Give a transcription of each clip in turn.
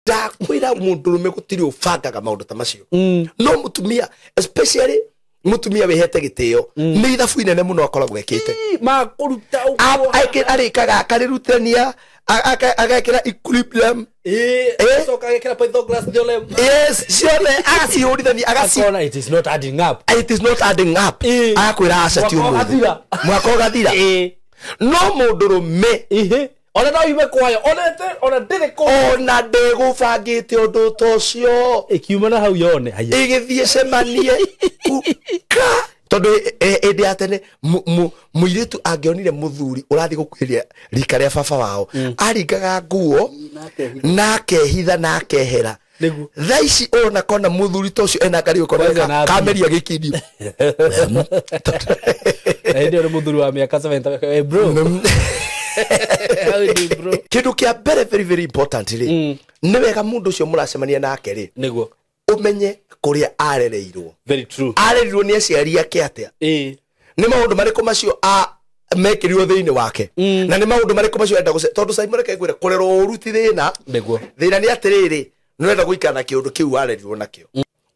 Ndakwĩra mũndũrũme gũtirĩ ũbangaga maũndũ ta macio. No mũtumia, especially mũtumia wĩhete gĩtĩo, nĩ ithabu inene mũno akoragwo ekĩte. Makũruta ũguo. Arĩkaga akarĩrutania, agekĩra equilibrium. Acoka agekĩra Pythagoras theorem. Yes, ciothe agacihũrithania, agaci Akona it is not adding up. It is not adding up. Agakwĩra aca, ti Mwaka ũmũthĩ. ũgathira. Mwaka ũgathira. No mũndũrũme, Ihe ona no yume kwayo, ona ndĩrĩ kũ. Ona ndĩgũbangĩte ũndũ ta ũcio. Ĩkiuma na hau yone haya. Ĩgĩthiĩ cemanie ka tondũ ĩndĩ ya tene mũirĩtu angĩonire mũthuri ũrathiĩ gũkuhĩrĩria rika rĩa baba wao, aringaga nguo na akehitha na akehera. Nĩguo. Thaa ici ũrona kona mũthuri ta ũcio ena ngari Kwanza ũkona na kameria gĩkindio. Na hĩndĩ ĩyo nĩ mũthuri wa mĩaka 70. Hey bro, how you doing, bro? Kĩndũ kĩa mbere, very very important rĩ, nĩ wega mũndũ ũcio mũracemania nake rĩ, Nĩguo. ũmenye kũrĩa arereirwo. Very true. Arerirwo nĩ aciari ake atĩa? Nĩ maũndũ marĩkũ macio a mekĩrirwo thĩinĩ wake, na nĩ maũndũ marĩkũ macio enda gũce? Tondũ Simon, reke ngwĩre, kũrerwo ũru ti thĩna. Nĩguo. Thĩna nĩ atĩrĩrĩ, nĩ ũrenda gũikara na kĩũndũ kĩu warerirwo nakĩo.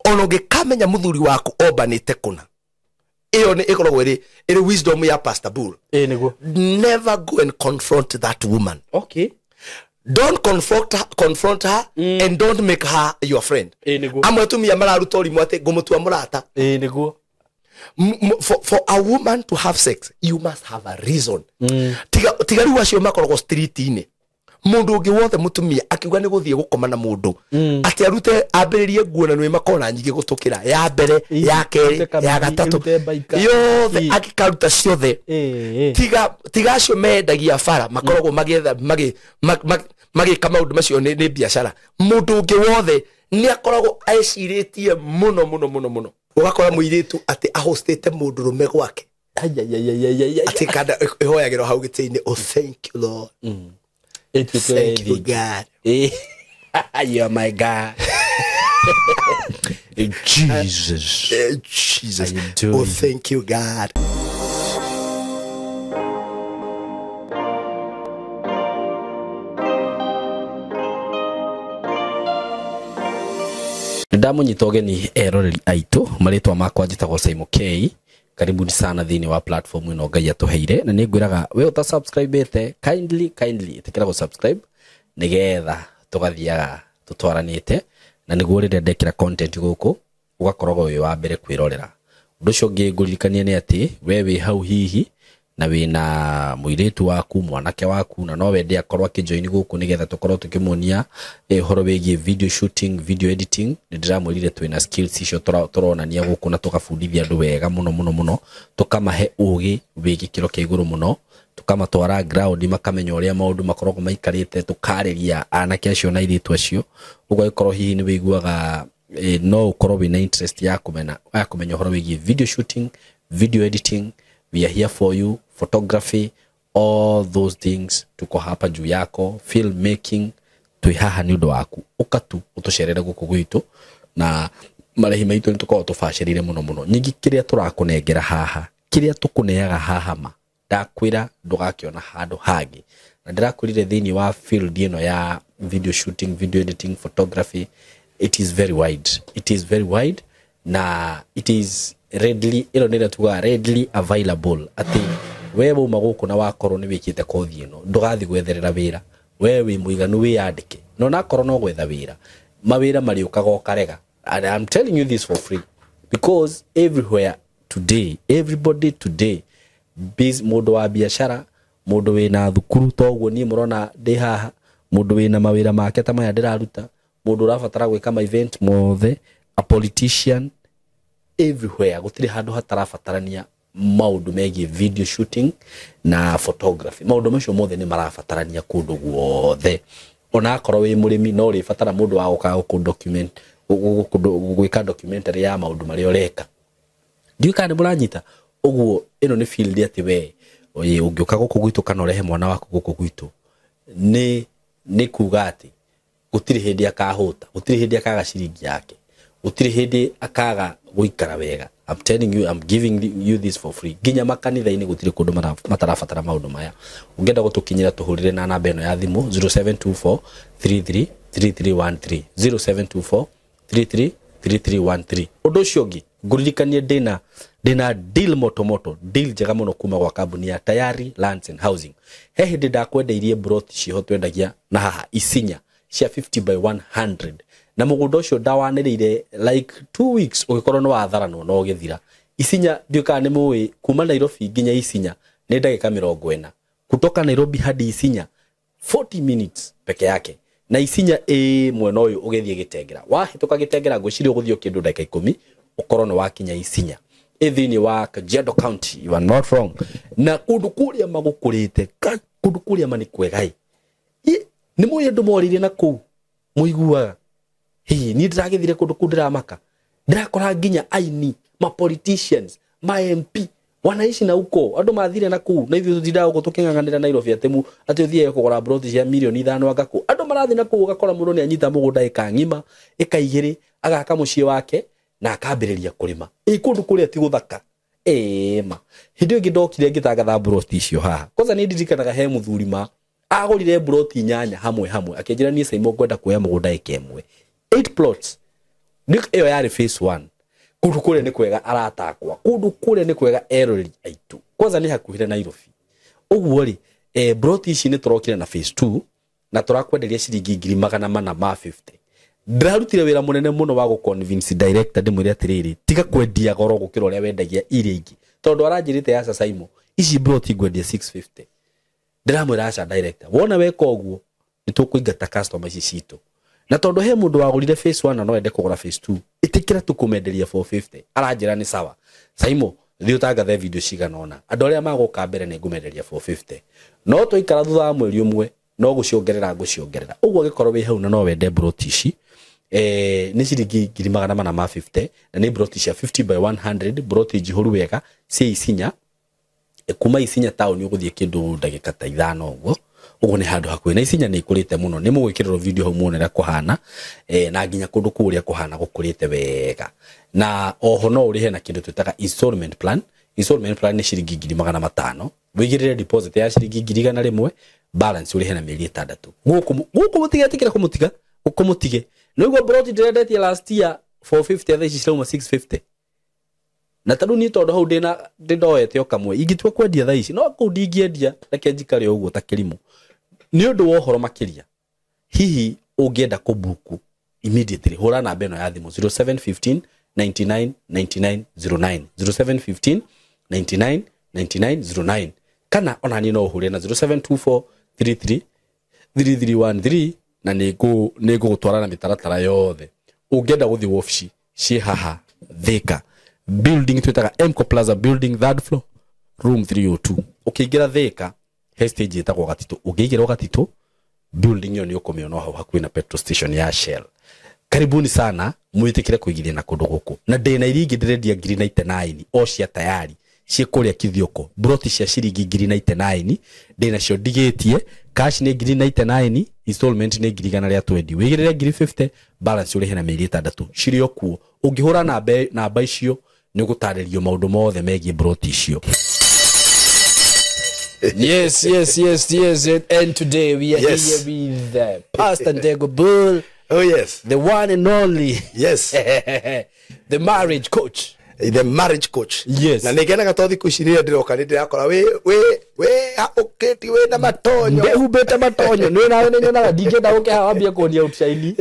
Ona ũngĩkamenya mũthuri waku ombanĩte kũna, ĩyo nĩ ĩkoragwo ĩrĩ wisdom ya Pastor Bull. Nĩguo. Never go and confront that woman. Don't confront her, confront her and don't make her your friend. Nĩguo. Amwe atumia mararuta ũrimũ atĩ ngũmũtua mũrata. Nĩguo. For a woman to have sex, you must have a reason. Tiga rĩu acio makoragwo street-inĩ, mũndũ ũngĩ wothe mũtumia akiuga nĩ gũthiĩ gũkoma na mũndũ, atĩ arute ambĩrĩrie nguo na nĩ makona nyingĩ gũtũkĩra ya mbere, ya kerĩ, ĩrute kamiri, ya gatatũ, ĩrute mbaika. yothe akĩkaruta ciothe. Tiga acio mendagia bara makoragwo magĩetha magĩka maũndũ macio nĩ biacara. Mũndũ ũngĩ wothe nĩ akoragwo ecirĩtie mũno mũno mũno mũno. Ũgakora mũirĩtu atĩ ahostĩte mũndũrũme gwake, atĩ kanda ĩhoyagĩrwo hau gĩtĩ-inĩ, "Oh, thank you, Lord." Ĩtuĩke "Thank you, thing. God." You are my God. Jesus. Jesus. I adore Oh, you. thank you, God. Ndamũnyita ũgeni eroreri aitũ, marĩtwa makwa njĩtagwo Simon K. Karibuni sana thĩinĩ wa platform ĩno Ngai atũheire, na nĩ ngwĩraga we ũta subscribe kindly, kindly ĩtĩkĩra gũ subscribe nĩgetha tũgathiaga tũtwaranĩte, na nĩguo rĩrĩa ndekĩra content gũkũ ũgakoragwo wĩ wa mbere kwĩrorera. Ũndũ ũcio ũngĩ ngũririkania nĩ atĩ we wĩ hau hihi na wĩna mũirĩtu waku, mwanake waku, na no wende akorwo akĩjoin gũkũ nĩgetha tũkorwo tũkĩmuonia ũhoro wĩgiĩ video shooting, video editing. Nĩ ndĩramwĩrire twĩna skills icio tũronania gũkũ na tũgabundithia andũ wega mũno mũno mũno, tũkamahe ũgĩ wĩ gĩkĩro kĩa igũrũ mũno, tũkamatwara ground makamenya ũrĩa maũndũ makoragwo maikarĩte, tũkarĩria anake acio na airĩtu acio. Ũguo angĩkorwo hihi nĩ wĩiguaga no ũkorwo wĩna interest ya kũmenya ũhoro wĩgiĩ video shooting, video editing, we are here for you. Photography, all those things, tuko hapa juu yako. Film making, twĩ haha nĩ ũndũ waku. Ũka tu ũtũcerere gũkũ gwitũ, na marĩhi maitũ nĩ tũkoragwo tũbacĩrĩire mũno mũno. Nyingĩ kĩrĩa tũrakũnengera haha, kĩrĩa tũkũneaga haha, ma ndakwĩra ndũgakĩona handũ hangĩ. Na ndĩrakwĩrire thĩinĩ wa field ĩno ya video shooting, video editing, photography, it is very wide, it is very wide, na it is readily, ĩno nĩrĩo tugaga readily available, atĩ we wauma gũkũ na wakorwo nĩ wĩkĩte kothi ĩno, ndũgathiĩ gwetherera wĩra. We wĩ mũiganu wĩyandĩke, na onakorwo no gwetha wĩra, mawĩra marĩũkaga ũkarega. And I'm telling you this for free because everywhere today, everybody today, mũndũ wa biacara, mũndũ wĩna thukuru toguo niĩ mũrona ndĩ haha, mũndũ wĩna mawĩra make ta maya ndĩraruta, mũndũ ũrabatara gwĩka ma event mothe, a politician, everywhere gũtirĩ handũ hatarabatarania maũndũ megiĩ video shooting na photography. Maũndũ macio mothe nĩ marabatarania kũndũ guothe. Ona akorwo wĩ mũrĩmi, no ũrĩbatara mũndũ wa gũka gũkũ document, gwĩka documentary ya maũndũ marĩa ũreka. Ndiũĩ kana nĩ mũranyita. Ũguo ĩno nĩ field atĩ we ũngĩũka gũkũ gwitũ kana ũrehe mwana waku gũkũ gwitũ, nĩ kuga atĩ gũtirĩ hĩndĩ akahũta, gũtirĩ hĩndĩ akaga ciringi yake, gũtirĩ hĩndĩ akaga gũikara wega. I'm telling you, I'm giving you this for free. Nginya makanitha-inĩ gũtirĩ kũndũ matarabatara maũndũ maya. Ũngĩenda gũtũkinyĩra, tũhũrĩre na namba ĩno ya thimũ 0724 33 3313, 0724 33 3313. Ũndũ ũcio ũngĩ ngũririkanie, ndĩna deal moto moto, deal njega mũno kuma gwa kambuni ya Tayari Lands and Housing. He hĩndĩ ndakwendeirie broti ciho twendagia na haha Isinya cia 50 by 100, na mũgũnda ũcio ndawanĩrĩire like 2 weeks ũgĩkorwo nĩ watharanwo na ũgĩthira. Isinya, ndiũĩ kana nĩ mũĩ, kuma Nairobi nginya Isinya nĩ ndagĩka 40. Kutoka Nairobi hadi Isinya 40 minutes peke yake. Na Isinya ĩ mwena ũyũ ũgĩthiĩ Gĩtengera, wahĩtũka Gĩtengera ngwĩciria ũgũthiĩ kĩndũ ndagĩka 10 ũkorwo nĩ wakinya Isinya, ĩ thĩinĩ wa Kajiado County, you are not wrong. Na kũndũ kũrĩa magũkũrĩte, kũndũ kũrĩa ma nĩ kwega ĩ. Nĩ mũĩ andũ morĩire na kũu mũiguaga hihi niĩ ndĩragĩthire kũndũ kũu, ndĩramaka ndĩrakora nginya aini ma politicians, ma MP wanaishi na huko. Andũ mathire na kũu na ithuĩ tũtindaga gũkũ tũkĩng'ang'anĩra Nairobi atĩ atĩ ũthiĩ kũgũra broti cia mirioni 5 anga kũ. Andũ marathiĩ na kũu, ũgakora mũndũ nĩ anyita mũgũnda ĩka ng'ima, ĩka 2, agaka mũciĩ wake na akambĩrĩria kũrĩma. Ĩ kũndũ kũrĩa ti gũthaka ĩma. Hĩndĩ ĩyo ĩngĩ ndokire ngĩtangatha broti icio haha, kwanza nĩ ndirikanaga he mũthuri ma agũrire broti 8 hamwe hamwe, akĩnjĩra niĩ Saimo ngwenda kuoya mũgũnda ĩka ĩmwe, 8 plots. Ĩyo yarĩ phase 1. Kũndũ kũrĩa nĩ kwega aratakwa, kũndũ kũrĩa nĩ kwega eroreri aitũ, kwanza nĩ hakuhĩ na Nairobi. Ũguo rĩ, broti ici nĩ tũrokire na phase 2 na tũrakwenderia ciringi 450,000. Ndĩrarutire wĩra mũnene mũno wa gũ-convince director, ndĩmwĩre atĩrĩrĩ, tiga kwendia goro gũkĩra ũrĩa wendagia iria ingĩ, tondũ aranjĩrĩte aca Saimo, ici broti ngwendia 650. Ndĩramwĩra aca director, wona weka ũguo nĩ tũkũingata customer ici citũ, na tondũ he mũndũ wagũrire phase 1 na no ende kũgũra phase 2, ĩtĩkĩra tũkũmenderia 450. Aranjĩra nĩ sawa Saimo, thiĩ ũtangathe video cigana ũna, andũ arĩa magũka mbere nĩ ngũmenderia 450, no twaikara thutha wa mweri ũmwe no gũciongerera ngũciongerera. Ũguo angĩkorwo wĩ hau na no wende broti ici, nĩ ciringi 450,000, na nĩ broti cia 50 by 100, broti njihũru wega cia Isinya. Kuma Isinya town ũgũthiĩ kĩndũ ndagĩka ta 5 ũguo. Ũguo nĩ handũ hakuhĩ na Isinya nĩ ikũrĩte mũno, nĩ mũgwĩkĩrĩrwo video hau muone ũrĩa kũhana, na nginya kũndũ kũu ũrĩa kũhana gũkũrĩte wega. Na oho no ũrĩhe na kĩndũ twĩtaga installment plan. Installment plan nĩ ciringi 500,000, wĩigĩrĩre deposit ya ciringi 100,000, balance ũrĩhe na mĩeri 6. Gũkũ mũtigetĩkĩra kũmũtiga, gũkũ mũtige. Nĩguo broti ndĩrendetie last year 450, thaa ici cirauma 650. Na tarĩu niĩ tondũ hau ndĩna ndĩndoete o kamwe, ingĩtua kwendia thaa ici no kũu ndingĩendia, reke njikare ũguo ta kĩrimũ. Nĩ ũndũ wa ũhoro makĩria, hihi ũngĩenda kũbuku immediately, hũra namba ĩno ya thimũ 0715 99 99 09, 0715 99 99 09, kana ona niĩ no ũhũre na 0724 33 3313, na nĩ ngũgũtwara na mĩtaratara yothe. Ũngĩenda gũthiĩ wabici ciĩ haha Thika building twĩtaga Mco Plaza building, 3rd floor, room 302. Ũkĩingĩra Thika he stage ĩtagwo Gatitũ, ũngĩingĩra Gatitũ building ĩyo nĩ ũkũmĩona hau hakuhĩ na petrol station ya Shell. Karibuni sana, mwĩtĩkĩre kũigithia na kũndũ gũkũ. Na ndĩna iria ingĩ ndĩrendia 99,000 o cia tayari ciĩ kũrĩa Kithioko, broti cia ciringi 99,000 ndĩnacio ndigĩtie. Cash nĩ 99,000, installment nĩ 120,000, wĩigĩrĩre 50,000, balance ũrĩhe na mĩeri 6. Cirĩ o kuo, ũngĩhũra namba icio nĩ ũgũtarĩrio maũndũ mothe megiĩ broti icio. Yes, yes, yes, yes. And today we are here with Pastor Ndegwa Bull. Oh, yes. The one and only. Yes. The marriage coach. The marriage coach. Yes. Na nĩngenaga tondũ thikũ ici rĩrĩa ndĩroka nĩ ndĩrakora wĩ ũkĩti wĩ na matonyo. Ndĩhumbĩte matonyo. Nĩ nawe nĩ nyonaga ndingĩenda gũke haha wambie kũnia outshine.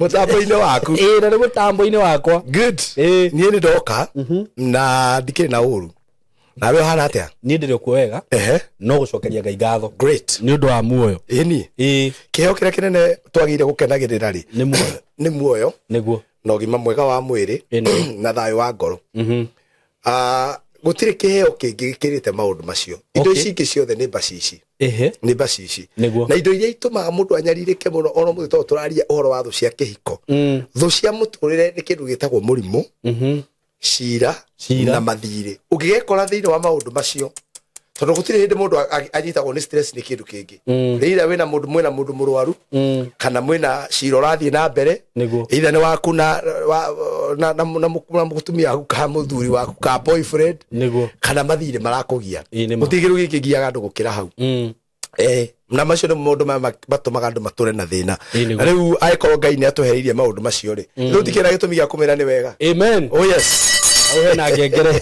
Mũtambo-inĩ waku. Ĩĩ, na nĩ mũtambo-inĩ wakwa. Good. Niĩ nĩ ndoka na ndikĩrĩ na ũru. Nawe ũhana atĩa? Niĩ ndĩrĩ okuo wega. No gũcokeria Ngai ngatho. Great. Nĩ ũndũ wa muoyo. Ĩni. Ĩĩ. Kĩheo kĩrĩa kĩnene twagĩrĩire gũkenagĩrĩra rĩ? Nĩ muoyo. Nĩ muoyo. Nĩguo. Na ũgima mwega wa mwĩrĩ na thayũ wa ngoro. Gũtirĩ kĩheo kĩngĩ gĩkĩrĩte maũndũ macio. Indo ici ingĩ ciothe nĩ mbacici. Nĩ mbacici. Na indo iria itũmaga mũndũ anyarirĩke mũno ona mũthĩ tondũ tũraria ũhoro wa thũ cia kĩhiko. Thũ cia mũtũrĩre nĩ kĩndũ gĩtagwo mũrimũ, cira na mathirĩ. Ũngĩgekora thĩinĩ wa maũndũ macio, tondũ gũtirĩ hĩndĩ mũndũ anyitagwo nĩ stress nĩ kĩndũ kĩngĩ. Rĩrĩa wĩna mũndũ, mwĩna mũndũ mũrwaru, kana mwĩna cira ũrathiĩ na mbere, either nĩ waku na mũtumia waku kana mũthuri waku kana boyfriend, kana mathirĩ marakũgia. Gũtirĩ kĩndũ gĩkĩ giaga andũ gũkĩra hau. Na macio nĩ maũndũ maya matũmaga andũ matũre na thĩna. Ĩĩ, nĩguo. Na rĩu angĩkorwo Ngai nĩ atũheririe maũndũ macio rĩ, rĩu tikĩrĩ na gĩtũmi gĩa kũmĩra nĩ wega. Amen. Oh yes. Au hena ngengere.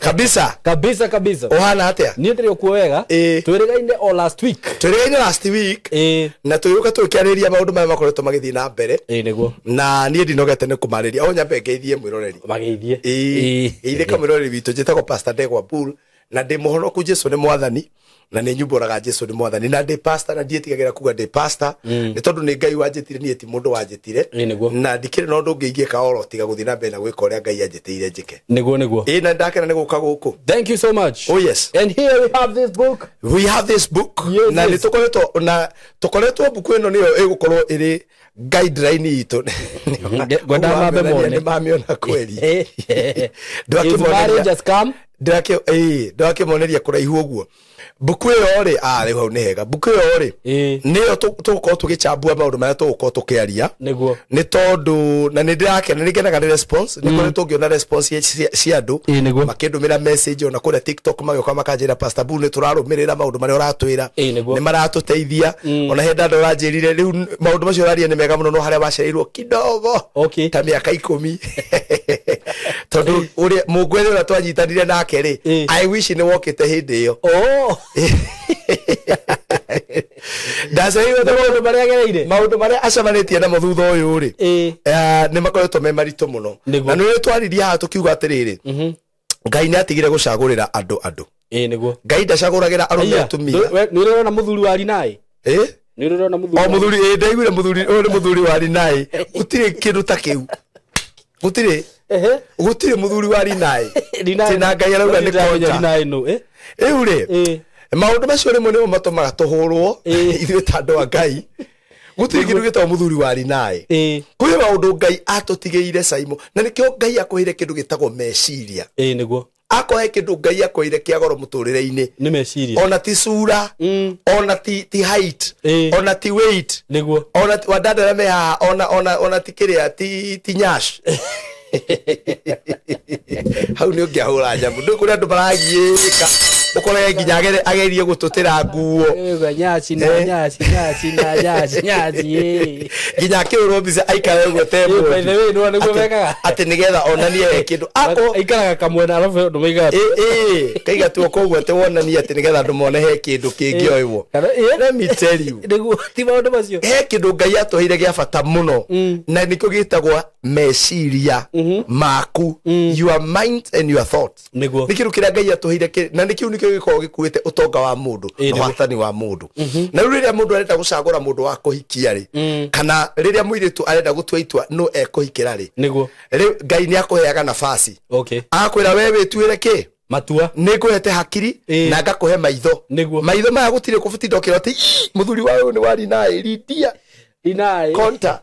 Kabisa. Kabisa kabisa. Ũhana atĩa? Niĩ ndĩrĩ okuo wega. Ĩĩ. Twĩrĩgaine o last week. Twĩrĩgaine last week. Ĩĩ. Na tũgĩũka tũkĩarĩria maũndũ maya makoretwo magĩthiĩ na mbere. Ĩĩ nĩguo. Na niĩ ndinogete nĩ kũmarĩria. O nyambe ngeithie mwĩroreri. Mageithie. Ĩĩ. Geithĩka mwĩroreri witũ. Njĩtagwo Pastor Ndegwa Bull na ndĩ mũhonoku Jesu nĩ mwathani na nĩ nyumbũraga Jesu nĩ mwathani na ndĩ pastor na ndiĩtigagĩra kuga ndĩ pastor nĩ tondũ nĩ Ngai wanjĩtire niĩ ti mũndũ wanjĩtire. Ĩĩ nĩguo. Na ndikĩrĩ na ũndũ ũngĩ ingĩka oro tiga gũthiĩ na mbere na gwĩka ũrĩa Ngai anjĩtĩire njĩke. Nĩguo nĩguo. Ĩĩ na ndakena nĩ gũka gũkũ. Thank you so much. Oh yes. And here we have this book. We have this book. Yes, na yes. nĩ tũkoretwo na tũkoretwo mbuku ĩno nĩyo ĩgũkorwo ĩrĩ guideline itũ. Ngwenda mambe mone. Nĩ mamĩona kweli. Is marriage a scam? Ndakĩmoneria kũraihu ũguo. Mbuku ĩyo rĩ, rĩu hau nĩ hega. Mbuku ĩyo rĩ, Ĩĩ. nĩyo tũgũkorwo tũgĩchambua maũndũ marĩa tũgũkorwo tũkĩaria. Nĩguo. Nĩ tondũ na nĩ ndĩrakena, nĩ ngenaga nĩ response, nĩ koretwo ngĩona response cia andũ. Ĩĩ nĩguo. Makĩndũmĩra message ona kũrĩa TikTok magĩũka makanjĩra Pastor Bull nĩ tũrarũmĩrĩra maũndũ marĩa ũratwĩra. Ĩĩ nĩguo. Nĩ maratũteithia. Ona he ndanda ũranjĩrire rĩu maũndũ macio ũraria nĩ mega mũno no harĩa wacereirwo kidogo. Okay. Ta mĩaka 10. Tondũ ũrĩa mũngwethe ũrĩa twanyitanire nake rĩ, Ĩĩ. I wish nĩ wokĩte hĩndĩ ĩyo. Oh. Ndacereirwo Nĩ maũndũ marĩa agereire. maũndũ marĩa acemanĩtie namo thutha ũyũ rĩ, Ĩĩ. nĩ makoretwo me maritũ mũno. Nĩguo. Na nĩ twaririe haha tũkiuga atĩrĩrĩ, Ngai nĩ atigire gũcagũrĩra andũ andũ. Ĩĩ nĩguo. Ngai ndacagũragĩra arũme Aya, atumia. nĩ ũrona mũthuri wa Rinai? Ĩĩ? Nĩ ũrona mũthuri. O mũthuri, ĩĩ ndaiguire mũthuri, ũyũ nĩ mũthuri wa Rinai. Gũtirĩ kĩndũ ta kĩu. Gũtirĩ. Ehe. Gũtirĩ mũthuri wa Rinai. Rinai. Tĩ na Ngai arauga nĩ Ndĩramenya konja. Rinai nũ, eh? Rĩu rĩ, Ĩĩ. maũndũ macio rĩmwe nĩmo matũmaga tũhũrwo Ĩĩ. ithuĩ ta andũ a Ngai. Gũtirĩ kĩndũ gĩtagwo mũthuri wa Rinai. Ĩĩ. Kwĩ maũndũ Ngai atũtigĩire Saimo, na nĩkĩo Ngai akũheire kĩndũ gĩtagwo meciria. Ĩĩ nĩguo. Akũhe kĩndũ Ngai akũheire kĩa goro mũtũrĩre-inĩ. Nĩ meciria. Ona ti sura, ona ti height, Ĩĩ. ona ti weight, Nĩguo. ona ti wandanda arĩa me haha, ona ti kĩrĩa, ti nyash. Hau nĩ ũngĩahũra nyamũ. Ndũĩ kũrĩ andũ maragiĩka. Ũkorage nginya agerie gũtũtĩra nguo. Ĩĩ, nyaci na nyaci, nyaci na nyaci, nyaci, ĩĩ. Nginya akĩhũrwo mbica aikare ũguo te Ĩĩ, by mũndũ. the way, nĩwona nĩguo mekaga. Atĩ nĩgetha onanie he kĩndũ. Ako Aikaraga kamwena arabu andũ maigaga. Ĩĩ, kaiga tuoko ũguo atĩ wonanie atĩ nĩgetha andũ mone he kĩndũ kĩngĩoywo. Kana, ĩĩ. Let me tell you. Nĩguo, ti maũndũ macio. He kĩndũ Ngai atũheire gĩa bata mũno na nĩkĩo gĩtagwo meciria maku, your mind and your thoughts. Nĩguo. Nĩ kĩndũ kĩrĩa Ngai atũheire na nĩkĩo nĩkĩo gĩkoragwo gĩkuĩte ũtonga wa mũndũ Ĩĩ, na nĩguo. wathani wa mũndũ. Na rĩu rĩrĩa mũndũ arenda gũcagũra mũndũ wa kũhikia rĩ, kana rĩrĩa mũirĩtu arenda gũtua itua nũ ekũhikĩra rĩ, Nĩguo. rĩu Ngai nĩ akũheaga nafasi. Okay. Akwĩra we wĩtuĩre kĩ? Matua. Nĩ ngũhete hakiri Ĩĩ. na ngakũhe maitho. Nĩguo. Maitho maya gũtirĩ kũbutinda ũkĩrwo atĩ, "Ii, mũthuri wa ũyũ nĩ wa Rinai, Rindia, Rinai. Konta."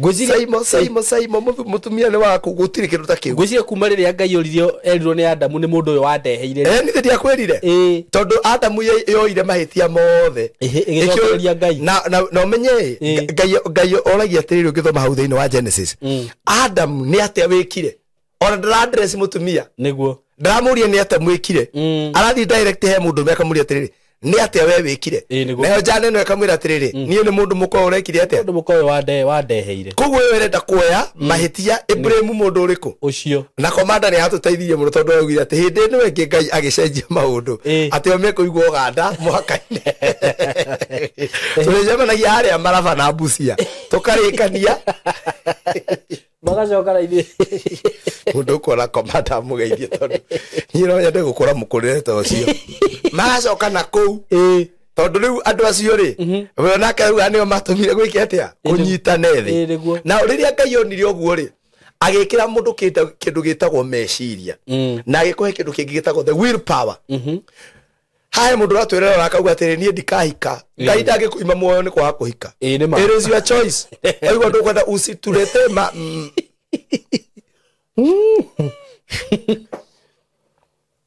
Ngwĩciria Saimo, Saimo, Saimo, mũtumia nĩ waku, gũtirĩ kĩndũ ta kĩu. Ngwĩciria kuma rĩrĩa Ngai oririo erirwo nĩ Adamu nĩ mũndũ ũyũ wandeheire. Nĩ ndiakwĩrire. Ĩĩ. Tondũ Adamu yoire mahĩtia mothe. Ĩhĩ, ĩgĩcokereria Ngai. Na ũmenye, Ĩĩ. Ngai oragia atĩrĩrĩ ũngĩthoma hau thĩinĩ wa Genesis. Adamu nĩ atĩa wĩkire? Ona ndĩra-address mũtumia. Nĩguo. Ndĩramũria nĩ atĩa mwĩkire. Arathiĩ direct he mũndũ ũmwe akamũria atĩrĩrĩ, nĩ atĩa we wĩkire? Ĩĩ, nĩguo. Nayo njane ĩno ĩkamwĩra atĩrĩrĩ, niĩ nĩ mũndũ mũkũyũ ũrekire atĩa? Mũndũ mũkũyũ wandeheire. Koguo ũyũ ĩrenda kuoya mahĩtia Ibrahimu mũndũ ũrĩkũ? Ũcio. Na komanda nĩ atũteithirie mũno tondũ augire atĩ hĩndĩ ĩno ĩngĩ Ngai agĩcenjia maũndũ Ĩĩ. atĩ o mekũigua Ũganda mwaka-inĩ. Tũrĩcemanagia harĩa Maraba na Busia tũkarĩkania. Magacoka na ithuĩ. Mũndũ ũkuona komanda amũgeithie tondũ niĩ no nyende gũkũra mũkũrĩre ta ũcio. Magacoka na kũu. Ĩĩ. Tondũ rĩu andũ acio rĩ, we onake rĩu nĩo matũmire gwĩke atĩa? Kũnyitane Ĩĩ, thĩ. nĩguo. Na rĩrĩa Ngai onire ũguo rĩ, agĩkĩra mũndũ kĩndũ gĩtagwo meciria. Na agĩkũhe kĩndũ kĩngĩ gĩtagwo the will power. Hae mũndũ ũratwĩrera akauga atĩrĩ, niĩ ndikahika. Ngai ndangĩkũima muoyo nĩ kwaga kũhika. Ĩĩ, nĩ ma. It is your choice. Waigua ndũkwenda usiturete ma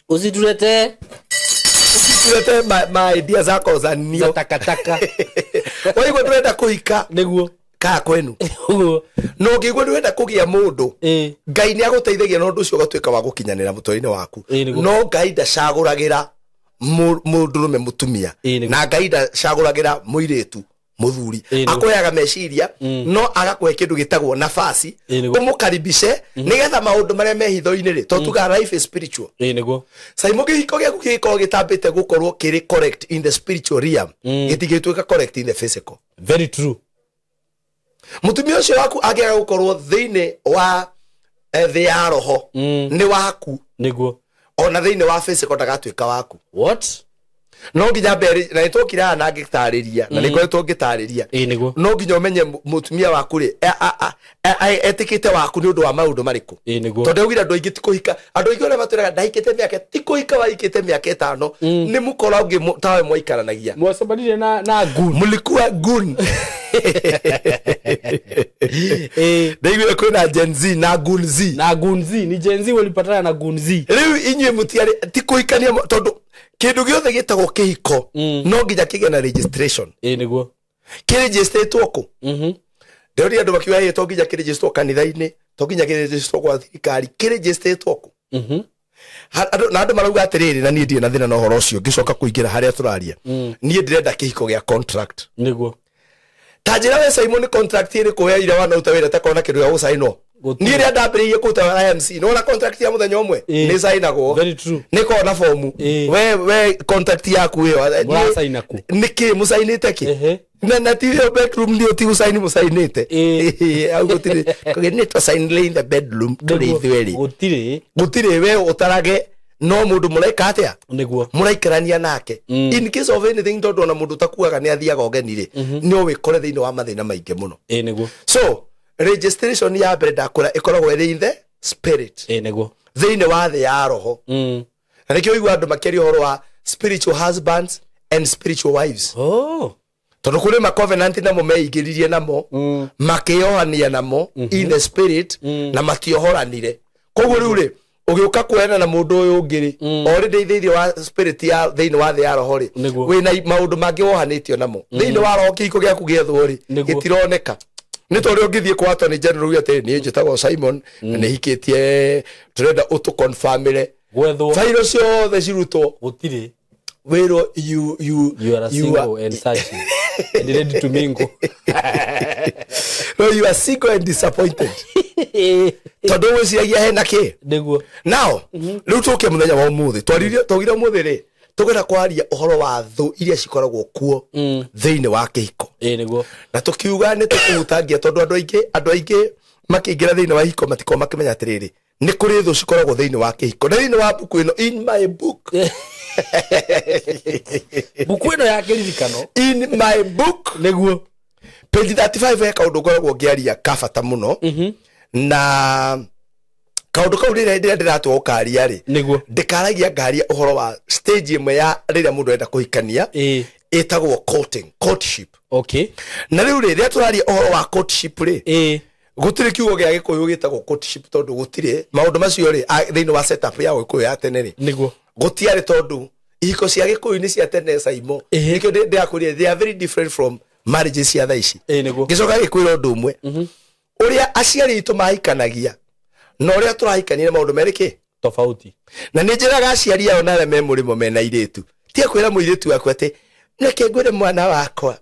Usiturete Usiturete ma idea zako za nio. za takataka. Waigua ndũrenda kũhika. Nĩguo. Kaa kwenu. Ũguo. Na ũngĩigua ndũrenda kũgĩa mũndũ, Ĩĩ. Ngai nĩ agũteithagia na ũndũ ũcio ũgatuĩka wa gũkinyanĩra mũtũrĩre-inĩ waku. Ĩĩ, nĩguo. No Ngai ndacagũragĩra Mũndũrũme mũtumia na Ngai ndacagũragĩra mũirĩtu muthuri akũheaga meciria no agakũhe kĩndũ gĩtagwo nafasi ũmũkaribishe nĩgetha maũndũ marĩa me hitho-inĩ rĩ tondũ tugaga life is spiritual. Nĩguo Saimo kĩhiko gĩaku gĩgĩkorwo gĩtambĩte gũkorwo kĩrĩ correct in the spiritual realm, gĩtingĩtuĩka correct in the physical. Very true. Mũtumia ũcio waku angĩaga gũkorwo thĩinĩ wa thĩ ya roho nĩ waku. Nĩguo ona thĩinĩ wa physical ndagatuĩka waku. What? No nginya mbere na nĩtwokire na ngĩtarĩria na nĩngoretwo ngĩtarĩria. Nĩguo no nginya ũmenye mũtumia waku rĩ etĩkĩte waku nĩ ũndũ wa maũndũ marĩkũ. Nĩguo tondũ augire andũ aingĩ ti kũhika, andũ aingĩ ũrĩa matwĩraga ndahikĩte mĩaka ti kũhika wahikĩte mĩaka 5 nĩ mũkora ũngĩ tawe mwaikaranagia mwacemanirie na gun mlikuwa gun. Ndaiguire kwĩna Gen Z na Gun Z na Gun Z ni Gen Z walipatana na Gun Z. Rĩu inyuĩ mũtiarĩ ti kũhikania tondũ kĩndũ gĩothe gĩtagwo kĩhiko no nginya kĩgĩe na registration. Nĩguo kĩrĩgistĩtwo kũ? Ndĩroria andũ makiuga ĩ to nginya kĩrĩgistwo kanitha-inĩ, to nginya kĩrĩgistwo gwa thirikari, kĩrĩgistĩtwo kũ? Na andũ marauga atĩrĩrĩ, na niĩ ndirĩ na thĩna na ũhoro ũcio ngĩcoka kũingĩra harĩa tũraria. Niĩ ndĩrenda kĩhiko gĩa contract. Nĩguo ta njĩra we Simon contract ĩrĩkũ weire wanauta wĩra takona kĩndũ gĩa gũcainwo? Niĩ rĩrĩa ndambĩrĩirie kũruta IMC nĩwona contract ya mũthenya ũmwe nĩ cainagwo. Very true. Nĩ korwo na fomu we contract yaku ĩyo mũracaina kũ? Nĩkĩ mũcainĩte kĩ? Na ti ĩyo bedroom nĩ ti gũcaini mũcainĩte. Au gũtirĩ nĩ twacainire in the bedroom tũrĩ ithuerĩ. Gũtirĩ we ũtarage no mũndũ mũraika atĩa? Nĩguo mũraikarania nake. In case of anything tondũ ona mũndũ ũtakuaga nĩ athiaga ũgeni rĩ no wĩkore thĩinĩ wa mathĩna maingĩ mũno. Nĩguo so registration ya mbere ndakũra ĩkoragwo ĩrĩ in the spirit. Nĩguo thĩinĩ wa thĩ ya roho. Na nĩkĩo ũigua andũ makĩaria ũhoro wa spiritual husbands and spiritual wives. Tondũ kũrĩ ma covenant namo meingĩririe namo makĩohania namo in the spirit na matiohoranire. Koguo rĩu rĩ ũgĩũka kuoyana na mũndũ ũyũ ũngĩ rĩ already thĩinĩ wa spirit ya thĩinĩ wa thĩ ya roho rĩ wĩna maũndũ mangĩ wohanĩtio namo thĩinĩ wa roho kĩhiko gĩaku gĩethwo rĩ gĩtironeka. Nĩ ta ũrĩa ũngĩthiĩ kwa Attorney General uge atĩrĩ niĩ njĩtagwo Simon na nĩhikĩtie tũrenda ũtũconfirmĩre gwethwo bairo ciothe cirutwo gũtirĩ wĩrwo you are a single and searching and ready to mingle. No, you are single and disappointed. Tondũ wĩciragia hena kĩ? Nĩguo now rĩu tũke mũthenya wa ũmũthĩ twaririe twaugire ũmũthĩ rĩ tũkwenda kwaria ũhoro wa thũ iria cikoragwo kuo thĩinĩ wa kĩhiko. Nĩguo na tũkiuga nĩ tũkũhutangia tondũ andũ aingĩ makĩingĩra thĩinĩ wa ihiko matikoragwo makĩmenya atĩrĩrĩ nĩ kũrĩ thũ cikoragwo thĩinĩ wa kĩhiko. Na thĩinĩ wa mbuku ĩno, in my book, mbuku ĩno ya kĩririkano, in my book nĩguo page 35 he kaũndũ ngoragwo ngĩaria ka bata mũno. Na kaũndũ kau rĩrĩa ndĩratua gũkaria rĩ nĩguo ndĩkaragia ngaria ũhoro wa stage ĩmwe ya rĩrĩa mũndũ arenda kũhikania ĩtagwo courting, courtship. Okay. Na rĩu rĩ rĩrĩa tũraria ũhoro wa courtship rĩ gũtirĩ kiugo gĩa Gĩkũyũ gĩtagwo courtship tondũ gũtirĩ maũndũ macio rĩ thĩinĩ wa setup ya Gĩkũyũ ya tene rĩ nĩguo gũtiarĩ tondũ ihiko cia Gĩkũyũ nĩ cia tene Saimo nĩkĩo ndĩrakwĩrire they are very different from marriages cia thaa ici. Nĩguo ngĩcoka gĩkwĩra ũndũ ũmwe ũrĩa aciari aitũ mahikanagia na ũrĩa tũrahikania maũndũ merĩ kĩ tofauti. Na nĩ njĩraga aciari ao na arĩa me mũrĩmo mena airĩtu tiga kwĩra mũirĩtu waku atĩ reke ngwĩre mwana wakwa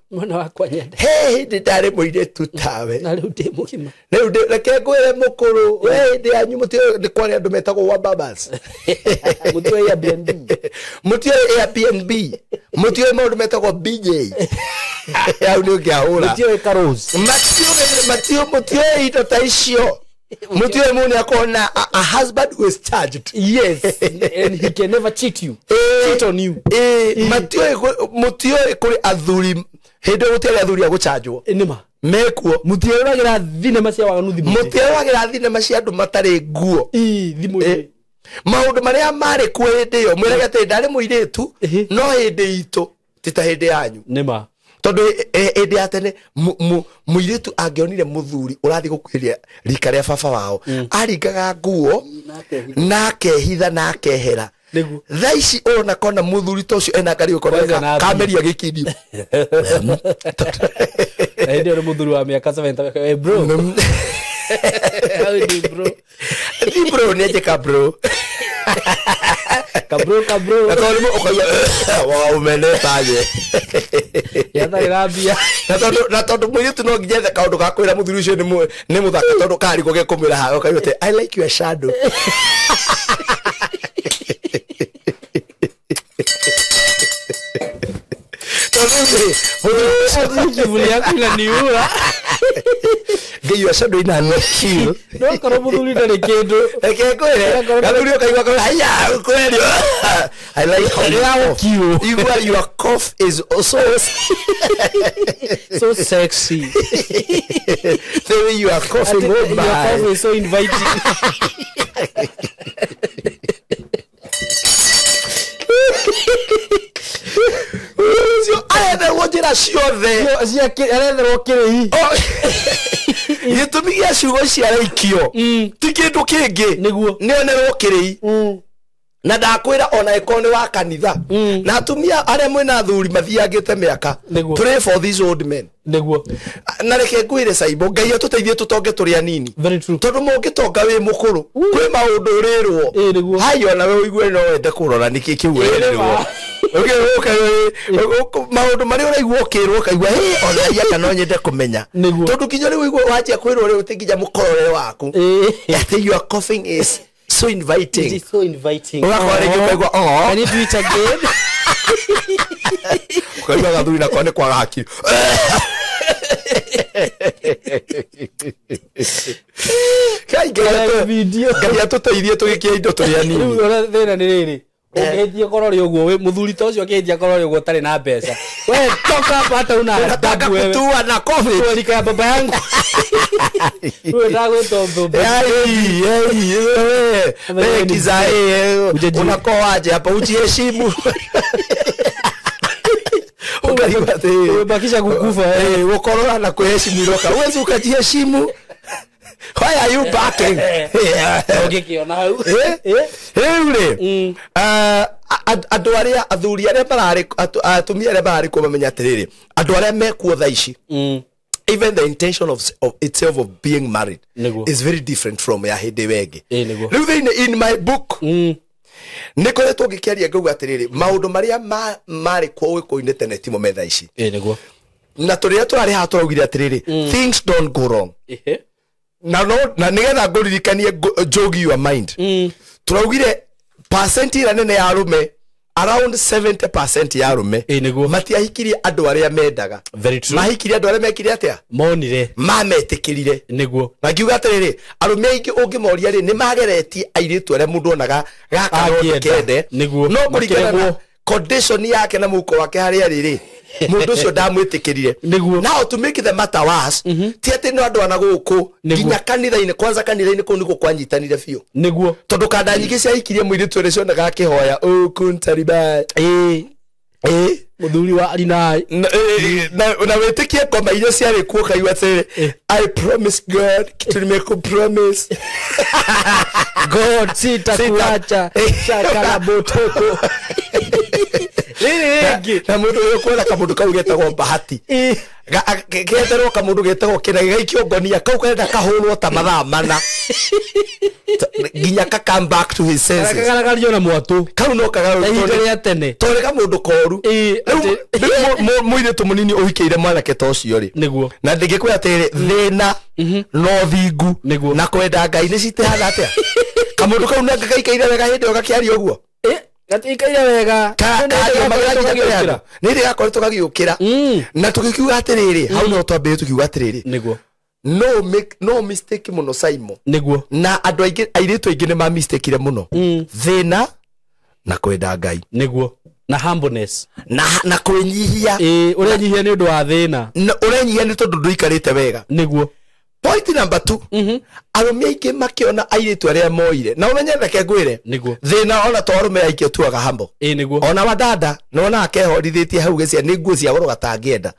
nyende he hĩndĩ ndarĩ mũirĩtu tawe na rĩu ndĩ mũgima rĩu reke ngwĩre mũkũrũ we hĩndĩ yanyu mũtiũĩ nĩ kwarĩ andũ metagwo wababas mũtiũĩ Airbnb mũtiũĩ Airbnb mũtiũĩ maũndũ metagwo BJ hau nĩ ũngĩahũra mũtiũĩ Carol's mũtiũĩ indo ta icio mũtiũĩ mũndũ nĩakorwo na a husband who is charged. Yes, and he can never cheat you. Cheat on you. Mũtiũĩ kũrĩ athuri hĩndĩ gũtiarĩ athuri a gũchanjwo nĩma mekuo mũtiĩroragĩra thinema cia waganu thimũ-inĩ mũtiĩroragĩra thinema cia andũ matarĩ nguo thimũ-inĩ maũndũ marĩa marĩ kuo hĩndĩ ĩyo mwĩrage atĩ ndarĩ mũirĩtu no hĩndĩ itũ ti ta hĩndĩ yanyu nĩma tondũ hĩndĩ ya tene mũirĩtu angĩonire mũthuri ũrathiĩ gũkuhĩrĩria rika rĩa baba wao aringaga nguo na akehitha na akehera. Thaa ici ũrona kona mũthuri ta ũcio ena ngari ũkona kameria gĩkindi na hĩndĩ ĩyo nĩ mũthuri wa mĩaka 70 bro. How do you bro? Bro nĩ njĩka bro. Kabro kabro. Na tondũ ũkaigua waumenetaje. Yatharĩra mbia. Na tondũ mũirĩtu no nginya ethe kaũndũ ga kwĩra mũthuri ũcio nĩ mũthaka tondũ karigwo ge kũmwĩra haha ũkaigua atĩ I like your shadow. Kivuli yaku inaniua. Your shadow inanikill. No korwo mũthuri ndarĩ kĩndũ. Reke ngwĩre. Gathuri ũkaigua kaigua haya kweli. I like how you cough. Your cough is also so sexy. The way you are coughing, oh my. Your cough is so inviting. Aretherwo njĩra ciothe. Aretherwo kĩrĩhi. Gĩtũmi gĩa ciugo ciaraikio ti kĩndũ kĩngĩ. Nĩguo. Nĩonerwo kĩrĩhi. Na ndakwĩra ona ĩkorwo nĩ wa kanitha. Na atumia arĩa mwĩna athuri mathiangĩte mĩaka. Pray for these old men. Nĩguo. Na reke ngwĩre Saimbo, Ngai atũteithie tũtonge tũrĩ anini. Very true. Tondũ mũngĩtonga wĩ mũkũrũ, kwĩ maũndũ ũrĩrwo. Nĩguo. Hai ona we ũigue no wende kũrora nĩkĩ kĩu ũrĩrwo. Maũndũ marĩa ũraigua ũkĩrwo ũkaigua hĩ ona haiya no nyende kũmenya. Tondũ nginya rĩu ũigua wanjia kwĩrwo rĩu ti nginya mũkorore waku. Atĩ your coughing is so inviting. It is so inviting. Ũgakora rĩngĩ ũkaigua oh. Can you do it again? Ũkaigua gathuri nako nĩ kwaga hakiri. Ngai atũteithie tũgĩkie indo tũrĩ anini. Rĩu ũrĩa thĩna nĩ rĩrĩ. Ũngĩhĩtia korwo rĩ ũguo mũthuri ta ũcio akĩhĩtia korwo rĩ ũguo ũtarĩ na mbeca. We toka hapa hata una Unataka kutua na coffee. Kualika ya baba yangu. Wewe ndagwĩtwo thũmbĩ. Wewe kizae unakoaje hapa ujiheshimu. Umebakisha kukufa. Ukorora na kuheshimu roka. Uwezi ukajiheshimu. Why are you barking? Ũngĩkĩona hau. Rĩu rĩ, andũ arĩa athuri arĩa mararĩ atumia arĩa mararĩ kuo mamenya atĩrĩrĩ, andũ arĩa mekuo thaa ici, even the intention of itself of being married is very different from ya hĩndĩ ĩyo ĩngĩ. Rĩu thĩinĩ in my book nĩ koretwo ngĩkĩaria ngauga atĩrĩrĩ, maũndũ marĩa marĩ kuo gĩkũyũ-inĩ tene timo me thaa ici. Na tũrĩa tũrarĩ haha tũraugire atĩrĩrĩ, things don't go wrong. Na no na nigetha ngũririkanie jog your mind. Tũraugire percent ĩrĩa nene ya arũme, around 70% ya arũme matiahikirie andũ arĩa mendaga. Very true. Mahikirie andũ arĩa mekire atĩa? Monire. Mametĩkĩrire. Nĩguo. Na ngiuga atĩrĩrĩ, arũme aingĩ ũngĩmoria rĩ, nĩ mageretie airĩtu arĩa mũndũ onaga gaka no kende. Nĩguo. No kũringana na condition yake na mũhuko wake harĩa arĩ rĩ, mũndũ ũcio ndamwĩtĩkĩrire. Nĩguo. Now to make the matter worse, ti atĩ no andũ ana gũkũ nginya kanitha-inĩ, kwanza kanitha-inĩ kũu nĩkuo kwanyitanire biũ. Nĩguo. Tondũ kanda nyingĩ ciahikirie mũirĩtu ũrĩa cionaga akĩhoya ũkuntariba. Mũthuri wa Arinai. Na wĩtĩkie ngoma iria ciarĩ kuo ũkaigua atĩrĩrĩ, I promise God, kitu nimekupromise. God sitakuacha shaka la botoko. Rĩrĩ na mũndũ ũyũ kuona kamũndũ kau getagwo Bahati. Getherwo kamũndũ getagwo kĩna gĩgaikio ngonia kau karenda kahũrwo ta mathaa mana nginya ka come back to his senses. Kagaragario na mwatũ. Kau no kagaragario ihinda rĩa tene. Tondũ kamũndũ koru. Rĩu mũirĩtu mũnini ũhikĩire mwanake ta ũcio rĩ. Nĩguo. Na ndingĩkwĩra atĩrĩrĩ, thĩna no thingu na kwenda Ngai nĩ citihana atĩa. Kamũndũ kau nanga gaikaire wega hĩndĩ ĩyo gakĩaria ũguo. Gatikaire wega. Nĩ rĩ gakoretwo gagĩũkĩra. Na tũgĩkiuga atĩrĩrĩ, hau no twambĩrĩrie tũkiuga atĩrĩrĩ. Nĩguo. No make no mistake mũno Saimo. Nĩguo. Na andũ aingĩ airĩtu aingĩ nĩ ma mistakire mũno. Thĩna na kwenda Ngai. Nĩguo. Na humbleness. Na kwĩnyihia. Ũrenyihia nĩ ũndũ wa thĩna. Ũrenyihia nĩ tondũ ndũikarĩte wega. Nĩguo. Point number 2. Arũme aingĩ makĩona airĩtu arĩa moire. Na ũmenye reke ngwĩre. Nĩguo. Thĩna ona to arũme aingĩ ũtuaga humble. Nĩguo. Ona wadada nona akehorithĩtie hau gĩcia nĩ nguo cia goro gatangĩenda.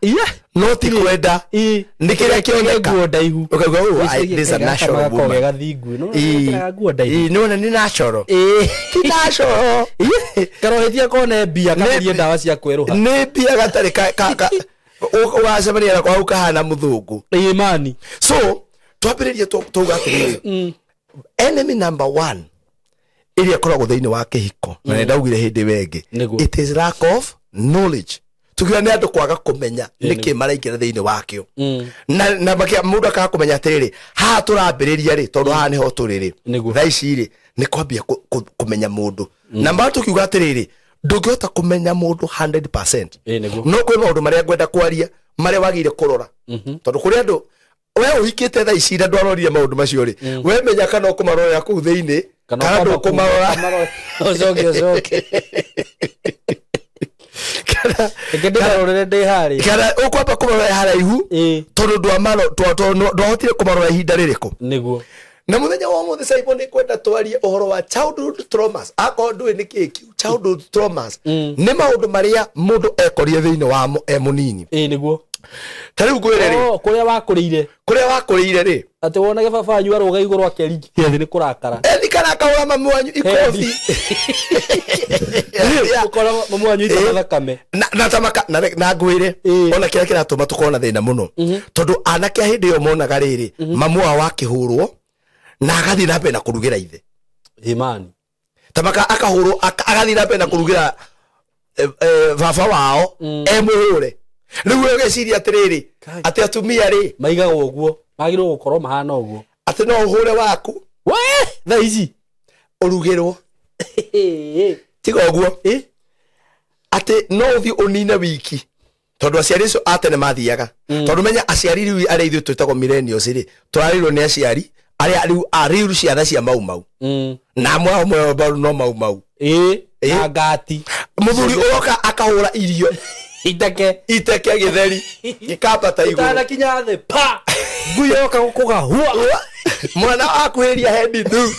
No ti kwenda. Nĩ kĩrĩa kĩoneka. Nguo ndaihu. Ũkauga oh, this is a natural woman. Gathingu. No nguo ndaihu. Nĩ nĩ natural. Ti natural. Karohĩtie kone mbia kagerie ndawa cia kwĩrũha. Nĩ mbia gatarĩ ka ũgacemania na kwa ũkahana mũthũngũ. Mani. So twambĩrĩrie twauga atĩrĩrĩ, enemy number 1 Ĩrĩa ĩkoragwo thĩinĩ wa kĩhiko na nĩndaugire hĩndĩ ĩyo ĩngĩ, Nĩguo. it is lack of knowledge. Tukiuga nĩ andũ kwaga kũmenya nĩkĩ maraingĩra thĩinĩ wakĩo, na mũndũ akaga kũmenya atĩrĩrĩ, haha tũrambĩrĩria rĩ, tondũ haha nĩho tũrĩ rĩ, Nĩguo. thaa ici rĩ nĩ kwambia kũmenya mũndũ. Na mara tũkiuga atĩrĩrĩ, ndũngĩhota kũmenya mũndũ 100%. Ĩĩ nĩguo. No kwĩ maũndũ marĩa ngwenda kwaria marĩa wagĩrĩire kũrora, tondũ kũrĩ andũ we ũhikĩte thaa ici na ndwarorire maũndũ macio rĩ, we menya kana ũkũmarorera kũu thĩinĩ kana ndũkũmarora. Ũcoke ũcoke. Kana Reke ndĩmarorere ndĩ harĩa. Kana ũkwamba kũmarora haraihu, Ĩĩ. tondũ ndwahotire kũmarora ihinda rĩrĩkũ. Nĩguo. Na mũthenya wa ũmũthĩ, Simon, nĩ kwenda twarie ũhoro wa childhood traumas. Akorwo ndũĩ nĩ kĩĩ kĩu childhood traumas, nĩ maũndũ marĩa mũndũ ekorire thĩinĩ wamo e mũnini. Ĩĩ nĩguo. Ta rĩu ngwĩre rĩ, Oh, kũrĩa wakũrĩire. Kũrĩa wakũrĩire rĩ, Atĩ wonage baba wanyu arũga igũrũ akeringithia thĩ nĩ kũrakara. Ethi kana akahũra mamu wanyu ikobi. Ũkora mamu wanyu itaga thakame. Na tamaka na ngwĩre, ona kĩrĩa kĩratũma tũkorwo na thĩna mũno, tondũ anake a hĩndĩ ĩyo monaga rĩrĩ, mamu wao akĩhũrwo na agathiĩ na mbere na kũrugĩra ithe. Imani. Tamaka akahũrwo, agathiĩ na mbere na kũrugĩra baba wao e mũhũre. Rĩu we ũgeciria atĩrĩrĩ, Kai. atĩ atumia rĩ Maigagwo ũguo. Magĩrĩirwo gũkorwo mahana ũguo. Atĩ no ũhũre waku, We, thaa ici. ũrugĩrwo. Tiga ũguo, atĩ no ũthiĩ ũnine wiki, tondũ aciari acio a tene mathiaga, tondũ menya aciari rĩu arĩa ithuĩ twĩtagwo millennials rĩ, tũrarerirwo nĩ aciari arĩa rĩu a rĩu ciana cia mau mau, na amwe ao moyo mbaru no mau mau. Ĩĩ. Ĩĩ. Na ngati. Mũthuri ũroka akahũra irio Iteke. Iteke gĩtheri gĩkambata igũrũ. Ũtanakinya thĩ pa. Ngui yoka gũkũgahua. Mwana akuhĩria hendi thu.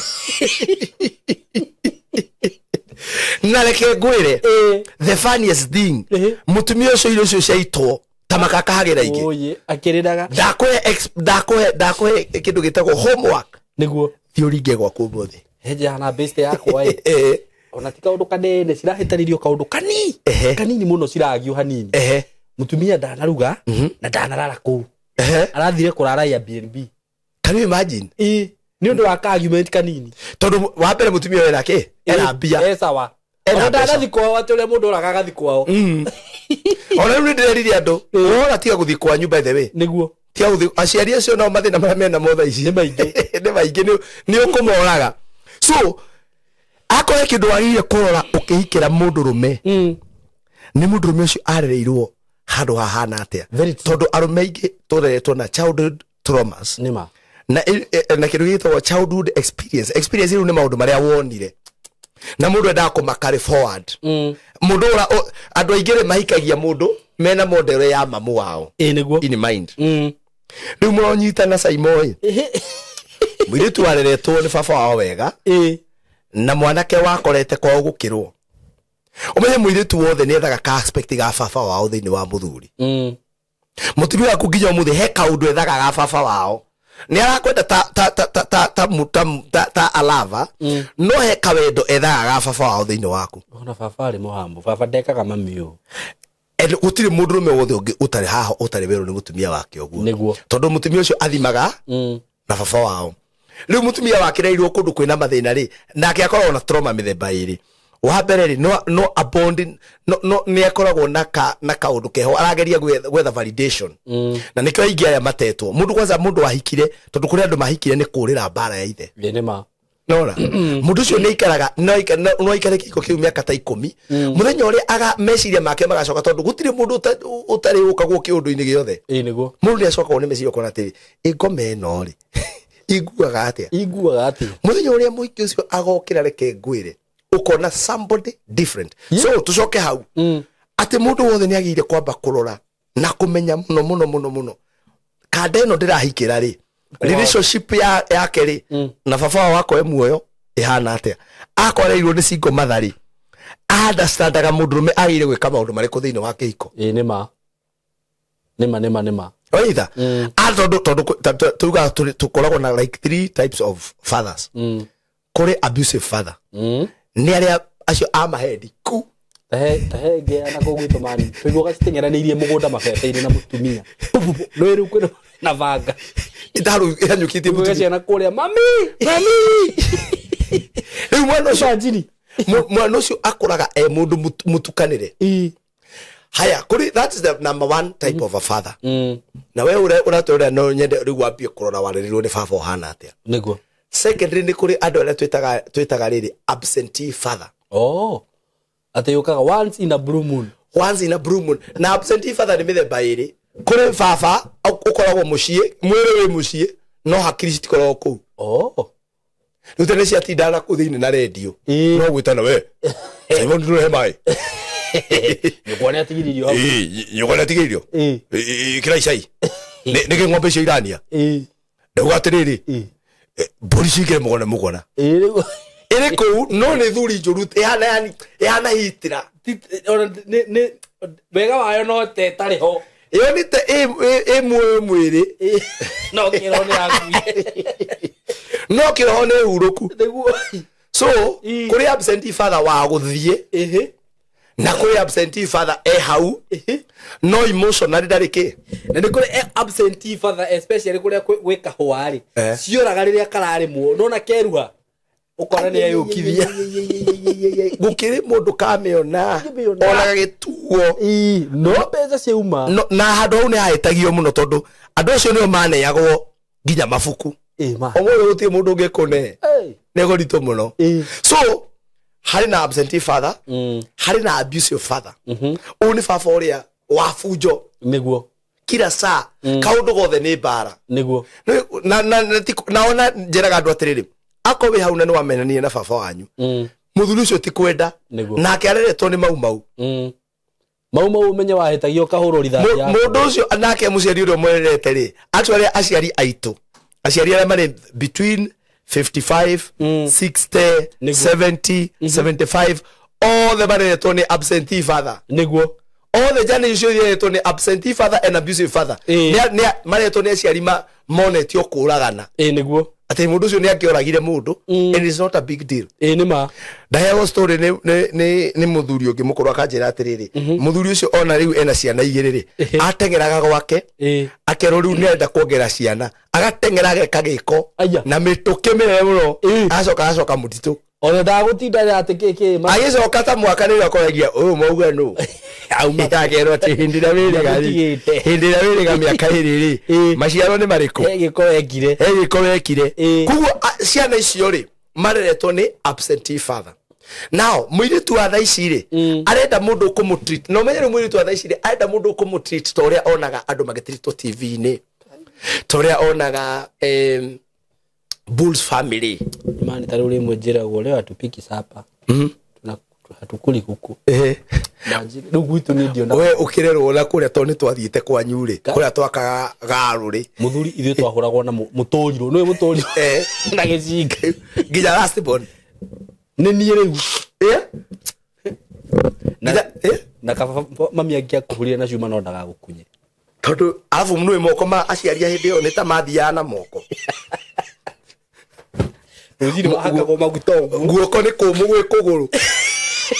Na reke ngwĩre, Ĩĩ. the funniest thing, Ĩhĩ. mũtumia ũcio irio icio ciaitwo ta makakahagĩra ingĩ. Ũyĩ akĩrĩraga. Ndakũhe kĩndũ gĩtagwo homework. Nĩguo. Thiĩ ũringe gwaku ũmũthĩ. Henja na best yakwa ĩ. Ona ti kaũndũ kanene cirahĩtanĩrio, kaũndũ kani kanini mũno ciragio hanini. Mũtumia ndanaruga na ndanarara kũu. Arathire kũrara Airbnb. Can you imagine? Ĩĩ. Nĩ ũndũ wa ka argument kanini. Tondũ wa mbere mũtumia ũyũ ena kĩ, ena mbia. E sawa. Ena Ona mbeca. ndanathi kwao, atĩ ũrĩa mũndũ oraga agathi kwao. Ona rĩu nĩ ndĩrerire andũ, wona tiga gũthiĩ kwanyu, by the way. Nĩguo. Tiga gũthiĩ. Aciari acio nao mathĩna marĩa mena mo thaa ici Nĩ maingĩ. Nĩ maingĩ, nĩ ũkũmoraga. So akorwo he kĩndũ wagĩrĩire kũrora ũkĩhikĩra mũndũrũme, nĩ mũndũrũme ũcio arereirwo handũ hahana atĩa. Very true. Tondũ arũme aingĩ tũreretwo na childhood traumas Nĩ ma. na kĩndũ gĩtagwo childhood experience. Experience rĩu nĩ maũndũ marĩa wonire na mũndũ endaga kũma carry forward. Mũndũ andũ aingĩ rĩ, mahikagia mũndũ mena model ya mamu wao Ĩĩ nĩguo. in mind. Rĩu mũronyitana Saimoi, mũirĩtu wareretwo nĩ baba wao wega na mwanake wakorete kwao gũkĩrwo. Ũmenye mũirĩtu wothe nĩ ethaga ka aspect ga baba wao thĩinĩ wa mũthuri. Mũtumia waku nginya ũmũthĩ he kaũndũ ethaga ga baba wao. Nĩ arakwenda ta ta ta ta ta ta mu- ta ta ta alava, no he kawendo ethaga ga baba wao thĩinĩ waku. Ona baba arĩ mũhambo, baba ndekaga mami ũũ. And gũtirĩ mũndũrũme wothe ũngĩ ũtarĩ haha ũtarĩ werũ nĩ mũtumia wake ũguo. Nĩguo. Tondũ mũtumia ũcio athimaga na baba wao. Rĩu mũtumia wakĩreirwo kũndũ kwĩna mathĩna rĩ, nake akoragwo na trauma mĩthemba ĩrĩ. Wa mbere rĩ, no abondi no nĩ akoragwo na kaũndũ keho arageria gwetha validation, na nĩkĩo aingĩ aya matetwo mũndũ. Kwanza mũndũ wahikire, tondũ kũrĩ andũ mahikire nĩ kũrĩra mbara ya ithe. Ĩĩ nĩ ma. Nona mũndũ ũcio nĩ aikaraga, no aikare kĩhiko kĩu mĩaka ta 10, mũthenya ũrĩa aga meciria make magacoka, tondũ gũtirĩ mũndũ ũtarĩ ũkagwo kĩũndũ-inĩ gĩothe. Ĩĩ nĩguo. Mũndũ nĩ acokagwo nĩ meciria ũkona atĩrĩ, ĩ ngoma ĩno rĩ, iguaga atĩa? Iguaga atĩa? Mũthenya ũrĩa mũhiki ũcio agokĩra, reke ngwĩre, ũkona somebody different. So tũcoke hau, atĩ mũndũ wothe nĩ agĩrĩire kwamba kũrora na kũmenya mũno mũno mũno mũno, kanda ĩno ndĩrahikĩra rĩ, relationship yake rĩ na baba wao wakwa e muoyo ĩhana atĩa? Akwareirwo nĩ single mother rĩ, understandaga mũndũrũme agĩrĩire gwĩka maũndũ marĩkũ thĩinĩ wa kĩhiko? Ĩĩ nĩ ma. Nĩ ma nĩ ma nĩ ma. Oitha tondũ tugaga tũkoragwo na like three types of fathers. Kũrĩ abusive father, nĩ arĩa acio a mahendi ku. Tahe ngĩa na kũu gwitũ mani tũiguaga citeng'eranĩirie mũgũnda mabebe-inĩ na mũtumia nĩ rĩu kwĩna na banga. Ĩhanyũkĩtie Tũiguaga mũtumia. ciana kũrĩa, mami, Mami. Rĩu mwana ũcio mwana ũcio akũraga e mũndũ mũtukanĩre. Haya, kuri that is the number one type of a father. Na we ũratwĩra no nyende rĩu wambie kũrora warerirwo nĩ baba ũhana atĩa. Nĩguo. Secondly nĩ kũrĩ andũ arĩa twĩtaga rĩrĩ absentee father. Oh. Atĩ yũkaga once in a blue moon. Once in a blue moon. Na absentee father nĩ mĩthemba ĩrĩ. Kũrĩ baba ũkoragwo mũciĩ, mwĩrĩ wĩ mũciĩ, no hakiri citikoragwo kũu. Oh. Rĩu tene ciatindaga na kũu thĩinĩ na rendio. No gwĩtana we. Simon ndũrehe maĩ. Nyũkwa nĩ atigĩrĩirio hau. Nyũkwa nĩ atigĩrĩirio. Ĩkĩra icai. Nĩkĩ ng'ombe icio irania? Ndauga atĩrĩrĩ, mbũri cingĩre mũgona mũgona. Ĩrĩ kũu no nĩ thuri njũru ĩhana hitira. Wega wayo no te ĩtarĩ ho. Ĩyo nĩ te ĩ muoyo mwĩrĩ. No kĩroho nĩ yakuire. No kĩroho nĩ hurũku. Nĩguo. So kũrĩ absentee father wa gũthiĩ na kũrĩ absentee father e hau no emotionally ndarĩ kĩ. Na nĩ kũrĩ absentee father especially kũrĩa gwĩ kahũa rĩ cioraga rĩrĩa kararĩmwo nona keruha ũkona nĩ eyũkithia. Gũkĩrĩ mũndũ kamĩona ona gagĩtuo no mbeca ciauma na handũ hau nĩ hahĩtagio mũno tondũ andũ acio nĩo maneagwo nginya mabuku. Ũmũthĩ gũtirĩ mũndũ ũngĩkũne nĩ kũritũ mũno. So harĩ na absentee father, harĩ na abusive father. Ũyũ nĩ baba ũrĩa wa bunjo. Nĩguo. Kila saa kaũndũ gothe nĩ mbara. Nĩguo. Na ona njĩraga andũ atĩrĩrĩ, akorwo wĩ hau na nĩ wamenanire na baba wanyu, mũthuri ũcio ti kwenda nake areretwo nĩ mau mau. Mau mau ũmenye wahĩtagio ũkahũrwo rithathi yaku. Mũndũ ũcio nake mũciari ũrĩa ũmwererete rĩ, actually aciari aitũ, aciari arĩa marĩ between 55, 60, 70, 75, othe mareretwo nĩ absentee father. Nĩguo. Othe jana icio ireretwo nĩ absentee father and abusive father. Mareretwo nĩ aciari monetio kũragana. Nĩguo. Atĩ mũndũ ũcio nĩ angĩoragire mũndũ and it's not a big deal. Nĩ ma. Ndaheagwo story nĩ mũthuri ũngĩ mũkũrũ akanjĩra atĩrĩrĩ, mũthuri ũcio ona rĩu ena ciana igĩrĩ rĩ, ateng'eraga gwake akerwo rĩu nĩarenda kuongerera ciana, agateng'era ageka gĩko na mĩtũkĩ mĩnene mũno, agacoka mũtitũ. Ona ndagũtinda atĩ kĩ kĩ agĩcoka ta mwaka nĩrĩo akoragia ũyũ mauga nũ. Akerwo atĩ hĩndĩ ĩrĩa wĩrĩga mĩaka ĩrĩ rĩ, maciaro nĩ marĩkũ? He gĩko wekire. He gĩko wekire. Koguo ciana icio rĩ mareretwo nĩ absentee father. Now mũirĩtu wa thaa ici rĩ arenda mũndũ ũkũmũtreat. Na ũmenye rĩu mũirĩtu wa thaa ici rĩ arenda mũndũ ũkũmũtreat ta ũrĩa onaga andũ magĩtreatwo TV-inĩ, ta ũrĩa onaga Bulls family. Imani ta rĩu rĩmwe njĩragwo leo hatupiki sapa. Hatukuli kuku. Rĩu gwitũ niĩ ndionaga. We ũkĩrerwo na kũrĩa tondũ nĩ twathiĩte kwanyu rĩ, kũrĩa twakaga garũ rĩ. Mũthuri ithuĩ twahũragwo na mũtũrirũ. Nĩũĩ mũtũrirũ? Na gĩcinga. Nginya last born. Nĩ niĩ rĩu. Na kaba mami angĩakũhũrire na cuma no ndagagũkunye. Tondũ arabu nĩũĩ moko ma aciari a hĩndĩ ĩyo nĩ ta mathiaga na moko. Rũcinĩ mahakagwo maguta ũguo. Guoko nĩ kũmũ gwĩ kũgũrũ.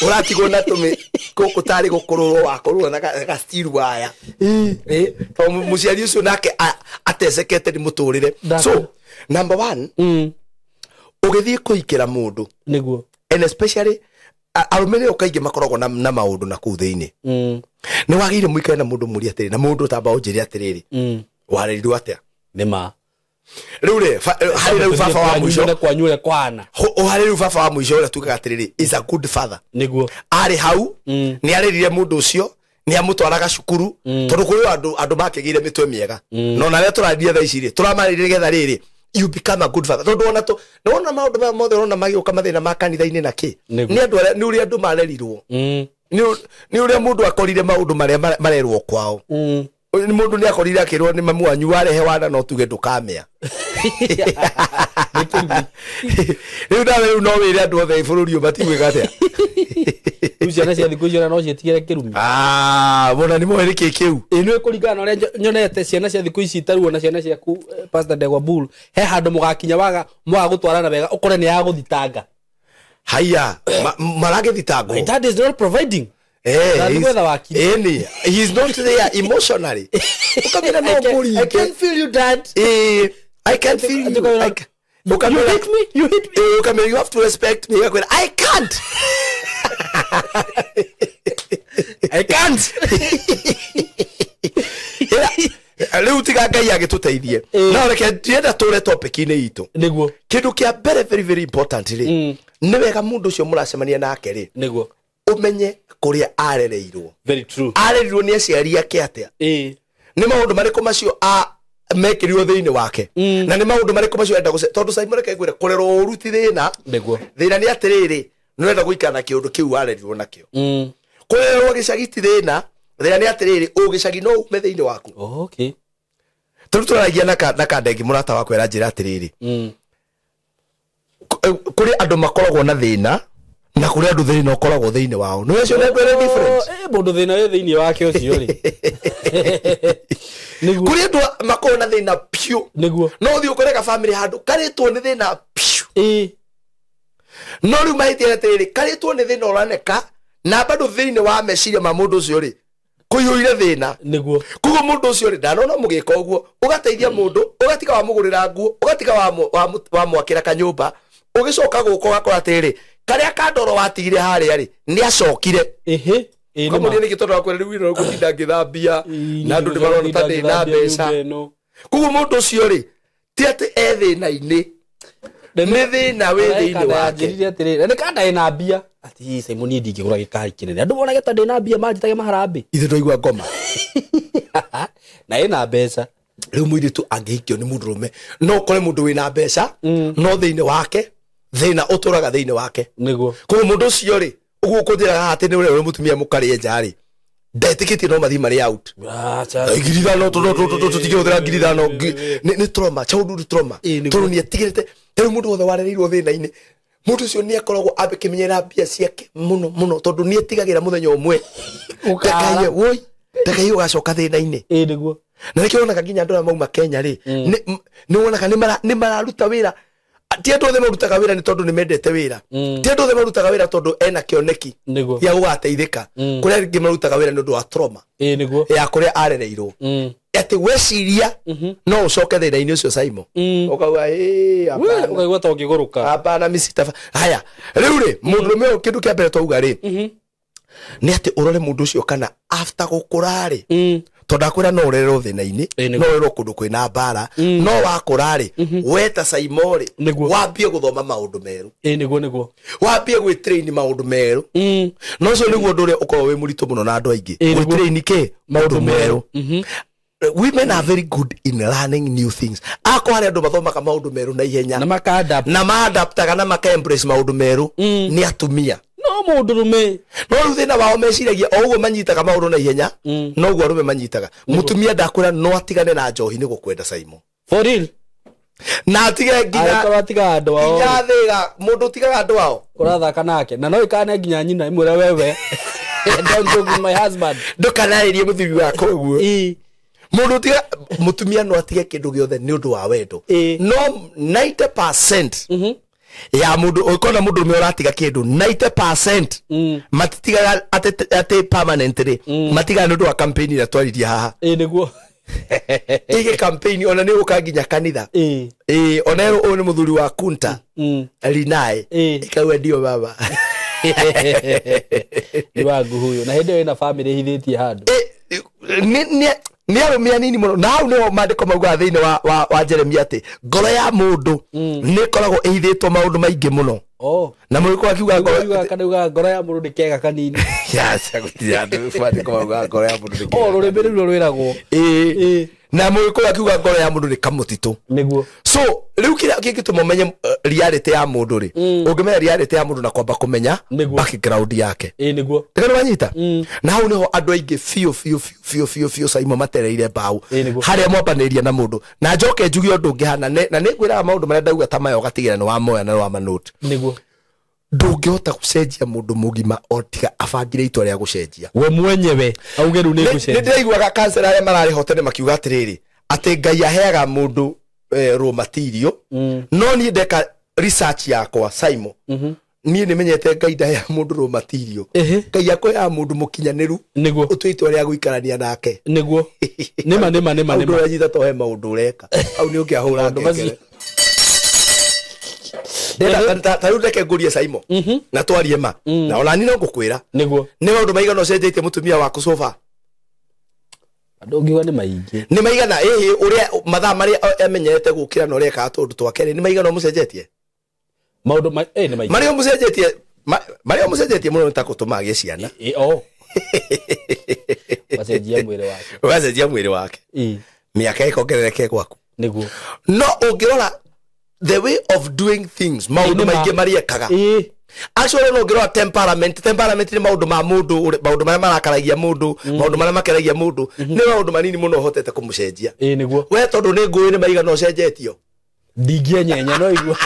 Ũratigwo na tũmĩ gũkũ tarĩ gũkũrũrwo wakũrũrwo na ga steel wire. Tondũ mũciari ũcio nake atecekete nĩ mũtũrĩre. So number one, ũgĩthiĩ kũhikĩra mũndũ. Nĩguo. And especially arũme nĩo kaingĩ makoragwo na maũndũ na kũu thĩinĩ. Nĩ wagĩrĩire mũikare na mũndũ mũrie atĩrĩ, na mũndũ tamba ũnjĩre atĩrĩrĩ, warerirwo atĩa? Nĩ ma. Rĩu rĩ, harĩ rĩu baba wa mũico kwanyu ũrĩa kwana. Harĩ rĩu baba wa mũico ũrĩa tugaga atĩrĩrĩ, is a good father. Nĩguo. Arĩ hau, nĩ arerire mũndũ ũcio, nĩ amũtwaraga cukuru, tondũ kũrĩ andũ makĩgĩire mĩtwe mĩega. Na ona arĩa tũrarĩria thaa ici rĩ, tũramarĩria nĩgetha rĩrĩ, you become a good father. Tondũ ona nĩwona maũndũ maya mothe ũrona magĩũka mathĩna ma kanitha-inĩ na kĩ. Nĩ andũ arĩa, nĩ ũrĩa andũ marerirwo. Nĩ ũrĩa mũndũ akorire maũndũ marĩa marerwo kwao. Nĩ mũndũ nĩ akorire akĩrwo nĩ mamu wanyu warehe wana no tuge ndũkamĩa. Rĩu nawe rĩu no wĩre andũ othe bũrũri ũyũ matigwĩka atĩa. Rĩu ciana cia thikũ ici ona no ciĩtigĩre kĩrumi. Wona nĩ moĩ nĩkĩ kĩu. Ĩ nĩ kũringana na ũrĩa nyonete ciana cia thikũ ici taruo na ciana ciaku Pastor Ndegwa Bull, he handũ mũgakinya waga mwaga gũtwarana wega ũkore nĩ yagũthitanga. Haya, maragĩthitangwo. My dad is not providing. He is not there emotionally. I can feel you, Dad. I can feel you. You hit me, you hit me. Ukamwĩra you have to respect me. Agakwĩra I can't. I can't. Rĩu tiga Ngai agĩtũteithie. No reke ndienda tũre topic-inĩ itũ. Nĩguo. Kĩndũ kĩa mbere very very important rĩ, nĩ wega mũndũ ũcio mũracemania nake rĩ, Nĩguo. ũmenye kũrĩa arereirwo. Very true. Arerirwo nĩ aciari ake atĩa? Nĩ maũndũ marĩkũ macio mekĩrirwo thĩinĩ wake? Na nĩ maũndũ marĩkũ macio enda gũce, tondũ Simon reke ngwĩre, kũrerwo ũru ti thĩna. Nĩguo. Thĩna nĩ atĩrĩrĩ, nĩ ũrenda gũikara na kĩũndũ kĩu warerirwo nakĩo. Kũrerwo gĩcagi ti thĩna, thĩna nĩ atĩrĩrĩ, ũgĩcagi no ume thĩinĩ waku. Okay. Tondũ tũraragia na Kandenge mũrata wakwa aranjĩra atĩrĩrĩ, kũrĩ andũ makoragwo na thĩna na kũrĩ andũ thĩna ũkoragwo thĩinĩ wao. Nĩ ũcio nĩ very different. Mũndũ thĩna wĩ thĩinĩ wake ũcio rĩ. Nĩguo. Kũrĩ andũ makoragwo na thĩna piũ. Nĩguo. No ũthiĩ ũkore ga family handũ karĩtwo nĩ thĩna piũ. No rĩu mahĩtia atĩrĩrĩ, karĩtwo nĩ thĩna ũraneka na bado thĩinĩ wa meciria ma mũndũ ũcio rĩ, kũiyũire thĩna. Nĩguo. Koguo mũndũ ũcio rĩ, ndanona mũgĩka ũguo, ũgateithia mũndũ, ũgatiga wamũgũrĩra nguo, ũgatiga wamwakĩra kanyũmba, ũgĩcoka gũka ũgakora atĩrĩrĩ, karĩa kandoro watigire harĩa rĩ, nĩ acokire. Kamũria nĩkĩ tondũ wakwĩra rĩu ino ngũtinda ngĩthambia, na andũ nĩ marona ta ndĩ na mbeca. Koguo mũndũ ũcio rĩ, ti atĩ e thĩna-inĩ, nĩ thĩna wĩ thĩinĩ wake. Njĩrire atĩrĩrĩ, nĩ kanda ĩna mbia. Ati Simon niĩ ndingĩgũra gĩkari kĩnene. Andũ monage ta ndĩ na mbia manjĩtage maharambĩ. Ithuĩ twaigua ngoma. Na ĩna mbeca. Rĩu mũirĩtu angĩhikio nĩ mũndũrũme, no ũkore mũndũ wĩna mbeca, no thĩinĩ wake, thĩna ũtũraga thĩinĩ wake. Nĩguo. Koguo mũndũ ũcio rĩ, ũguo ũkũnjĩraga atĩ nĩ ũrĩa mũtumia mũkarĩe nja rĩ, ndetĩkĩtie no mathiĩ marĩ out. Ngiri ithano, tũtingĩhũthĩra ngiri ithano. Nĩ trauma, childhood trauma. Tondũ nĩ etigĩrĩte, rĩu mũndũ wothe warereirwo thĩna-inĩ, mũndũ ũcio nĩ akoragwo akĩmenyera mbia ciake mũno mũno, tondũ nĩ etigagĩra mũthenya ũmwe. Ndakaiye, woi, ndakaiye ũgacoka thĩna-inĩ. Nĩguo. Na nĩkĩo wonaga nginya andũ arĩa mauma Kenya rĩ, nĩ wonaga nĩ mararuta wĩra. Ti andũ othe marutaga wĩra nĩ tondũ nĩ mendete wĩra. Ti andũ othe marutaga wĩra tondũ ena kĩoneki gĩa gũgateithĩka. Kũrĩ angĩ marutaga wĩra nĩ ũndũ wa trauma. Nĩguo. Ya kũrĩa arereirwo. Atĩ weciria no ũcoke thĩna-inĩ ũcio Simon. Ũkauga, hapana. Ũkaigua ta ũngĩgũrũka. Hapana, mimi sitafa. Haya, rĩu rĩ, mũndũrũme ũyũ kĩndũ kĩa mbere twauga rĩ, nĩ atĩ ũrore mũndũ ũcio kana after gũkũra rĩ, tondũ akwĩra no ũrererwo thĩna-inĩ, no ũrererwo kũndũ kwĩna mbara, no wakũra rĩ, we ta Simon rĩ, wambie gũthoma maũndũ merũ. Nĩguo, nĩguo. Wambie gwĩtrain maũndũ merũ. Na ũcio nĩguo ũndũ ũrĩa ũkoragwo wĩ mũritũ mũno na andũ aingĩ. Gwĩtrain kĩ? Maũndũ merũ. Women are very good in learning new things. Akwa harĩ andũ mathomaga maũndũ merũ na ihenya. Na maka-adapt. Na ma-adaptaga na maka-embrace maũndũ merũ nĩ atumia. No mũndũrũme. No rĩu thĩna wao meciragia o ũguo manyitaga maũndũ na ihenya, no ũguo arũme manyitaga. Mũtumia ndakwĩra no atigane na njohi nĩ gũkwenda Simon. For real? Na atige nginya Angĩkorwo atigaga andũ ao. Nginya thĩga, mũndũ ũtigaga andũ ao. Ũrathaka nake. Na no ĩkane nginya nyina ĩmwĩre wewe. Don't joke with my husband. Ndũkanarĩrie mũthuri wakwa ũguo. Mũndũ ũtiga, mũtumia no atige kĩndũ gĩothe nĩ ũndũ wa wendo. No 90% ya mũndũ, ũkona mũndũ ũmwe ũratiga kĩndũ 90% matitigaga atĩ permanently, matigaga nĩ ũndũ wa campaign ĩrĩa twaririe haha. Nĩguo. Ĩgĩ campaign ona nĩ ũka nginya kanitha. Ona erwo ũyũ nĩ mũthuri wa Kunta. Rinae. Ĩkauga ndio baba. Nĩ wangu huyu. Na hĩndĩ ĩyo ĩna family ĩhithĩtie handũ. Nĩ arũme anini mũno. Na hau nĩho maandĩko maugaga thĩinĩ wa Jeremia atĩ ngoro ya mũndũ nĩ ĩkoragwo ĩhithĩtwo maũndũ maingĩ mũno. Na mũgĩkũyũ akiuga ngoro Mũgĩkũyũ akiuga kana ngoro ya mũndũ nĩ kega kanini. Aca, gũtirĩ andũ maandĩko maugaga ngoro ya mũndũ nĩ kega. Rũrĩmĩ rũu rwĩragwo. Na mũgĩkũyũ akiuga ngoro ya mũndũ nĩ kamũtitũ. Nĩguo. So rĩu kĩrĩa kĩngĩtũma ũmenye reality ya mũndũ rĩ, ũngĩmenya reality ya mũndũ na kwamba kũmenya background yake. Nĩguo. Ndĩrona wanyita? Na hau nĩho andũ aingĩ biũ, biũ, biũ, biũ, biũ, Simon matereire mbaũ. Nĩguo. Harĩa mwambanĩria na mũndũ. Na njoke njuge ũndũ ũngĩ hana, na nĩngwĩraga maũndũ marĩa ndauga ta maya ũgatigĩra nĩ wamoya na nĩ wamanote. Nĩguo. Ndũngĩhota gũcenjia mũndũ mũgima o tiga abangire itua rĩa gũcenjia. We mwenyewe auge rĩu nĩ ngũcenjia. Nĩ ndĩraiguaga kansela arĩa mararĩ ho tene makiuga atĩrĩrĩ, atĩ Ngai aheaga mũndũ raw material. No niĩ ndeka research yakwa Simon. Niĩ nĩmenyete Ngai ndaheaga mũndũ raw material. Ngai akũheaga mũndũ mũkinyanĩru. Nĩguo. Ũtue itua rĩa gũikarania nake. Nĩguo. Nĩma, nĩma, nĩma, Hau nĩma. ndũranyita to he maũndũ ũreka. Hau nĩ ũngĩahũra Maũndũ macio. ngengere. Ta rĩu reke ngũrie Saimo na twarie ma na ona niĩ no ngũkwĩra nĩguo nĩ maũndũ maigana ũcenjetie mũtumia waku sofa? Andũ ngiuga nĩ maingĩ. Nĩ maigana ĩhĩ ũrĩa mathaa marĩa amenyerete gũkĩra na ũrĩa ekaga tũũndũ twake rĩ, nĩ maigana ũmũcenjetie? Maũndũ nĩ maingĩ. Marĩa ũmũcenjetie marĩa ũmũcenjetie mũno nĩ ta gũtũma agĩe ciana. O wacenjia mwĩrĩ wake. Ũgacenjia mwĩrĩ wake. Mĩaka ĩkongerereke gwaku. Nĩguo. No ũngĩrora the way of doing things, maũndũ maingĩ marĩa ekaga. Actually no ũngĩrora temperament nĩ maũndũ ma mũndũ, maũndũ marĩa marakaragia mũndũ, maũndũ marĩa makenagia mũndũ, nĩ maũndũ manini mũno ũhotete kũmũcenjia. Nĩguo. We tondũ nĩ ngũĩ nĩ maigana ũcenjetio. Ndingĩenyenya no igua.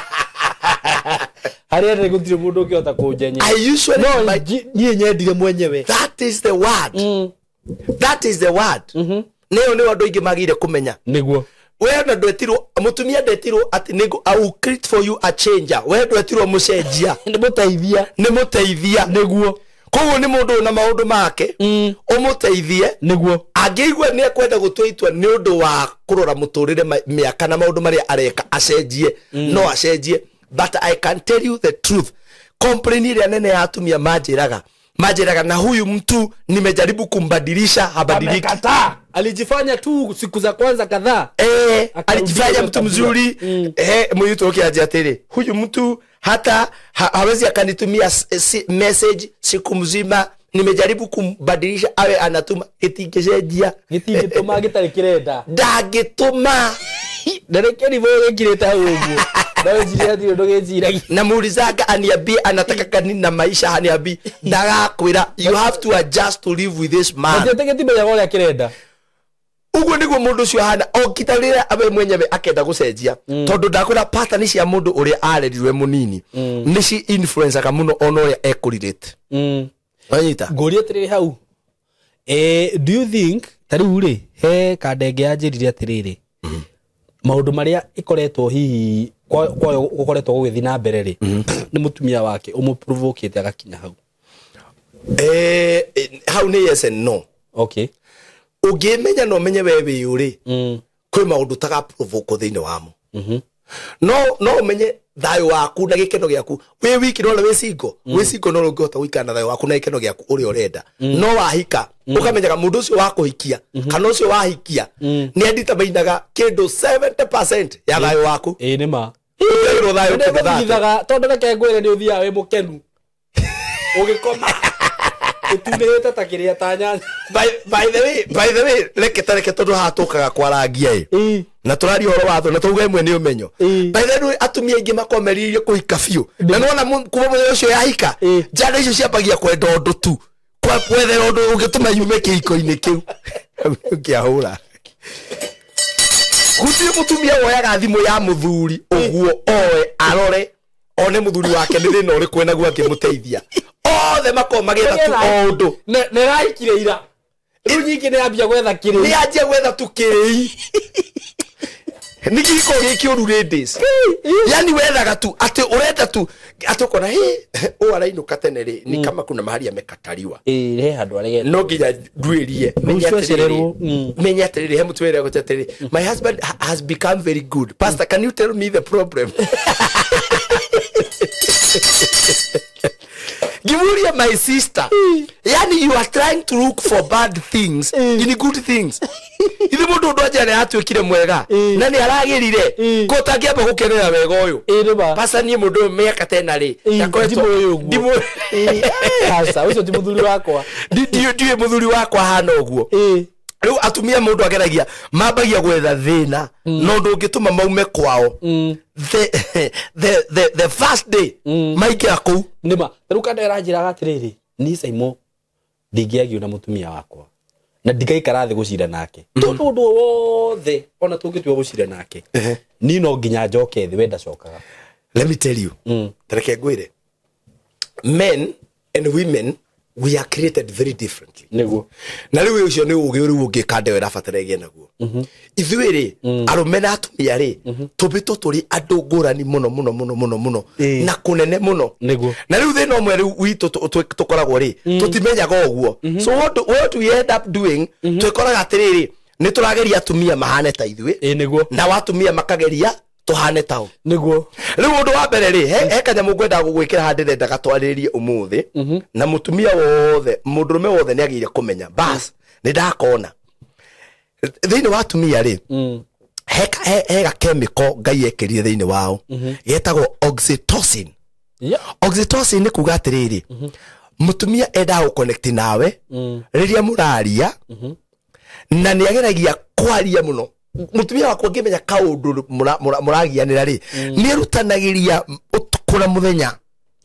Harĩa nĩ gũtirĩ mũndũ ũngĩhota kũnjenyenya. I usually no niĩ nyendire mwenyewe. That is the word. That is the word. Nĩyo nĩ andũ aingĩ magĩrĩire kũmenya. Nĩguo. We na ndwetirwo mutumia ndetirwo ati nĩngũ I will create for you a changer. We ndwetirwo mũcenjia. Nĩ mũteithia. Nĩ mũteithia. Nĩguo. Koguo nĩ mũndũ na maũndũ make ũmũteithie. Nĩguo. Angĩigua nĩ ekwenda gũtua itua nĩ ũndũ wa kũrora mũtũrĩre mĩaka na maũndũ marĩa areka acenjie, no acenjie. But I can tell you the truth. Complain ĩrĩa nene ya atumia manjĩraga na huyu mtu nimejaribu kumbadilisha habadiliki. Amekataa. Alijifanya tu siku za kwanza kadhaa. Alijifanya mtu mzuri. Muyuto ukiaje atĩrĩ, huyu mtu hata hawezi akanitumia message siku mzima, nimejaribu kumbadilisha awe anatuma gĩtingĩcenjia. Gĩtingĩtũma gĩtarĩ kĩrenda. Ndangĩtũma. Nderekeri wewe wĩkĩrĩte hau ũguo. Na muulizaga aniambie anataka kanini na maisha, aniambie ndagakwĩra you have to adjust to live with this man. Uguo niguo mundu ucio ahana okita rĩrĩa awe mwenyewe akenda gũcenjia, tondũ ndakwĩra pattern cia mũndũ ũrĩa arerirwe mũnini nĩ ci influencaga mũno ona ũrĩa ekũrirĩte. Wanyita ngũrie atĩrĩrĩ hau, do you think ta rĩu rĩ he kandenge yanjĩrire atĩrĩrĩ maũndũ marĩa ikoretwo hihi kwayo gũkoretwo gũgĩthiĩ na mbere rĩ nĩ mũtumia wake ũmũprovokĩte agakinya hau? Hau nĩ yes and no. Okay. Ũngĩmenya no menye we wĩ ũrĩ kwĩ maũndũ tagaprovokwo thĩinĩ wamo. No no ũmenye thayũ waku na gĩkeno gĩaku wĩ wiki, no wĩ single, wĩ single no ũngĩhota gũikara na thayũ waku na gĩkeno gĩaku ũrĩa ũrenda. No wahika ũkamenyaga mũndũ ũcio wa kũhikia kana ũcio wahikia nĩ anditamainaga kĩndũ 70% ya thayũ waku. Ĩĩ nĩ ma. Ũkagĩrwo thayũ kĩndũ 30. Tondũ reke ngwĩre nĩ ũthiaga wĩ mũkenu ũgĩkoma ũtunĩhĩte ta kĩrĩa ta nyanya. By the way reke tareke tondũ haha tũkaga kwarangia ĩ na tũraria ũhoro wa thũ na tũuga ĩmwe nĩ ũmenyo. By the way atumia aingĩ makomerĩirie kũhika biũ na nĩwona kuma mũthenya ũcio yahika njana icio ciambagia kwenda ũndũ tu kwethera ũndũ ũngĩtũma yume kĩhiko-inĩ kĩu. Ũngĩahũra gũtirĩ mũtumia woyaga thimũ ya mũthuri ũguo oe arore one mũthuri wake nĩ thĩna ũrĩkũ enaguo akĩmũteithia. Othe makorwo magĩetha tu o ũndũ. Nĩ rahikire ira rĩu nyingĩ nĩ yambia gwetha kĩrĩi. Nĩ yanjia gwetha tu kĩrĩi. Nĩ kĩhiko gĩkĩ ũru ladies. Yani wethaga tu atĩ ũrenda tu atĩ ũkona ũũ arainũka tene rĩ ni kama kuna mahali amekataliwa. He handũ aregete. No nginya nduĩrie menye atĩrĩrĩ he mũtu wĩra gũte atĩrĩrĩ my husband has become very good. Pastor, can you tell me the problem? Givuria my sister. Yani you are trying to look for bad things in good things. Ithe mundu undu anjane atuikire mwega na ni aragirire ko tangiamba gukenera wega uyu. Pasa nie mundu miaka tena ri ndakoretwo ndimu asa ucio ti muthuri wakwa. Ndiũ muthuri wakwa hana uguo. Riu atumia mundu ageragia mambagia gwetha thina no ndungituma maume kwao. The first day maingĩra kũu nĩma rĩu kanda ĩranjĩraga atĩrĩrĩ niĩ Saimo ndingĩagio na mũtumia wakwa na ndingaikara thĩ gũcira nake tondũ ũndũ wothe ona tũngĩtua gũcira nake niĩ no nginya njoke thĩ we ndacokaga. Let me tell you, tareke ngwĩre, men and women we are created very differently. Nĩguo. Na rĩu ũcio nĩ ũgĩ rĩu ũngĩ kanda ĩrabatara ĩgĩe naguo. Ithuĩ rĩ arũme na atumia rĩ tũmbĩtwo tũrĩ andũ ngũrani mũno mũno mũno mũno mũno na kũnene mũno. Nĩguo. Na rĩu thĩna ũmwe rĩu witũ tũkoragwo rĩ tũtimenyaga ũguo. So what we end up doing twĩkoraga atĩrĩrĩ nĩ tũrageria atumia mahane ta ithuĩ. Nĩguo. Na atumia makageria Tuhane tao. Niguo. Riu undu wa mbere ri, he kanyamũ ngwendaga gũgwĩkĩra haha ndĩrendaga twarĩrĩrie ũmũthĩ. Na mũtumia wothe, mũndũrũme wothe nĩ agĩrĩire kũmenya. Bas, nĩ ndakona. Thĩinĩ wa atumia rĩ, he gakemiko Ngai ekĩrire thĩinĩ wao. Getagwo oxytocin. Oxytocin nĩ kuga atĩrĩrĩ, mũtumia endaga gũconnect nawe rĩrĩa mũraria, na nĩ ageragia kwaria mũno. Mũtumia wakwa angĩmenya kaũndũ mũragianĩra rĩ, nĩ erutanagĩria ũtukũ na mũthenya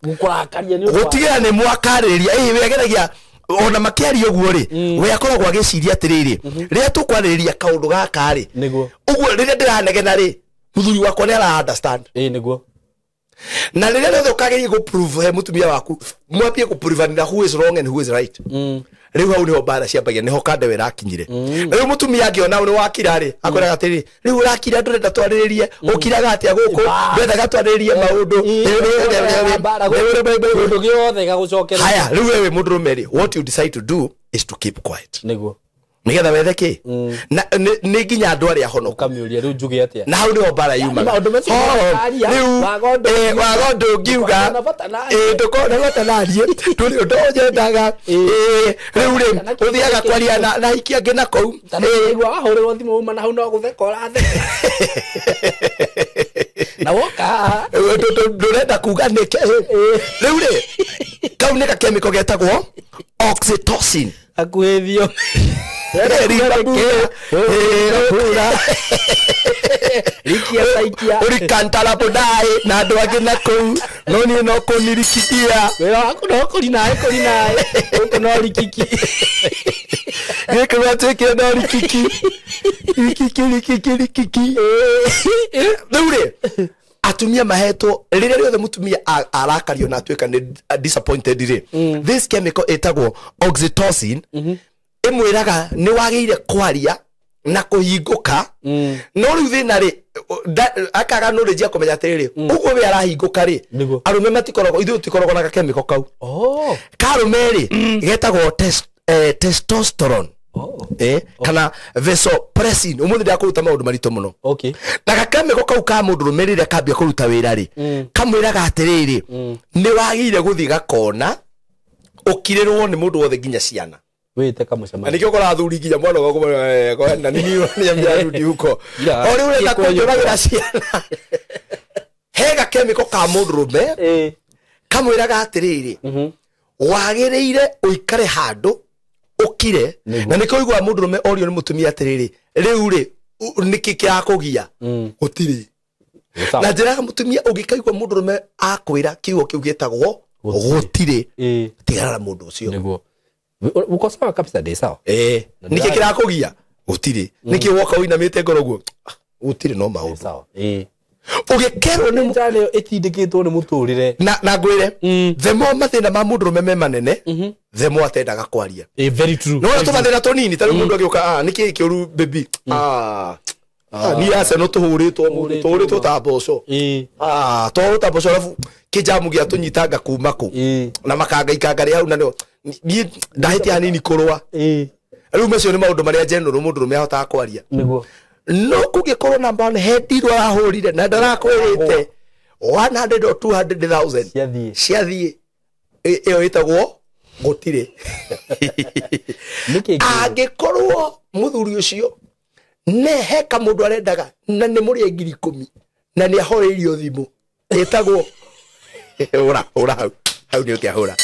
gũkũrakaria nĩ ũndũ wa- gũtigĩra nĩ mwakarĩrĩria. We ageragia ona makĩaria ũguo rĩ, we akoragwo agĩciria atĩrĩrĩ, rĩrĩa tũkwarĩrĩria kaũndũ gaka rĩ, Nĩguo. ũguo rĩrĩa ndĩranegena rĩ, mũthuri wakwa nĩ ara understand. Nĩguo. Na rĩrĩa rĩothe ũkageria gũ-prove he mũtumia waku, mwambie gũ-prove-anĩra who is wrong and who is right. Rĩu hau nĩho mbara ciambagia, nĩho kande wĩrakinyire. Rĩu mũtumia angĩona nĩ wakira rĩ, akwĩraga atĩrĩrĩ, rĩu ũrakira ndũrenda twarĩrĩrie, ũkiraga atĩa gũkũ, ndwendaga twarĩrĩrie maũndũ. Kĩndũ gĩothe gagũcokera. Haya, rĩu wewe mũndũrũme rĩ, what you decide to do is to keep quiet. Nĩguo. Nĩgetha wethe kĩ? Na nĩ nginya andũ arĩa honoku. Ũkamĩũria rĩu njuge atĩa? Na hau nĩho mbara yumaga. Maũndũ macio mararia, Rĩu, waga ũndũ ũngiuga. waga ũndũ ũngiuga. Ndũkona bata naniĩ. Ndũkona bata naniĩ. Ndũrĩ ũndũ ũnyendaga. Rĩu rĩ, Kana kĩndũ ũthiaga gĩkĩ. kwaria na aiki angĩ na kũu. Ta nĩ waigua wahũrĩrwo thimũ uma na hau no gũtheka ũratheka. Na woka haha. Ndũrenda kuga nĩkĩ. Rĩu rĩ, kau nĩ gakemiko getagwo oxytocin. Hakuhĩ thio. Rikia taikia. Urikantara budai na andũ angĩ na kũu, no niĩ no kũnirikikia. Wĩra waku no kũrinaĩ kũrinaĩ. Gũkũ no rikiki. Gĩkĩ gwatuĩkire no rikiki. Rikiki, rikiki, rikiki. Rĩu rĩ, atumia mahetwo rĩrĩa rĩothe mũtumia arakario na atuĩka nĩ disappointed rĩ, this chemical ĩtagwo oxytocin ĩmwĩraga nĩ wagĩrĩire kwaria na kũhingũka. No rĩu thĩna rĩ, akaga knowledge ya kũmenya atĩrĩrĩ, ũguo we arahingũka rĩ, Nĩguo. arũme matikoragwo, ithuĩ tũtikoragwo na gakemiko kau. Karũme rĩ, getagwo testosterone. Kana vasopressin. Ũmũthĩ ndakũruta maũndũ maritũ mũno. Na gakemiko kau ka mũndũrũme rĩrĩa kambia kũruta wĩra rĩ, kamwĩraga atĩrĩrĩ, nĩ wagĩrĩire gũthiĩ gakona ũkirĩrwo nĩ mũndũ wothe nginya ciana. Wĩte kamũcemanio. Na nĩkĩo ũkoraga athuri nginya mwana ũgakũmenya, na nini nĩ huko. O rĩu ũrenda kũnjũragĩra ciana. He gakemiko ka mũndũrũme, kamwĩraga atĩrĩrĩ, wagĩrĩire ũikare handũ ũkire. Na nĩkĩo ũiguaga mũndũrũme orio nĩ mũtumia atĩrĩrĩ, rĩu rĩ, nĩkĩ kĩrakũgia? Gũtirĩ. Na njĩra ya mũtumia ũngĩkaigua mũndũrũme akwĩra kiugo kĩu gĩtagwo gũtirĩ, tigana na mũndũ ũcio. Nĩguo. Uko sawa kabisa, ndĩ sawa. Nĩkĩ kĩrakũgia? Gũtirĩ. Nĩkĩ woka ũinamĩte ngoro ũguo? Gũtirĩ no maũndũ. Sawa. Ũgĩkerwo nĩ Njaa nĩyo ĩtindĩkĩtwo nĩ mũtũrĩre. Na ngwĩre, the more mathĩna ma mũndũrũme me manene, the more atendaga kwaria. Very true. No tũmathĩna tũnini, ta rĩu mũndũ agĩũka, nĩkĩ kĩũru baby? Niĩ Arsenal tũhũrĩtwo mũndũ, tũhũrĩtwo ta mboco. Tũhũrĩtwo ta mboco, arabu kĩnjamu gĩa tũnyitanga kuma kũ. Na makanga ikanga rĩ hau na nĩo. Niĩ ndahĩtia hanini kũrũa. Rĩu macio nĩ maũndũ marĩa general mũndũrũme ahotaga kwaria. Nĩguo. No kũngĩkorwo number one, he deal arahũrire na ndarakwĩrĩte 100 or 200,000. Ciathiĩ. Ciathiĩ. Ĩyo ĩtagwo gũtirĩ. Nĩkĩ kĩũru? Angĩkorwo mũthuri ũcio ne he kamũndũ arendaga na nĩ mũrĩe ngiri ikũmi na nĩ ahoreirio thimũ, ĩtagwo hũra, hũra hau. Hau nĩ ũkĩahũra.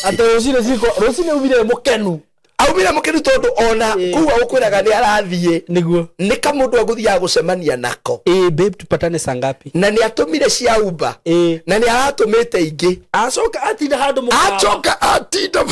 Atĩ rũcinĩ ciko, rũcinĩ aumire mũkenu. Aumire mũkenu tondũ ona kũu agũkwĩraga nĩ arathiĩ. Nĩguo. Nĩ kamũndũ agũthiaga gũcemania nako. Babe, tupatane saa ngapi? Na nĩ atũmire cia Uber. Na nĩ aratũmĩte ingĩ. Acoka atinda handũ mũkawa. Acoka atinda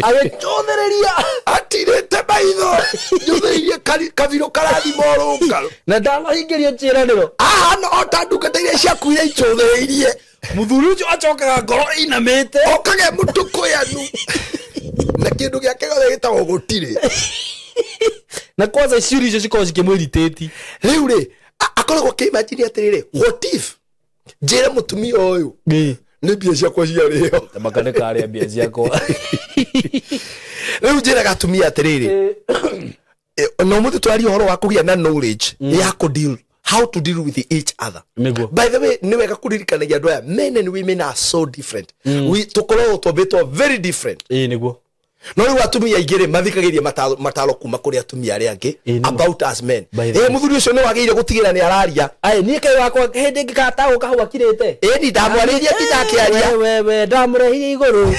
Agĩcũthĩrĩria. Atirĩte maitho. Njũthĩrĩirie kabirũ karathima ũrũngarũ. Na ndanahingĩrio ciĩranĩro. Ahana o ta ndungata iria ciakuire icũthĩrĩirie. Mũthuri ũcio acokaga ngoro ĩinamĩte. Okage mũtukũyanu. Na kĩndũ gĩake gĩothe gĩtagwo gũtirĩ. Na kwanza ciũria icio cikoragwo cikĩmũiritĩti. Rĩu rĩ, akoragwo akĩimagine atĩrĩrĩ, what if njĩre mũtumia ũyũ nĩ mbia ciakwa ciarĩo. Maka nĩ karĩa mbia ciakwa. Rĩu njĩraga atumia atĩrĩrĩ, No mũthĩ twarie ũhoro wa kũgĩa na knowledge ya kũ deal, how to deal with each other. Nĩguo. By the way, nĩ wega kũririkanagia andũ aya, men and women are so different. We tũkoragwo tũmbĩtwo very different. Ĩĩ nĩguo. No rĩu atumia aingĩ rĩ mathikagĩria mataro kuma kũrĩ atumia arĩa angĩ Ĩĩ, nĩma. about us men. By the way. Ĩ mũthuri ũcio nĩ wagĩrĩire gũtigĩra nĩ araria. Ai niĩ kaĩ wakwa hĩndĩ ĩngĩ katagwo kahũa kirĩte. Ĩni ndamwarĩria nginya akĩaria. We ndamũrehire igũrũ.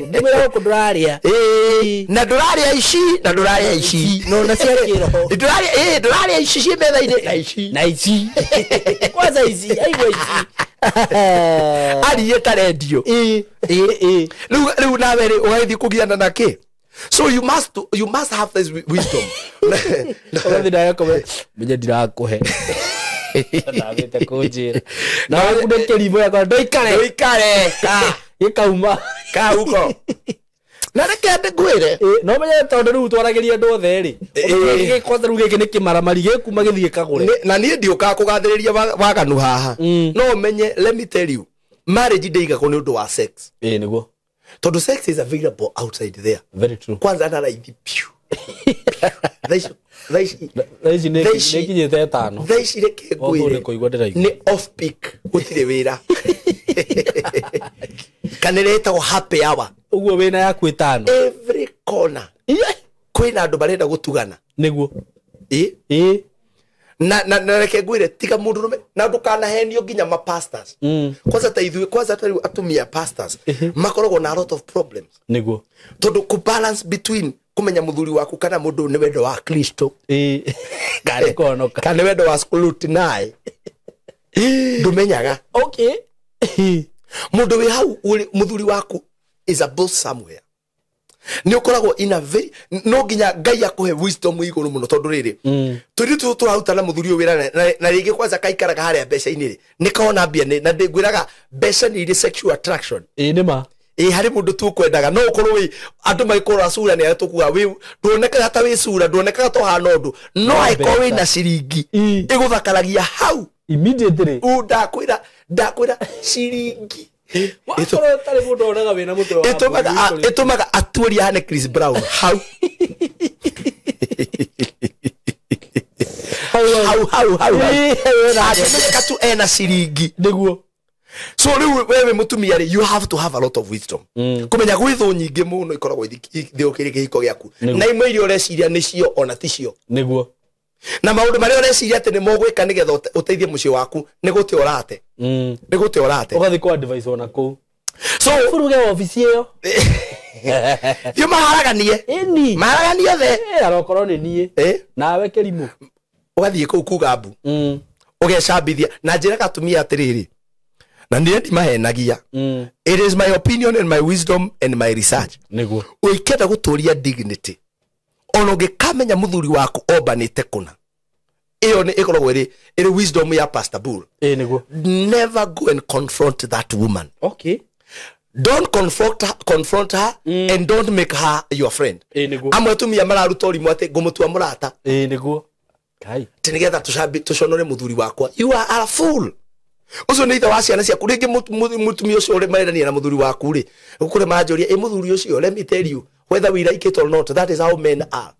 Ndimwĩra gũkũ ndũrarĩa. Ĩĩ, na ndũrarĩa ici na ndũrarĩa ici. No na cia kĩroho. Ndũrarĩa, ĩĩ, ndũrarĩa ici ciĩ metha-inĩ na ici. Na ici. Kwanza ici, aigua ici. Ariĩ ta rendio. Ĩĩ, ĩĩ. Rĩu nawe rĩ ũgagĩthiĩ kũgiana na kĩ? So you must have this wisdom. Ũgathiĩ nawe ũkauga, menye ndirakũhe. Ndagĩte kũnjĩra. Na waku nĩ kĩrimũ yakwa ndũikare. Ndũikare. Ka Gĩkauma. Ka huko. Na reke ngwĩre. Ĩĩ, no menye tondũ rĩu twaragĩria andũ othe rĩ. Ĩĩ. Kwanza rĩu gĩkĩ nĩ kĩmaramari gĩkuma gĩthiĩ kagũre. Na niĩ ndiũkaga kũgathĩrĩria waganu haha. No menye, let me tell you, marriage ndĩigagwo nĩ ũndũ wa sex. Ĩĩ nĩguo. Tondũ sex is available outside there. Very true. Kwanza na raithi piu. Thaa ici Thaa ici Thaa ici- nĩ ikinyĩte 5. Thaa ici reke Ũguo ngwĩre nĩ kũigua ndĩraigua. Nĩ off peak, gũtirĩ wĩra kana ĩrĩa ĩtagwo happy hour. Ũguo wĩna yaku 5. Every corner kwĩna andũ marenda gũtugana. Nĩguo. Ĩ Ĩĩ. na reke ngwĩre, tiga mũndũ rũme na ndũkanahenio nginya ma pastors. Kwanza ta ithuĩ, kwanza ta rĩu atumia pastors makoragwo na a lot of problems Nĩguo. tondũ kũ balance between kũmenya mũthuri waku kana mũndũ nĩ wendo wa Kristo Ĩĩ. Ngarĩ kũhonoka. kana nĩ wendo wa scrutiny, ndũmenyaga. Okay. Mũndũ wĩ hau mũthuri waku is a boss somewhere, nĩ ũkoragwo in a very, no nginya Ngai akũhe wisdom igũrũ mũno tondũ rĩrĩ tũirĩ tũtũ tũraruta na mũthuri ũyũ wĩra na rĩngĩ kwanza kaikaraga harĩa mbeca-inĩ rĩ nĩ kona mbia na ndĩngwĩraga mbeca nĩ irĩ sexual attraction. Ĩĩ nĩ ma. Ĩ harĩ mũndũ tu ũkwendaga no ũkorwo wĩ andũ magĩkũrora cura nĩ arĩa tũkuga wĩ nduonekaga ta wĩ cura, nduonekaga ta ũhana ũndũ, no angĩkorwo wĩna ciringi ĩgũthakaragia hau. Immediately. U ndakwĩra ciringi Wakorwo ũtarĩ mũndũ onaga wĩna mũtwe wa ĩtũmaga mbũri. Ĩtũmaga atuĩria ahane Chris Brown hau Hau hau hau hau hau. Ĩĩ, wĩna Angĩmenyeka tu ena ciringi. Nĩguo. So rĩu wewe mũtumia rĩ, you have to have a lot of wisdom kũmenya gwĩ thũ nyingĩ mũno ikoragwo ithĩũkĩire kĩhiko gĩaku Nĩguo. na imwe iria ũreciria nĩcio ona ticio Nĩguo. Na maũndũ marĩa ũreciria atĩ nĩ mogwĩka nĩgetha ũteithie mũciĩ waku nĩ gũte ũrate, nĩ gũte ũrate. Ũgathiĩ kũ advice ona kũu. So Buruge obici ĩyo. thiĩ maharaganie. Ĩni. Maharaganie othe. Ĩ, arokorwo nĩ niĩ. Eh? Nawe kĩrimũ. Ũgathiĩ kũu kuga mbu, ũgecambithia na njĩraga atumia atĩrĩrĩ, na niĩ ndimahenagia, it is my opinion and my wisdom and my research. Nĩguo. Ũikenda gũtũria dignity, ona ũngĩkamenya mũthuri waku ombanĩte kũna, ĩyo nĩ ĩkoragwo ĩrĩ wisdom ya Pastor Bull. Ĩĩ nĩguo. Never go and confront that woman. Okay. Don't confront her and don't make her your friend. Ĩĩ nĩguo. Amwe atumia mararuta ũrimũ atĩ ngũmũtua mũrata Ĩĩ nĩguo. Kai. atĩ nĩgetha tũconore mũthuri wakwa. You are a fool. Ũcio nĩ ithe wa ciana ciaku. Rĩngĩ mũtumia ũcio ũrĩ marendania na mũthuri waku rĩ, kũrĩ manjũria ĩ mũthuri ũcio, let me tell you, whether we like it or not, that is how men are.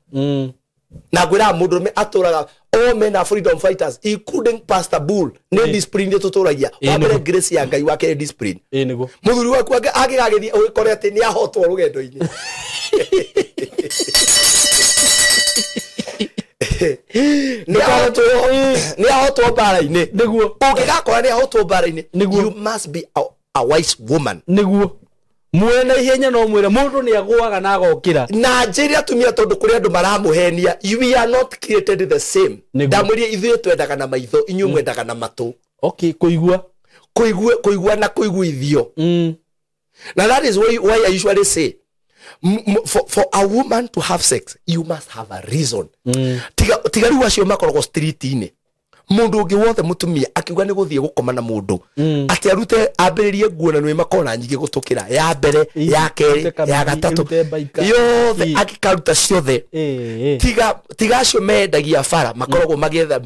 Na ngwĩraga mũndũrũme atũraga, all men are freedom fighters, including Pastor Bull. Nĩ discipline iria tũtũragia. Wa mbere grace ya Ngai, wa kerĩ discipline. Ĩĩ nĩguo. Mũthuri waku angĩgagĩthiĩ ũgĩkore atĩ nĩ ahotwo rũgendo-inĩ, nĩ ahotwo mbara-inĩ. Nĩguo. Ũngĩgakora nĩ ahotwo mbara-inĩ, Nĩguo. you must be a wise woman. Nĩguo. Mwena ihenya no mwĩre mũndũ nĩ agũaga na agokĩra. Na njĩre atumia, tondũ kũrĩ andũ maramũhenia, we are not created the same. Nĩguo. Ndamwĩrie ithuĩ twendaga na maitho, inyuĩ mwendaga na matũ. Okay, kũigua. Kũigua na kũiguithio. Na that is why I usually say, for a woman to have sex, you must have a reason. Tiga rĩu acio makoragwo street-inĩ, mũndũ ũngĩ wothe mũtumia akiuga nĩ gũthiĩ gũkoma na mũndũ atĩ arute ambĩrĩrie nguo na nĩ makona nyingĩ gũtũkĩra ya mbere, ya kerĩ, ĩrute kamiri, ya gatatũ, ĩrute mbaika. Yothe Ĩ. akĩkaruta ciothe. Ĩĩ. Tiga acio mendagia bara makoragwo magĩetha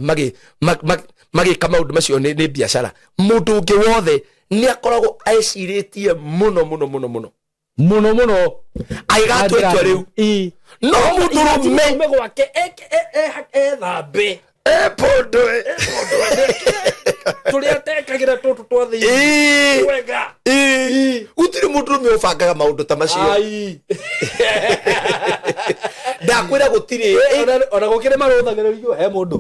magĩka maũndũ macio nĩ biacara, mũndũ ũngĩ wothe nĩ akoragwo ecirĩtie mũno mũno mũno mũno. Mũno mũno. Agĩgatua itua rĩu. Ĩĩ. No mũndũrũme gwake ethambe epondwe tũrĩa atekagĩra tũtũ twa thĩinĩ wega. Gũtirĩ mũndũrũme ũbangaga maũndũ ta macio. Ndakwĩra gũtirĩ. Ona gũkĩrĩ marũthagĩrĩrio he mũndũ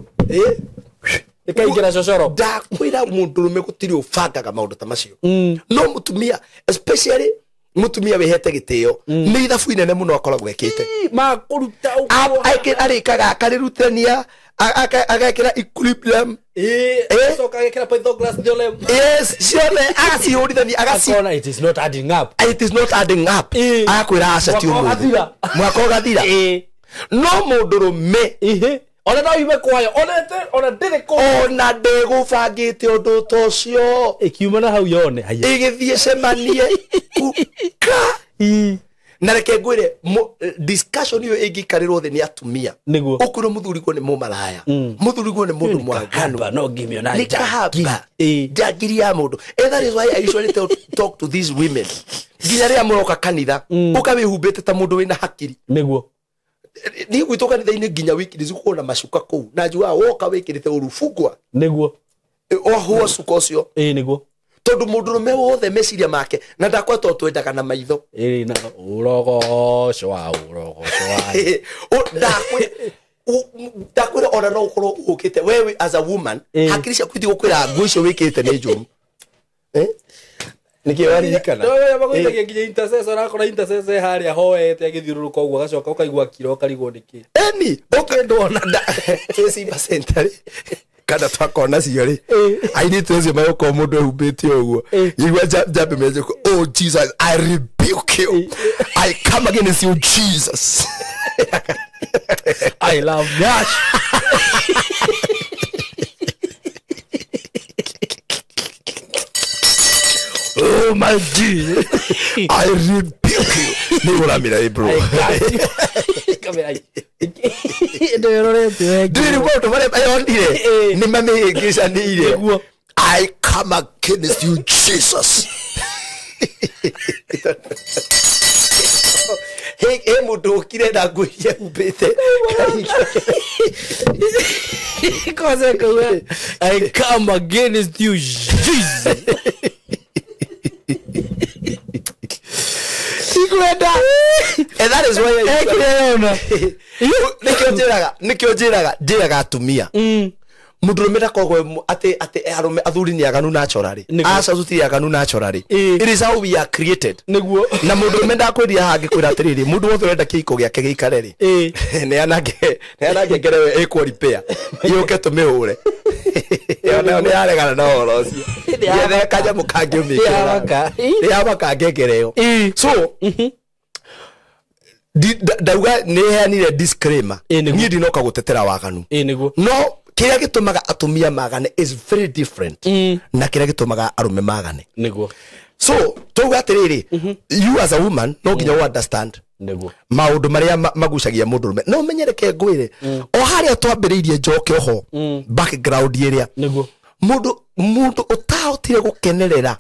ĩkaingĩra cocoro. Ndakwĩra mũndũrũme gũtirĩ ũbangaga maũndũ ta macio. No mũtumia especially mutumia wihete gitio ni ithabu inene muno akoragwo ekite ma kuruta arikaga akarirutania agekira equilibrium acoka agekira Pythagoras theorem. Yes, ciothe agacihũrithania agacikona it is not adding up. It is not adding up. Agakwĩra aca ti ũmũthĩ mwaka ũgathira. No mũndũrũme ona no yume kwayo ona ndĩrĩ kũ ona ndĩgũbangĩte ũndũ ta ũcio ĩkiuma na hau yone ĩgĩthiĩ cemanie ka. Na reke ngwĩre discussion ĩyo ĩngĩikarĩrwo thĩ nĩ atumia ũkwĩrwo mũthurigwo nĩ mũmaraya, mũthurigwo nĩ mũndũ mwaganu, no ngimio na nĩ kahaba njangiri ya mũndũ. And that is why I usually talk to these women nginya rĩrĩa mũroka kanitha ũka wĩhumbĩte ta mũndũ wĩna hakiri nĩguo ni gwitũ kanitha-inĩ nginya wiki nĩcikorwo na macuka kũu na njugaga woka wĩkĩrĩte ũru bungwa nĩguo ohwo cuka ũcio nĩguo tondũ mũndũrũme wothe meciria make na ndakwa to twendaga na maitho na ũrogoco ndakwĩra ona no ũkorwo ũkĩte wewe as a woman hakiri ciaku itigũkwĩra nguo icio wĩkĩrĩte nĩ njũru. Nĩkĩo waririkana magũitagia nginya intercessor akora intercessor harĩa hoete agĩthiũrũrũka ũguo agacoka ũkaigua kiro ũkarigwo nĩkĩ eni ũkĩndwona twĩ center rĩ kana twakona cio rĩ airĩtu acio magũkorwo mũndũ ehumbĩte ũguo igua njambe menje oh Jesus I rebuke you I come against you Jesus I love Nyash. Oh my Jesus I rebuke you. Nĩ ũramira bro. Ndĩrĩ maũndũ marĩa yonire nĩ mamĩhĩngĩcanĩire. I come against you Jesus. He mũndũ ũkire na nguo iria ehumbĩte. I come against you Jesus. Ikwenda. And that is why nikio njĩraga atumia mũndũrũme ndakoragwo atĩ arũme athuri nĩ aganu naturally. Aca tũtirĩ aganu naturally. It is how we are created. Nĩguo. Na mũndũrũme ndakwĩria hangĩ kwĩra atĩrĩrĩ mũndũ wothe ũrenda kĩhiko gĩake gĩikare rĩ nĩ anange ĩkwo repair yũke tũmĩhũre. Ĩyo nayo nĩ yaregana na ũhoro ũcio. Yethe kanyamũ kangĩ ũmĩkĩre. Nĩyamaka ngengere ĩyo. So ndauga nĩ heanire disclaimer. Niĩ ndinoka gũtetera waganu. No kĩrĩa gĩtũmaga atumia magane is very different na kĩrĩa gĩtũmaga arũme magane. Nĩguo. So tuga atĩrĩrĩ you as a woman no nginya u understand nĩguo maũndũ marĩa magucagia mũndũrũme. No menyereke ngwĩre o harĩa twambĩrĩirie njoke oho background ĩrĩa nĩguo mũndũ ũtahotire gũkenerera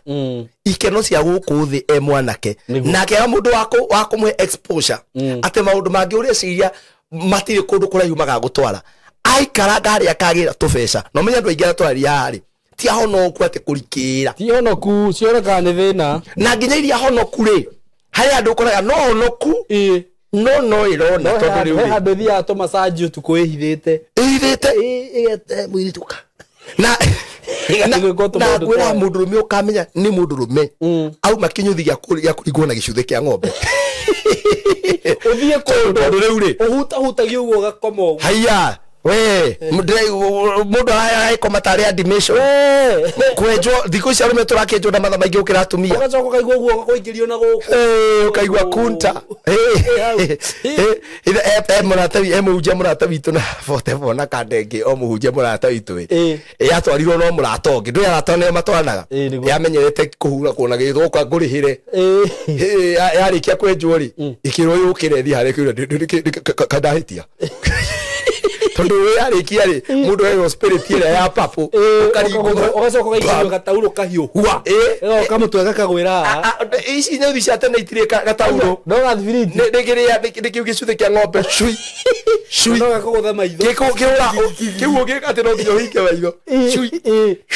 ikeno cia gũkũ thĩ e mwanake na akĩaga mũndũ wa kũmũhe exposure atĩ maũndũ mangĩ ũreciria matirĩ kũndũ kũraihu magagũtwara aikaranga harĩa akagĩra tũbeca. No menye andũ aingĩ arĩa tũraria haha ti ahonoku atĩ kũrikĩra ti honoku cionekaga nĩ thĩna na nginya iria honoku rĩ harĩ andũ ũkoraga no honoku no ĩrona tondũ rĩu he handũ ĩthiaga tũmacanji ũtukũ ĩhithĩte ĩhithĩte mũirĩtu na ngwĩra mũndũrũme ũkamenya nĩ mũndũrũme auma kĩnyũthi gĩa kũringwo na gĩcuthĩ kĩa ng'ombe ũthiĩ kũndũ tondũ rĩu rĩ ũhutahutagia ũguo ũgakoma ũguo haiya we mũndũ aragĩkoma tarĩ admission kwenjwo thikũ ici arũme tũrakĩenjwo na matha maingĩ gũkĩra atumia ũgacoka ũkaigua ũguo ũgaikĩrio na gũkũ ũkaigua kunta e mũhunjia mũrata witũ na bote na kanda ĩngĩ o mũhunjia mũrata witũ ĩ yatwarirwo no mũrata ũngĩ ndũĩ arata nĩo matwaranaga yamenyerete kũhura kuona gĩthũka ngũrĩhĩre yarĩkia kwenjwo rĩ ĩkĩrwo yũkĩre ĩthiĩ harĩa ĩkĩũria kandahĩtia Tondu yarĩkia rĩ mũndũ ego spirit ĩrĩa ya papo ũgacoka ũgaikio gatauro kahiũ hua ĩgoka mũtwe gakagwĩra ici nyũthi cia tene itirĩ gatauro no gathibiriti nĩ kĩrĩa nĩ kĩu gĩcuthĩ kĩa ng'ombe cui cui no gakũgũtha maitho kĩhũra kĩu ũgĩka atĩ no nginya ũhinge maitho cui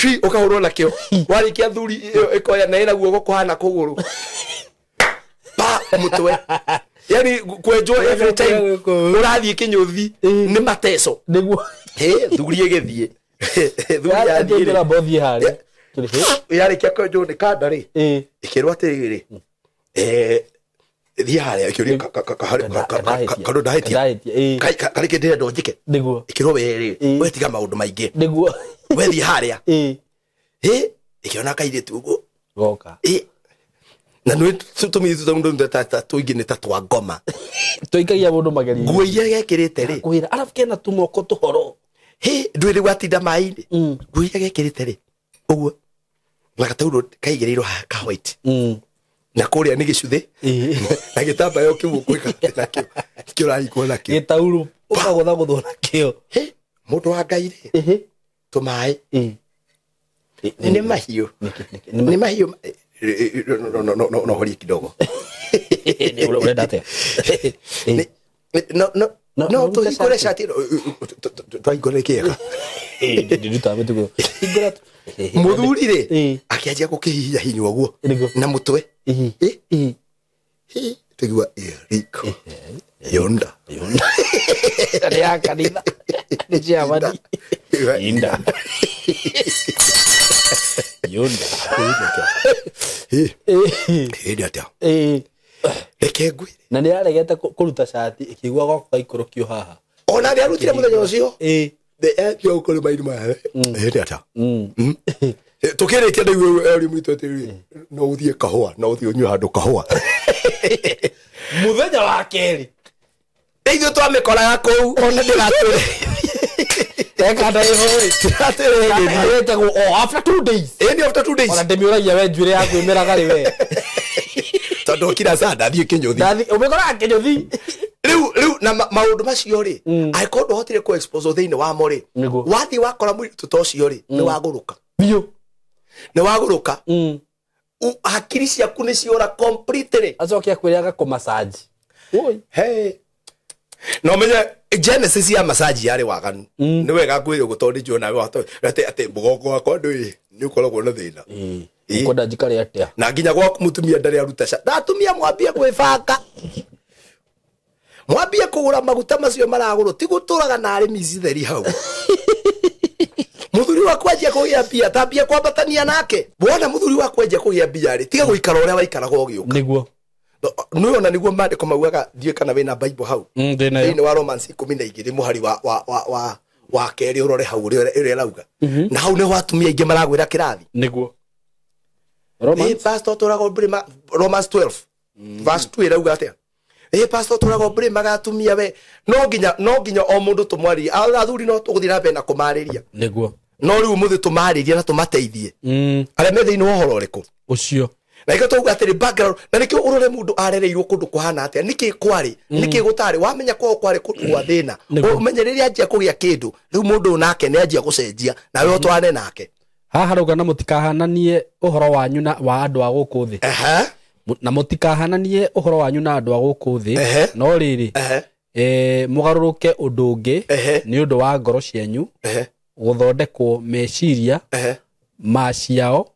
cui ũkahũrwo nakĩo warĩkia thuri ĩkoya na ĩna guoko kũhana kũgũrũ pa mũtwe yani kwenjwo every time ũrathiĩ kĩnyũthi nĩ mateco nĩguo thuri ĩgĩthiĩ thuri yathiĩ rĩ bothi harĩa yarĩkia kwenjwo nĩ kanda rĩ ĩkĩrwo atĩrĩrĩ thiĩ harĩa ĩkĩũria kandũ ndahĩtia karĩ kĩ ndĩrenda ũnjĩke nĩguo ĩkĩrwo we rĩ we tiga maũndũ maingĩ nĩguo we thiĩ harĩa ĩkĩona kairĩtu ũguo goka na nä tå tå nä ta twa ngoma tåikagia må ndå magerio nguo iria gekä rä te rä kwä ra arabu kena tå moko tå horo ndå rä watinda maä-inä nguo iria gekä rä te rä å guo na gataurå kaigä rä irwo ka white na kå rä a nä gä cuthä na gä tambayo kä u nakĩo kä å rahingwo nakĩo gä taurå å kagåthagåthwo nakĩo må ndå wa Ngai rä tå maä nä mahiå nä mahiå no no horie kidogo urenda atia no no no tuhingũre cati twahingũre kĩega mũthuri rĩ akĩanjia gũkĩhihinya hinya ũguo na mũtwe tũigua riko yonda nĩ ya kanitha nĩ ciamani inda yonda hĩndĩ atĩa reke ngwĩre na nĩ aregete kũruta cati ĩkĩigua gwako gaikũrũkio haha ona nĩ arutire mũthenya ũcio etio kũrĩ maini maya hĩndĩ atĩa tũkĩrĩkia ndaigua eri mũitũ atĩrĩrĩ no ũthiĩ kahũa no ũthiĩ ũnyue handũ kahũa mũthenya wa kerĩ ithuĩ twamĩkoraga kũu ona ndĩratwĩre Ekanda ĩho o after 2 days. Ĩni after 2 days. Ona ndĩmĩũragia we njuĩrĩ yaku ĩmeraga rĩ we. Tondũ okira saa ndathiĩ kĩnyũthi. Ndathi ũmĩkoraga kĩnyũthi. Rĩu na maũndũ macio rĩ angĩkorwo ndũhotire kũ expose thĩinĩ wamo rĩ wathiĩ wakora mũirĩtu ta ũcio rĩ nĩ wagũrũka. Biũ. Nĩ wagũrũka. Hakiri ciaku nĩ ciora completely. Acoke akwĩre agakũmassage. Oi. Hey. No menye Genesis ya massage yarĩ waganu nĩ wega ngwĩre ũguo tondũ nĩnjũĩ nawe atĩ atĩ mũgongo wakwa ndũĩ nĩ ũkoragwo na thĩna ũkwenda njikare atĩa na nginya gwaku mũtumia ndarĩ aruta na atumia mwambie gwĩbanga mwambie kũgũra maguta macio maragũrwo ti gũtũraga na arĩmi citheri hau mũthuri waku anjia kũgĩa mbia tambia kwambatania nake wona mũthuri waku anjia kũgĩa mbia rĩ tiga gũikara ũrĩa waikaraga ũgĩũka nĩguo nä ona niguo mandĩko maugaga ndiũĩ kana wĩna Bible hau thĩinĩ wa Romans 12 mũhari wa kerĩ ũrore hau ũrĩa ĩrauga na hau nĩho atumia aingĩ maragwĩra kĩrathi nĩguo pastor tũragwo mbũrĩ Romans 12 verse 2 ĩrauga atĩa pastor tũragwo mbũrĩ magatumia we no nginya o mũndũ tũmwarĩrie athuri no tũgũthiĩ na mbere na kũmarĩria nĩguo no rĩu ũmũthĩ tũmarĩrie na tũmateithie arĩa me thĩinĩ wa ũhoro ũrĩkũ ũcio na ikio tuuga atĩrĩ background na nĩkĩo ũrore mũndũ arereirwo kũndũ kũhana atĩa nĩkĩ kwarĩ nĩkĩ gũtarĩ wamenya kwao kwarĩ kũndũ gwa thĩna ũmenye rĩrĩa anjia kũgĩa kĩndũ rĩu mũndũ ũyũ nake nĩ anjia gũcenjia nawe ũtwarane nake haha harauga na mũtikahananie ũhoro wanyu na wa andũ a gũkũ thĩ na mũtikahananie ũhoro wanyu na andũ a gũkũ thĩ no rĩrĩ mũgarũrũke ũndũ ũngĩ nĩ ũndũ wa ngoro cianyu gũthondekwo meciria maciao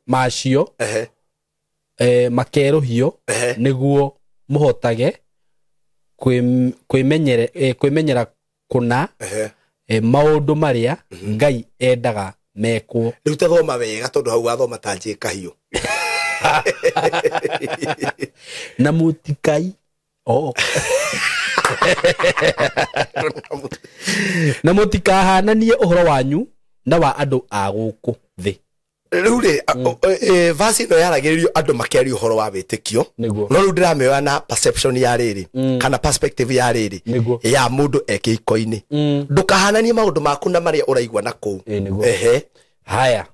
macio makerũhio nĩguo mũhotage kwĩmenyera kũna maũndũ marĩa Ngai endaga mekwo rĩu ta thoma wega tondũ hau wathoma ta njĩ kahiũ na mũtikai na mũtikahananie ũhoro wanyu na wa andũ a gũkũ thĩ rĩu rĩ verse ĩno yaragĩrĩrio andũ makĩaria ũhoro wa wĩtĩkio no rĩu ndĩramĩoya na perception ya rĩrĩ kana perspective ya rĩrĩ ya mũndũ e kĩhiko-inĩ ndũkahananie maũndũ maku na marĩa ũraigua na kũu haya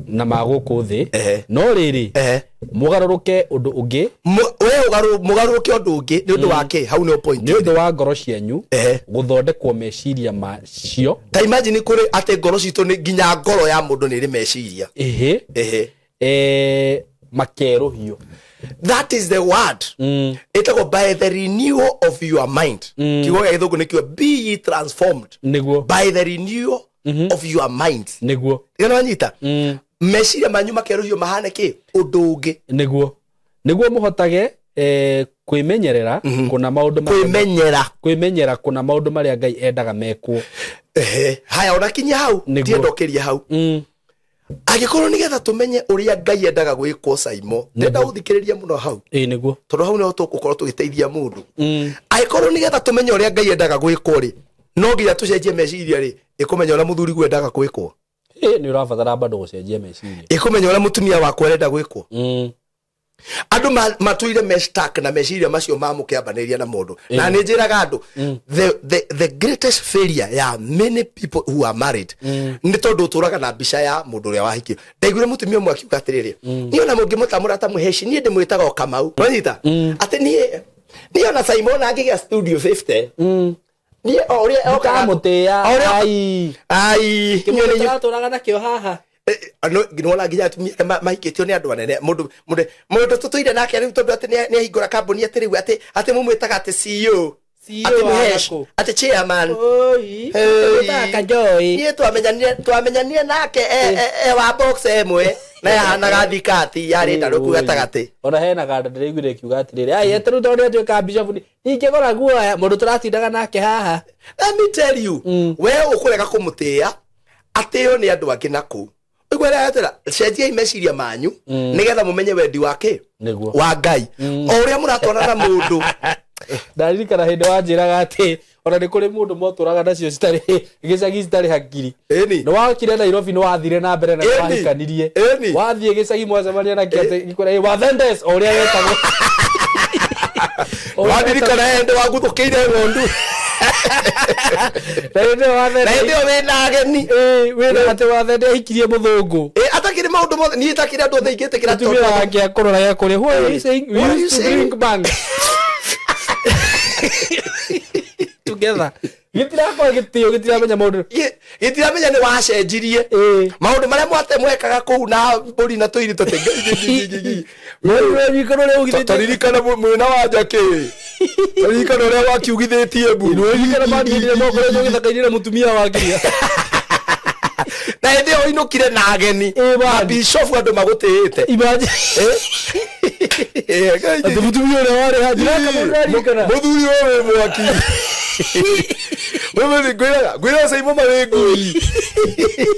Na ma gũkũ thĩ. No rĩrĩ mũgarũrũke ũndũ ũngĩ. We mũgarũrũke ũndũ ũngĩ nĩ ũndũ wa kĩ? Hau nĩho point. Nĩ ũndũ wa ngoro cianyu gũthondekwo meciria macio. Ta imagine kũrĩ atĩ ngoro citũ nĩ nginya ngoro ya mũndũ nĩ ĩrĩ meciria. Makerũhio. That is the word. Ĩtagwo by the renewal of your mind. Kiugo gĩa Gĩthũngũ nĩkĩo be ye transformed. Nĩguo. By the renewal of your mind. Nĩguo. Nĩ wanyita? Meciria manyu makerũhio mahane kĩ? Ũndũ ũngĩ. Nĩguo. Nĩguo mũhotage kwĩmenyerera kũna maũndũ kwĩmenyera. Kwĩmenyera kũna maũndũ marĩa Ngai endaga mekwo. Haya ona kinya hau. Ndienda ũkĩrie hau. Angĩkorwo nĩgetha tũmenye ũrĩa Ngai endaga gwĩkwo Saimo, ndenda ũthikĩrĩrie mũno hau. Nĩguo. Tondũ hau nĩho tũgũkorwo tũgĩteithia mũndũ. Angĩkorwo nĩgetha tũmenye ũrĩa Ngai endaga gwĩkwo rĩ, no nginya tũcenjie meciria rĩ, ĩkũmenya ũrĩa mũthuri guo endaga gwĩkwo. Nĩ ũrabatara bado gũcenjia meciria. Ĩkũmenya ũrĩa mũtumia wakwa arenda gwĩkwo. Andũ matũire me stuck na meciria macio ma mũkĩambanĩria na mũndũ. Na nĩ njĩraga andũ, the greatest failure ya many people who are married nĩ tondũ ũtũraga na mbica ya mũndũ ũrĩa wahikire. Ndaiguire mũtumia ũmwe akiuga atĩrĩrĩ, niĩ ona mũngĩmũtamũra ta mũheci, niĩ ndĩmwĩtaga o Kamau. Wanyita? Atĩ niĩ ona Simon angĩgĩa studio 50. Niĩ o ũrĩa okaga mũtĩa. Ai. Ai. Kĩmũndũ tũratũraga nakĩo haha. Nĩwona nginya atumia mahikĩtio nĩ andũ anene. Mũndũ tũtũire nake rĩu tondũ atĩ nĩ ahingũra kambuni atĩ rĩu atĩ mũmwĩtaga atĩ CEO, atĩ mũhesh, atĩ chairman. Niĩ twamenyanire nake e wa box ĩmwe na yahanaga thikati yarĩ ndarũku gatagatĩ. Ona hena ganda ndĩraiguire ĩkiuga atĩrĩrĩ, ai eterũ tondũ nĩ atuĩka bishop ndingĩgũra guoya mũndũ tũratindaga nake haha. Let me tell you, we ũkũrega kũmũtĩĩa atĩo nĩ andũ angĩ nakũu. Cenjiai meciria manyu nĩgetha mũmenye wendi wake wa Ngai. O ũrĩa mũratwarana na mũndũ. Ndaririkana hĩndĩ wanjĩraga atĩ ona nĩ kũrĩ mũndũ mwatũraga nacio citarĩ gĩcagi citarĩ hakiri. Nĩ wakire Nairobi nĩ wathire na mbere na wahikanirie. Wathiĩ gĩcagi mwacemania nake atĩ gĩkwĩra Wathendes o ũrĩa wetagwo. Wandirikana hĩndĩ waguthũkĩire ng'ondu. Na hĩndĩ ĩyo Wathende. Na hĩndĩ ĩyo wĩna ageni. Wĩna atĩ Wathende ahikirie mũthũngũ. Atakĩrĩ maũndũ mothe, niĩ itakĩrĩ andũ othe ingĩtĩkĩra tondũ. Mũtumia wake akũrora gekũrĩa, what are you saying? We used to drink bang. Together. Gĩtirakorwo gĩtĩo, gĩtiramenya maũndũ. Gĩtiramenya nĩ wacenjirie. Maũndũ marĩa mwate mwekaga kũu na mbũri na tũirĩtu atĩ Tũririkana mwena wa Njakĩ. Tũririkana ũrĩa wakiugithĩtie mbu. Tũririkana mandigire mokoretwo gĩthaka-inĩ na mũtumia wa nginya. Na hĩndĩ ĩyo ũinũkire na ageni. Mabishofu andũ magũtĩĩte. Imagine. Atĩ mũtumia ũrĩa warĩ haha, ndĩrakamũririkana. Mũthuri ũyũ wĩ mwaki. Wewe ngwĩraga Saimo marĩ ngui.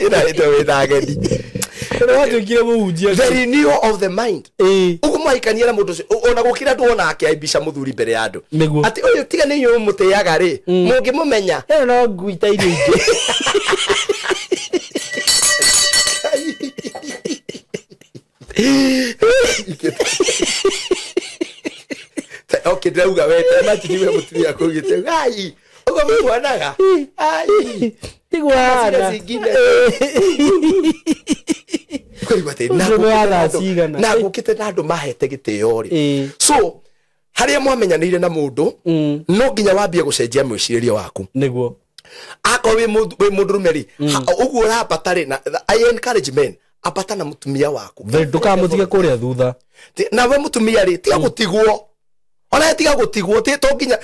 Na hĩndĩ ĩyo wĩna ageni. Watuĩkire mũhunjia. The renewal of the mind. Ũguo mwahikania na mũndũ ũcio, ona gũkĩra andũ ona akĩaibica mũthuri mbere ya andũ. Atĩ ũyũ tiga nĩ inyuĩ mũmũtĩaga rĩ, mũngĩmũmenya. Ĩno no ngui ta iria ingĩ. Okay, ndĩrauga we, ta imagine we mũtumia akũugĩte, ai, ũguo mũtuonaga? Ai. Tiguo hana. Kũigua atĩ na ngũkĩte na andũ mahete gĩtĩo rĩ. So, harĩa mwamenyanĩire na mũndũ, no nginya wambie gũcenjia mwĩcirĩrie waku. Nĩguo. Akorwo wĩ mũndũrũme rĩ, ũguo ũrambata rĩ, na I encourage men, ambata na mũtumia waku. Ndũkamũtige kũrĩa thutha. Nawe mũtumia rĩ, tiga gũtigwo. Ona tiga gũtigwo, to nginya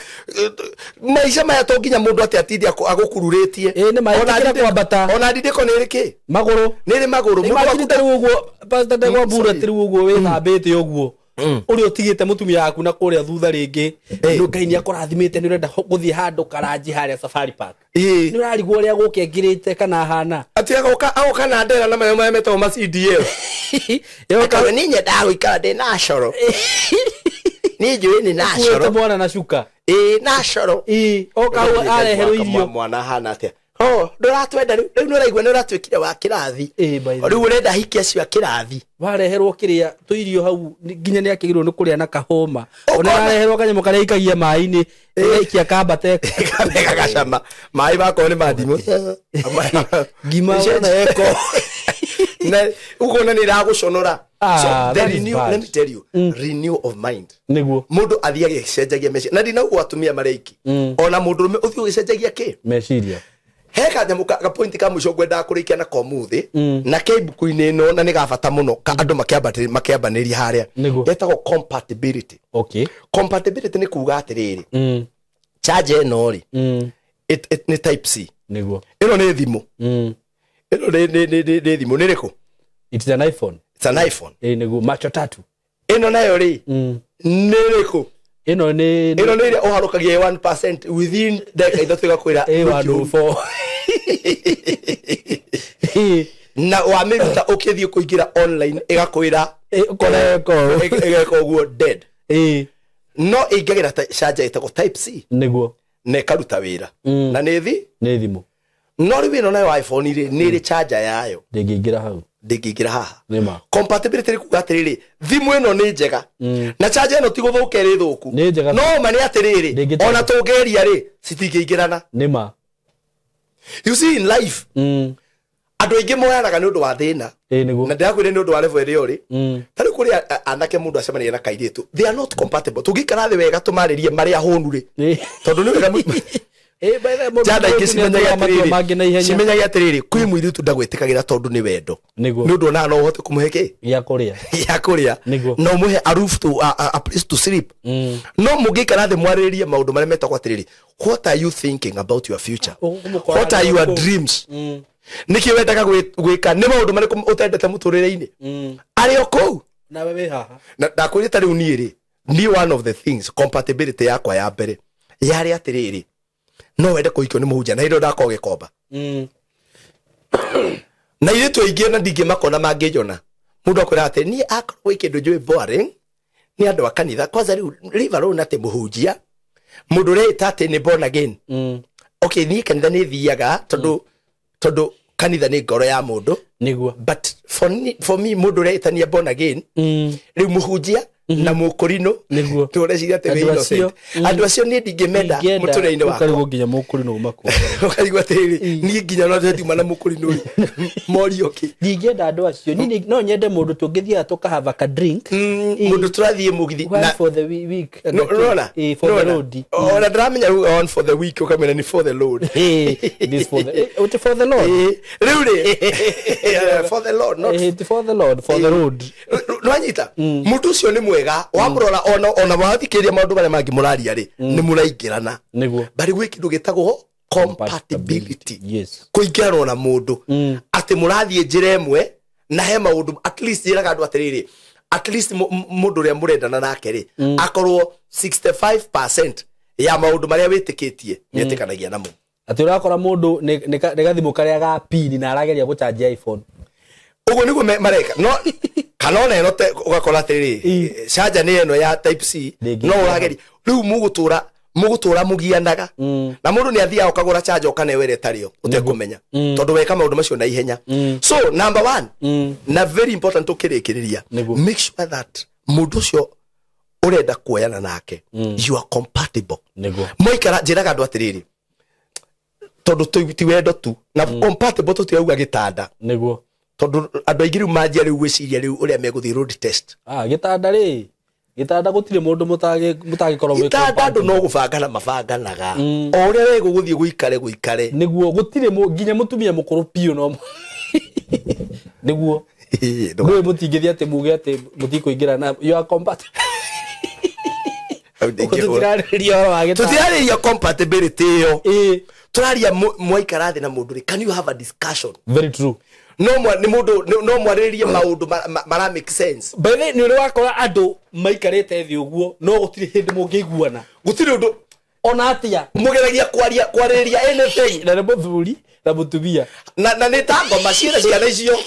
maica maya to nginya mũndũ atĩ atinde agũkururĩtie. Ona ndindĩko nĩ ĩrĩ kĩ? Magũrũ. Nĩ ĩrĩ magũrũ. Mũndũ waku rĩu ũguo, Pastor Ndegwa Mbura rĩu ũguo wĩthambĩte ũguo. Ũrĩa ũtigĩte mũtumia waku na kũrĩa thutha rĩngĩ. Nĩ Ngai nĩ akũrathimĩte nĩ ũrenda gũthiĩ handũ karanji harĩa Safari Park. Nĩ ũrarigwo ũrĩa gũka ekĩrĩte kana ahana. Atĩ agoka na ndera na marĩa metagwo ma CDF. Akauga niĩ nyendaga gũikara ndĩ na coro. Niĩ njũĩ nĩ na coro. Ũkuĩte mwana na cuka. Na coro. Oka areherwo irio. Mwana ahana atĩa? Oh, ndũratwenda rĩu, rĩu nĩ ũraigua nĩ ũratuĩkire wa kĩrathi. Rĩu ũrenda hiki acio a kĩrathi. Wareherwo kĩrĩa tũirio hau nginya nĩ akĩgirwo nĩ kũrĩa na kahũma. Ona wareherwo kanyamũ karĩa ikagia maĩ-inĩ, ĩgaikia kambate. Kamega gacama. Maĩ makorwo nĩ ma ndimũ. Ngima ona eko. Na ukona nĩ ĩragũconora. So the renew, let me tell you, renew of mind. Nĩguo. Mũndũ athiĩ agĩcenjagia meciria. Na ndinauga atumia marĩ aiki. Ona mũndũ ũrũme ũthiĩ ũgĩcenjagia kĩ? Meciria. He kanyamũ ka point ka mũico ngwendaga kũrĩkia nako ũmũthĩ na ke ibuku-inĩ ĩno na nĩ ga bata mũno ka andũ makĩambanĩria harĩa. Getagwo compatibility. Okay. Compatibility nĩ kuga atĩrĩrĩ. Charger ĩno rĩ, nĩ type C. Nĩguo. Ĩno nĩ thimũ. Ĩno nĩ thimũ. Nĩ rĩkũ? It's an iPhone. It's an iPhone. Nĩguo, macho tatu. Ĩno nayo rĩ, nĩ rĩkũ? Ĩno nĩ ĩno nĩ ĩrĩa ũharũkagia 1% within ndagĩka ithatũ ĩgakwĩra A104. Na wamĩruta ũkĩthiĩ kũingĩra online ĩgakwĩra ĩgeka ũguo dead. No ĩingagĩra charger ĩtagwo type C. Nĩguo. Na ĩkaruta wĩra. Na nĩ thi? Nĩ thimũ. No rĩu ĩno nayo iPhone rĩ, nĩ ĩrĩ charger yayo. Ndĩngĩingĩra hau. Ndĩngĩingĩra haha. Nĩma. Compatibility nĩ kuga atĩrĩrĩ, thimũ ĩno nĩ njega. Na charger ĩno ti gũthũka ĩrĩ thũku. Nĩ njega. No ma nĩ atĩrĩrĩ, ona tũngĩgeria rĩ, citingĩingĩrana. Nĩma. You see in life, andũ aingĩ moyanaga nĩ ũndũ wa thĩna. Na ndĩrakwĩra nĩ ũndũ wa level ĩrĩa ũrĩ. Ta rĩu kũrĩ anake mũndũ acemanagia na kairĩtu. They are not compatible. Tũngĩikara thĩ wega tũmarĩrie marĩa hũnu rĩ. Tondũ nĩ wega njanda ingĩ cimenyaga atĩrĩrĩ, kwĩ mũirĩtu ndagwĩtĩkagĩra tondũ nĩ wendo. Nĩ ũndũ onaga no ũhote kũmũhe kĩ? Gĩa kũrĩa. Gĩa kũrĩa. Na ũmũhe a roof to a place to sleep. No mũngĩikara thĩ mwarĩrĩrie maũndũ marĩa metagwo atĩrĩrĩ, what are you thinking about your future? What are your dreams? Nĩkĩ wendaga gwĩka? Nĩ maũndũ marĩkũ ũtendete mũtũrĩre-inĩ? Arĩ o kũu. Nawe wĩ haha. Na ndakwĩrĩte ta rĩu niĩ rĩ, niĩ one of the things compatibility yakwa ya mbere yarĩ atĩrĩrĩ, no wende kũhikio nĩ mũhunjia na hĩndĩ ĩyo ndakorwo gĩkomba. Na airĩtu aingĩ na ndingĩmakona mangĩnjona. Mũndũ akwĩra atĩ niĩ akorwo gwĩ kĩndũ njũĩ boring nĩ andũ a kanitha. Kwanza rĩu leave alone atĩ mũhunjia, mũndũ ũreĩta atĩ nĩ born again. Okay, niĩ kanitha nĩ thiaga tondũ kanitha nĩ ngoro ya mũndũ. Nĩguo. But for me mũndũ ũreĩtania born again, rĩu mũhunjia na mũkũrinũ nĩguo tũreciria atĩ wĩ innocent. Andũ acio niĩ ndingĩmenda mũtũrĩre-inĩ wakwa. Ũkarigwo nginya mũkũrinũ ũmakũra. Ũkarigwo atĩrĩrĩ, niĩ nginya no ndiuma na mũkũrinũ rĩ, morio kĩ? Ndingĩenda andũ acio. Niĩ no nyende mũndũ tũngĩthiaga tũkahava ka drink. Mũndũ tũrathiĩ mũgithi na for the week. Nĩwona? For the road. Ona ndĩramenya rĩu on for the week ũkamenya nĩ for the load. This for the for the Lord. Rĩu rĩ, for the Lord, not for the Lord, for the road. Nĩwanyita? Mũndũ ũcio nĩ mwega wamũrora ona wathikĩrĩria maũndũ marĩa mangĩ mũraria rĩ, nĩ mũraingĩrana. Nĩguo. Bari gwĩ kĩndũ gĩtagwo compatibility. Yes. Kũingĩrana na mũndũ atĩ mũrathiĩ njĩra ĩmwe na he maũndũ at least njĩraga andũ atĩrĩrĩ, at least mũndũ ũrĩa mũrendana nake rĩ, akorwo 65% ya maũndũ marĩa wĩtĩkĩtie nĩetĩkanagia namo. Atĩ ũrakora mũndũ nĩ gathimũ karĩa ga pini na arageria gũchanjia iPhone. Ũguo nĩguo mareka. No kana ona ĩno ũgakora atĩrĩrĩ, charger nĩ ĩno ya type C, no ũrageria rĩu mũgũtũra mũgianaga. Na mũndũ nĩ athiaga ũkagũra charger ũkaneo ĩrĩa ĩtarĩ yo ũtekũmenya, tondũ weka maũndũ macio na ihenya. So number one, na very important tũkĩrĩkĩrĩria, make sure that mũndũ ũcio ũrenda kuoyana nake, you are compatible. Mwaikara njĩraga andũ atĩrĩrĩ, tondũ ti wendo tu na compatible tũtirauga gĩtanda. Nĩguo. Tondũ andũ aingĩ rĩu manjia rĩu gwĩciria rĩu ũrĩa megũthiĩ road test. Gĩtanda rĩ, gĩtanda gũtirĩ mũndũ mũtangĩkorwo mwĩ gĩtanda andũ no gũbangana mabanganaga. O ũrĩa we gũgũthiĩ gũikare. Nĩguo, gũtirĩ nginya mũtumia mũkũrũ biũ no nĩguo. Mwĩ mũtingĩthiĩ atĩ muge atĩ mũtikũingĩra na you are compatible. Tũtirarĩria ũhoro wa gĩtanda. Tũtirarĩria compatibility ĩyo. Tũraria mwaikara thĩ na mũndũ rĩ, can you have a discussion? Very true. No nĩ mũndũ no mwarĩrĩrie maũndũ mara make sense. By the way, nĩ ũrĩ wakora andũ maikarĩte thĩ ũguo no gũtirĩ hĩndĩ mũngĩiguana. Gũtirĩ ũndũ ona atĩa. Mũgeragia kwarĩrĩria anything. Na nĩ mũthuri na mũtumia. Na nĩ ta ngoma ciĩna ciana icio.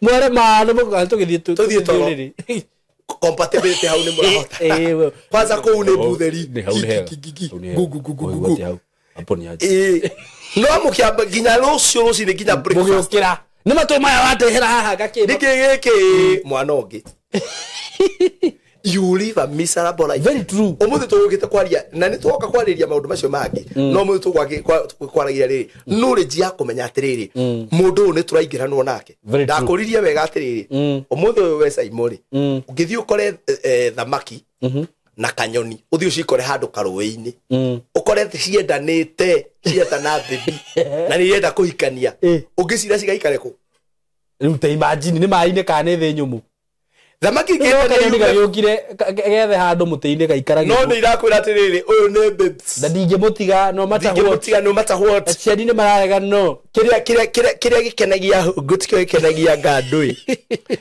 Mwere ma nĩ mũgũka tũgĩthiĩ tũthiĩ toro. Compatibility hau nĩ mũrahota. Kwanza kũu nĩ butheri. Nĩ hau nĩ hega. Gu. Hapo ni aje. No mũkĩamba nginya rũciũ rũcinĩ nginya breakfast. Mũgĩũkĩra. Nĩ matũ maya wandehera haha ngakĩ. Nĩkĩ gĩkĩ mwana ũngĩ. You live a miserable life. Very true. Umuthi tugukite kwaria na ni twoka kwariria maundu macio mangi, no umuthi tukwaragia riri knowledge ya kumenya atiriri mundu uyu ni turaingiranwo nake. Ndakuririe wega atiriri, umuthi uyu we Saimori, ungithii ukore thamaki na kanyoni, uthii ucikore handu karuĩ-inĩ, ukore ciendanĩte, cietana baby na nĩ irenda kũhikania, ũngĩcira cigaikare kũ? Rĩu ta imagine nĩ maĩ-inĩ kana nĩ thĩ nyũmũ. Thamaki kanyoni gagĩũkire gethe handũ mũtĩ-inĩ gaikarage. No nĩ irakwĩra atĩrĩrĩ, ũyũ nĩ babes. Na ndingĩmũtiga no matter what. Ndingĩmũtiga no matter what. Aciari nĩ mararega no. Kĩrĩa gĩkenagia hũngũ tikĩo gĩkenagia ngandũ.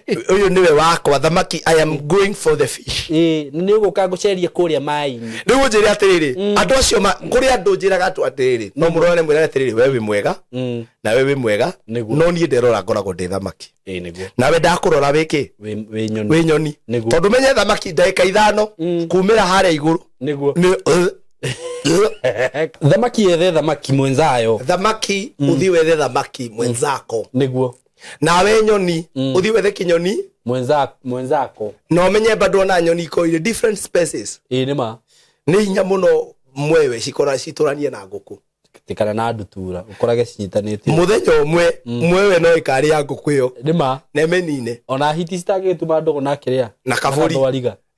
Ũyũ nĩwe wakwa thamaki, I am going for the fish. Nĩ ũgũka ngũcerie kũrĩa maĩ-inĩ. Rĩu ũnjĩre atĩrĩrĩ, andũ acio kũrĩ andũ njĩraga andũ atĩrĩrĩ, no mũrore mwĩrane atĩrĩrĩ, we wĩ mwega na we wĩ mwega, no niĩ nderora ngoragwo ndĩ thamaki. Nawe ndakũrora wĩkĩ? Wĩ nyoni. Tondũ menye thamaki ndagĩka 5 kumĩra harĩa igũrũ. Nĩguo. Thamaki yethe thamaki mwenzayo. Thamaki uthi wethe thamaki mwenzako. Nĩguo. Nawe nyoni uthi wethe kinyoni mwenzako. Na umenye bado na nyoni iko ile different species. Nĩ ma. Nĩ hinya mũno mwewe cikora citũranie na ngũkũ. Tikana na ndutura ukorage cinyitanĩtie. Mũthenya ũmwe mwewe no ĩkarĩa ngũkũ ĩyo. Nĩ ma. Na ĩmĩnine. Ona hiti citangĩtuma ndũgũ na kĩrĩa. Na kaburi.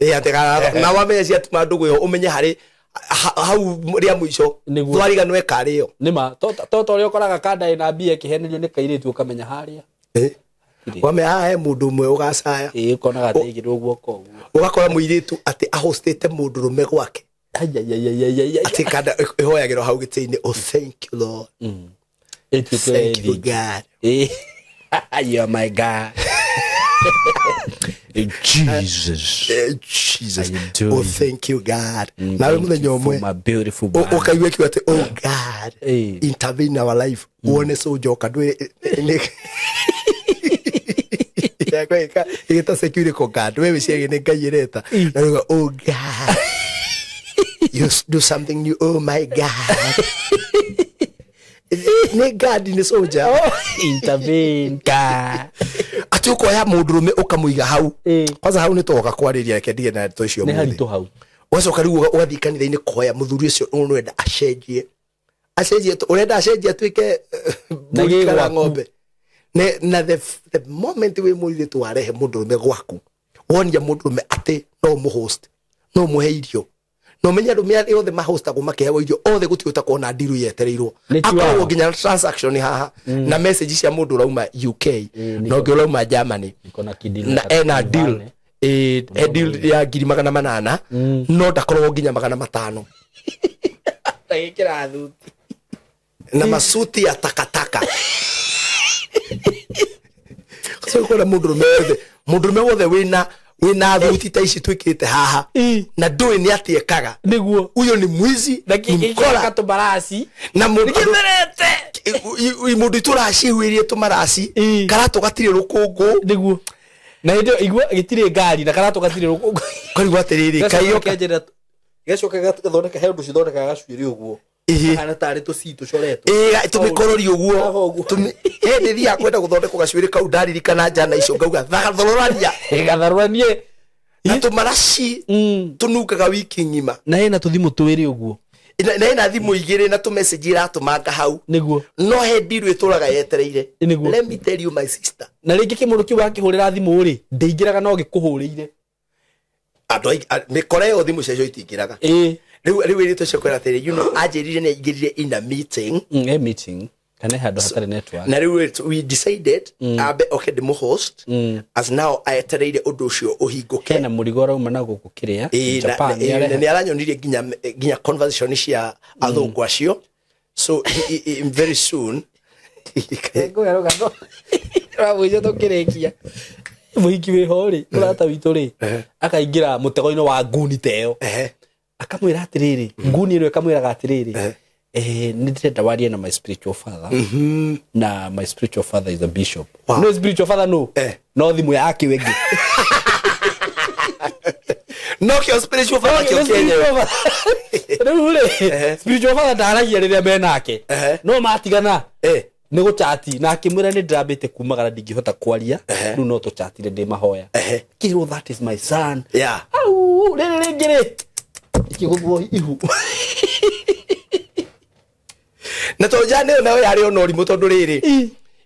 Atĩ na wamenya ciatuma ndũgũ ĩyo ũmenye harĩ hau rĩa mũico thwariga no ĩkarĩo. Nĩ ma. To ũrĩa ũkoraga kanda ĩna mbia ĩkĩhenerio nĩ kairĩtu ũkamenya harĩa. Wamenya haha he mũndũ ũmwe ũgacaya. Ũkonaga atĩ aigĩrwo guoko ũguo. Ũgakora mũirĩtu atĩ ahostĩte mũndũrũme gwake. Ati kanda ihoyagĩrwo hau gĩtĩ-inĩ, oh thank you Lord. Thank you God. You are my God. Jesus. Jesus. Oh thank you God. Nawe mũthenya ũmwe my beautiful ũkaigua kiuga atĩ oh God, intervene in our life. Wone sojoka ndwĩ ĩgĩta security ko God. We wĩcirie nĩ Ngai ĩreta. Na rĩu oh God. You do something new, oh my God. Nĩ God ni soja. Intervene God. Ati ukoya mũndũrũme ũkamũiga hau. Kwanza hau nĩ tũgoka kwarĩria, reke ndige na ndeto icio Nĩ haritũ hau. Ũgacoka rĩu ũgathiĩ kanitha-inĩ kũhoya mũthuri ũcio ũrenda acenjie. Acenjie, ũrenda acenjie atuĩke mbũri kana ng'ombe. Na the moment wĩ mũirĩtu warehe mũndũrũme gwaku, wonia mũndũrũme atĩ no ũmũhost, no ũmũhe irio. No menya andũ mĩa othe mahostagwo makĩheagwo irio othe gũtirĩ ũtakorwo na ndiru yetereirwo. Akorwo nginya transaction haha na message cia mũndũ ũrauma UK na ũngĩ ũrauma Germany na ena deal, deal ya 800,000 no ndakoragwo nginya 500. Ndagĩkĩra thuti na masuti ya takataka. So kora mũndũrũme wothe wĩna thuti ta ici twĩkĩrĩte haha na ndũĩ nĩ atĩ ekaga. Nĩguo. Ũyũ nĩ mwizi, nĩ mkora tũmaraci na mũndũ itũracihuirie tũmaraci karatũ gatirĩ rũkũngũ. Nĩguo. Na hĩndĩ ĩyo igua gĩtirĩ ngari na karatũ gatirĩ rũkũngũ. Karigwo atĩrĩrĩ, kaiyo gacoka gathondeka he ũndũ cithondekaga gacuĩrĩ ũguo. Kana tarĩ tũcii tũcoretwo. Tũmĩkorori ũguo. Hĩndĩ thiaga kwenda gũthondekwo gacuĩrĩ kau ndaririkana njana icio ngauga tharũrania. Gatharũranie. Na tũmaraci tũnungaga wiki ng'ima. Na hena tũthimũ twĩrĩ ũguo. Na hena thimũ igĩrĩ na tũmessage iratũmanga hau. Nĩguo. No he ndiru ĩtũraga yetereire. Let me tell you my sister. Na rĩngĩ kĩmũndũ kĩu wakĩhũrĩra thimũ rĩ, ndĩingĩraga no gĩkũhũrĩire. Andũ mĩkora ĩyo thimũ ciacio itingĩraga. Rĩu ĩrĩtũ cio kwĩra atĩrĩ, you know, anjĩrire nĩ aingĩrire in a meeting. Meeting. Kana handũ hatarĩ network. Na rĩu we decided ambe oke ndĩmũhost as now etereire ũndũ ũcio ũhingũke. Hena mũrigo ũrauma na gũkũ kĩrĩa Japan nĩ aranyonirie nginya conversation cia athũngũ acio. So very soon ngũhe rũgano rwa tũkĩrĩkia. Mũhiki wĩho rĩ, mũrata witũ rĩ, akaingĩra mũtego-inĩ wa nguni ta ĩyo. Akamwĩra atĩrĩrĩ, nguni ĩno ĩkamwĩraga atĩrĩrĩ, nĩ ndĩrenda warie na my spiritual father. Na my spiritual father is a bishop. Wow. No spiritual father no. No thimũ yake wengĩ. No kĩo spiritual father kĩo kĩenyewe. Rĩu rĩ, spiritual father ndaragia rĩrĩa menake. No matigana. Nĩ gũchati na akĩmwĩra nĩ ndĩrambĩte kumagara ndingĩhota kwaria rĩu no tũchatire ndĩ mahoya. Kĩrwo that is my son. Yeah. Au rĩrĩ rĩngĩ rĩ ikĩgũthwo ihu. Na to jane ĩyo nayo yarĩ ona ũrimũ tondũ rĩrĩ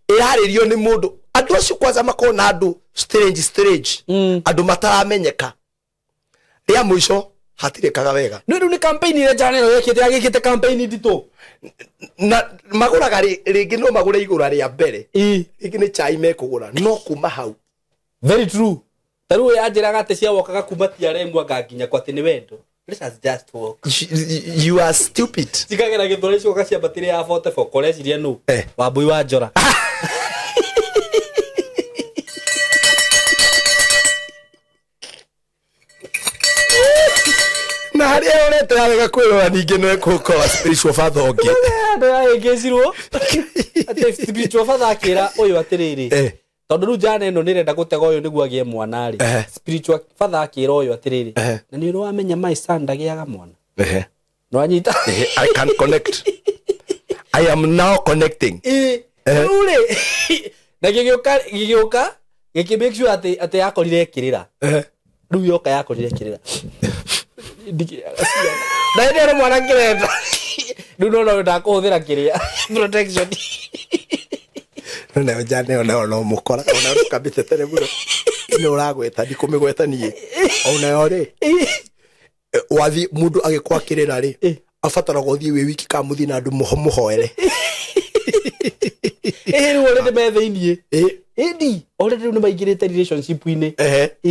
ĩrarĩrio nĩ mũndũ andũ acio kwanza makorwo na andũ strange andũ mataramenyeka rĩa mũico hatirĩkaga wega. No rĩu nĩ campaign ĩrĩa jane ĩyo yekĩte yagĩkĩte campaign nditũ na magũraga rĩngĩ no magũre igũra rĩa mbere rĩngĩ nĩ chai mekũgũra no kuma hau. Very true. Ta rĩu yanjĩraga atĩ ciawokaga kuma TRM anga nginya kwa atĩ nĩ wendo. Let us just walk. You are stupid. Cikagera gĩthũri cigoka ciambatĩre ya 44 koreciria nũ Wambui wa Njora. Na harĩa ũrete wega kwĩrora ningĩ no ĩkũkorwo spiritual father ũngĩ. Andũ yahĩngĩcirwo atĩ spiritual father akĩra ũyũ atĩrĩrĩ tondũ rĩu jana ĩno nĩrenda gũtega ũyũ nĩguo agĩe mwana rĩ. Spiritual father akĩra ũyũ atĩrĩrĩ na nĩ ũrĩ wamenya my son ndagĩaga mwana. Nĩwanyita? I can connect. I am now connecting. Rĩu rĩ na gĩgĩũka gĩkĩ make sure atĩ yakorire ĩkĩrĩra. Rĩu yoka yakorire ĩkĩrĩra. Na ĩrĩa nĩ mwana kĩrenda. Rĩu no ndakũhũthĩra kĩrĩa protection. No nayo jane ona no mũkora ona ndũkambĩte tene mũno nĩ ũragweta ndikũmĩgweta niĩ onayo rĩ wathi mũndũ agĩkwakĩrĩra rĩ abataraga ũthiĩ wĩ wiki kana mũthiĩ na andũ mũhoere. Rĩu already me thĩiniĩ. Ĩndi already rĩu nĩ maingĩrĩte relationship-inĩ.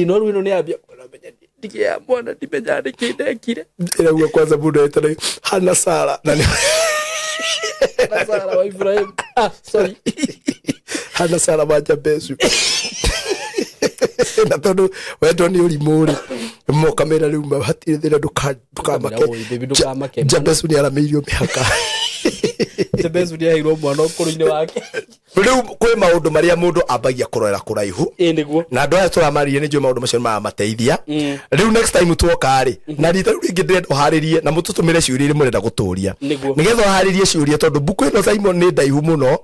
No rĩu ĩno nĩ yambia kũmenya ndigĩa mwana ndimenya nĩkĩ ndekire. Ĩraguo kwanza mũndũ etana Hana Sara na Hana Sara wa Ibrahim. Ah, sorry. Hana Sara wa Jabezu. Na tondũ wendo nĩ ũrimũ rĩ mokamĩra rĩu hatirĩ thĩna ndũkamake. Jabezu nĩ aramĩirio mĩhaka. Jabezu nĩ aheirwo mwana ũkũrũ-inĩ wake. Rĩu kwĩ maũndũ marĩa mũndũ ambagia kũrorera kũraihu. Na andũ aya tũramaririe nĩ njũĩ maũndũ macio nĩ maramateithia. Rĩu next time tuoka rĩ na rita rĩu rĩngĩ ndĩrenda ũharĩrie na mũtũtũmĩre ciũria iria mũrenda gũtũria nĩgetha ũharĩrie ciũria tondũ mbuku ĩno Simon nĩ ndaihu mũno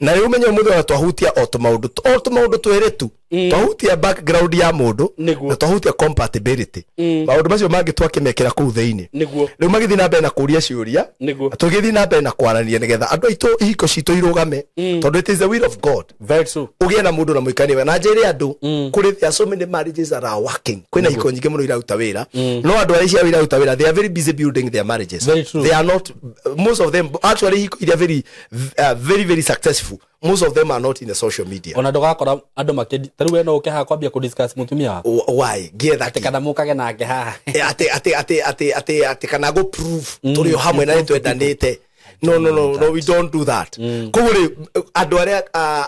na rĩu ũmenye ũmũthĩ ona twahutia o tũmaũndũ twĩrĩ tu twahutia background ya mũndũ na twahutia compatibility maũndũ macio mangĩ twakĩmekĩra kũu thĩinĩ. Rĩu magĩthiĩ na mbere na kũria ciũria tũgĩthiĩ na mbere na kwaranĩria nĩgetha andũ aitũ ihiko citũ irũgame tondũ it is the will of God. Very true. Ũgĩe na mũndũ na mũikanie wega na njĩre andũ kũrĩ there are so many marriages that are working. Kwĩna ihiko nyingĩ mũno iraruta wĩra no andũ arĩa ciao iraruta wĩra they are very busy building their marriages. They are not most of them actually ihiko iria very very very successful most of them are not in the social media. Ona ndũgakora andũ makĩ ta rĩu we no ũke haha kwambia kũ discuss mũtumia waku. Why ngĩetha atĩ kana mũkage nake haha atĩ kana go prove tũrĩ o hamwe na nĩtwendanĩte. No no no no we don't do that. Koguo rĩ andũ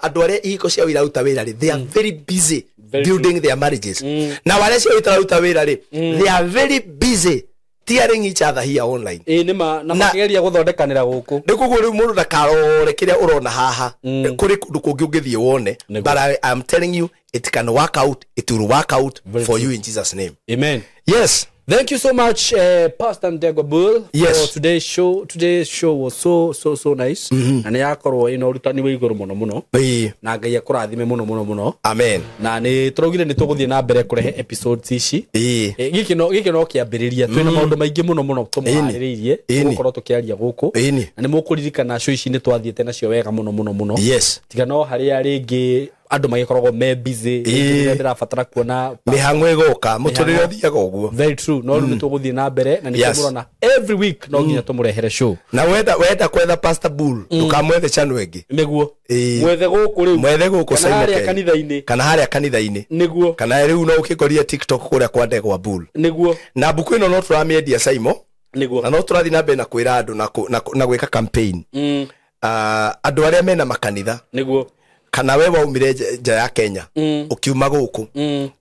arĩa ihiko ciao iraruta wĩra rĩ they are very busy building their marriages. Na arĩa ciao itararuta wĩra rĩ they are very busy tearing each other here online. Nĩma na makigeria gũthondekanĩra gũkũ. Nĩ koguo rĩu mũndũ ndakarore kĩrĩa ũrona haha kũrĩ kũndũ kũngĩ ũngĩthiĩ wone. But I am telling you it can work out, it will work out for you in Jesus name. Amen. Yes. Thank you so much, Pastor Ndegwa Bull, for today's show. Today's show was so nice. Na nĩ yakorwo ĩna ũrutani wa igũrũ mũno mũno. Na Ngai akũrathime mũno mũno mũno. Amen. Na nĩ tũraugire nĩ tũgũthiĩ na mbere kũrehe episodes ici. Gĩkĩ no kĩambĩrĩria. Twĩna maũndũ maingĩ mũno mũno tũmũharĩrĩirie. Tũgũkorwo tũkĩaria gũkũ. Na nĩ mũkũririkana show ici nĩ twathiĩte nacio wega mũno mũno mũno. Yes. Tiga no harĩa rĩngĩ andũ magĩkoragwo me busy rĩrĩa ndĩrabatara kuona mĩhang'o ĩgoka mũtũrĩre ũthiaga ũguo. Very true. No rĩu nĩtũgũthiĩ na mbere na nĩtũmũrona every week no nginya tũmũrehere show. Na wenda kwetha Pastor Bull ndũkamwethe channel ĩngĩ. Nĩguo mwethe gũkũ rĩu mwethe gũkũ kana harĩa kanitha-inĩ kana harĩa kanitha-inĩ. Nĩguo kana rĩu no ũkĩkoria TikTok kũrĩa kwa Ndegwa Bull. Nĩguo na mbuku ĩno no tũramĩendia Simon. Nĩguo na no tũrathiĩ na mbere na kwĩra andũ na gwĩka campaign andũ arĩa mena makanitha. Nĩguo kana we waumire nja ya Kenya ukiuma guku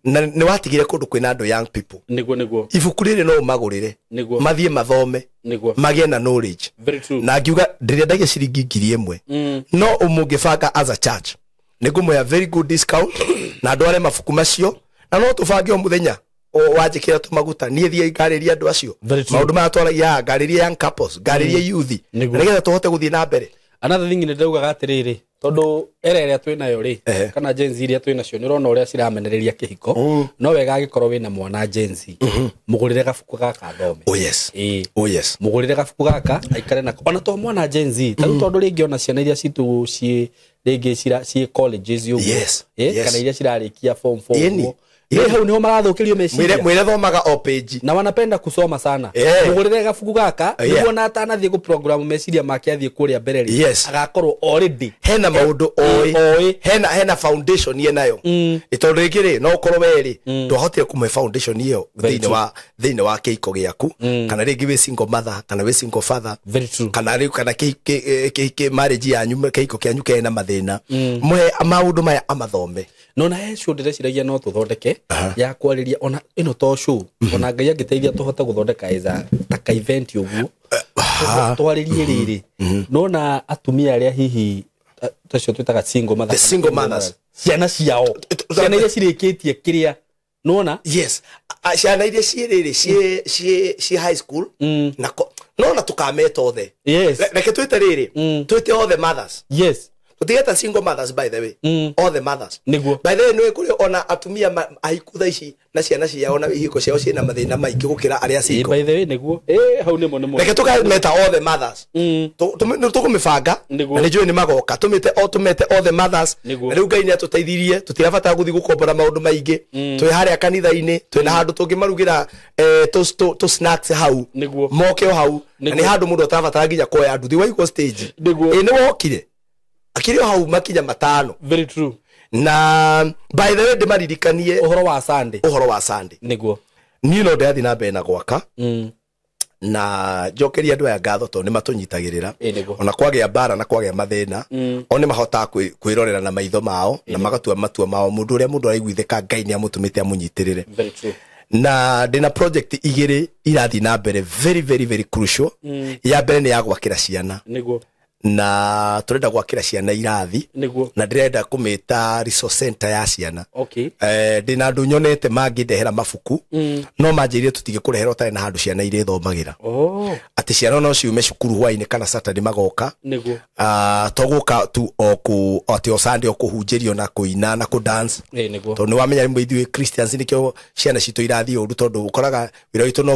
na ni watigire kundu kwina andu young people. Niguo niguo ibuku riri no umagurire mathie mathome magie na knowledge. Very true. Na ngiuga ndirendagia ciringi 1000 no umungibanga as a church ningumuya very good discount na ndware mabuku macio na no tubange o muthenya wanjikira tumaguta nie thie ngariria andu acio maundu maya twaragia ngariria young couples ngariria youth nigetha tuhote guthie na mbere. Another thing nĩ ndaugaga atĩrĩrĩ, tondũ era ĩrĩa twĩ nayo rĩ, kana Gen Z iria twĩ nacio, nĩ ũrona ũrĩa ciramenereria kĩhiko. No wega angĩkorwo wĩna mwana Gen Z, mũgũrĩre gabuku gaka athome. Oh yes. Oh yes. Mũgũrĩre gabuku gaka aikare nako. Ona to mwana Gen Z, ta rĩu tondũ rĩngĩ ona ciana iria citũ ciĩ rĩngĩ ciĩ colleges ũguo. Yes. Yes. Kana iria cirarĩkia form 4 ũguo. Nĩ hau nĩho marathũkĩrio meciria. Mwĩre thomaga o page. Na wanapenda kusoma sana. Mũgũrĩre gabuku gaka nĩguo na atanathiĩ gũ program meciria make athiĩ kũrĩa mbere rĩ. Yes. Agakorwo already hena maũndũ oĩ. Hena foundation ye nayo. Tondũ rĩngĩ rĩ no ũkorwo we rĩ ndwahotire kũmũhe foundation ĩyo thĩinĩ wa kĩhiko gĩaku, kana rĩngĩ wĩ single mother kana wĩ single father. Very true. Kana rĩu kana kĩ marriage yanyu kĩhiko kĩanyu kena mathĩna. Mũhe maũndũ maya amathome. No na he show ndĩreciragia no tũthondeke ya kwarĩria ona ĩno to show, ona Ngai angĩteithia tũhote gũthondeka eza ta ka event ũguo twarĩrie rĩrĩ. No na atumia arĩa hihi tacio twĩtaga single mothers, the single mothers, ciana ciao, ciana iria cirĩkĩtie kĩrĩa nona. Yes, ciana iria ciĩ rĩrĩ ciĩ high school na no na tũkameta othe. Yes. Reke twĩte rĩrĩ, twĩte all the mothers. Yes. Tũtigeta single mothers by the way. All the mothers. Nĩguo. By the way nĩ kũrĩ ona atumia ahiku thaa ici na ciana ciao na ihiko ciao ciĩna mathĩna maingĩ gũkĩra arĩa single. By the way nĩguo. Hau nĩmo nĩmo. Reke tũkameta all the mothers. Nĩ tũkũmĩbanga na nĩ njũĩ nĩ magoka. Tũmĩte all the mothers. Na rĩu Ngai nĩ atũteithirie, tũtirabatara gũthiĩ gũkombora maũndũ maingĩ. Twĩ harĩa kanitha-inĩ, twĩna handũ tũngĩmarugĩra tũ snacks hau. Moke o hau. Na nĩ handũ mũndũ atarabatara nginya kuoya nduthi waigwo stage. Nĩ wokire. Akiri hau makinya matano. Very true. Na by the way ndĩmaririkanie ũhoro wa Sunday. Ũhoro wa Sunday. Nĩguo. Niĩ no ndĩrathiĩ na mbere na gwaka. Na njokeria andũ aya ngatho tondũ nĩmatũnyitagĩrĩra. Ona kwagĩa mbara na kwagĩa mathĩna, o nĩmahotaga kwĩrorera na maitho mao na magatua matua mao. Mũndũ ũrĩa mũndũ araiguithĩka Ngai nĩamũtũmĩte amũnyitĩrĩre. Very true. Na ndĩna project igĩrĩ irathiĩ na mbere very very very crucial. Ya mbere nĩ ya gwakĩra ciana. Nĩguo. Na turenda gwakĩra ciana irathi. Nĩguo. Na ndĩrenda kũmĩta resource center ya ciana. Okay. Ndĩna andũ nyonete mangĩndehera mabuku, no manjĩrire tũtingĩkũrehera ũtarĩ na handũ ciana irĩthomagĩra. Atĩ ciana no ciume cukuru hwainĩ kana Saturday magoka. Nĩguo. To gũka tu atĩ o Sunday o kũhunjĩrio na kũina na kũ dance. Nĩguo. Tondũ nĩwamenya rĩmwe ithuĩ Christians nĩkĩo ciana citũ irathiĩ ũru, tondũ ũkoraga wĩra witũ no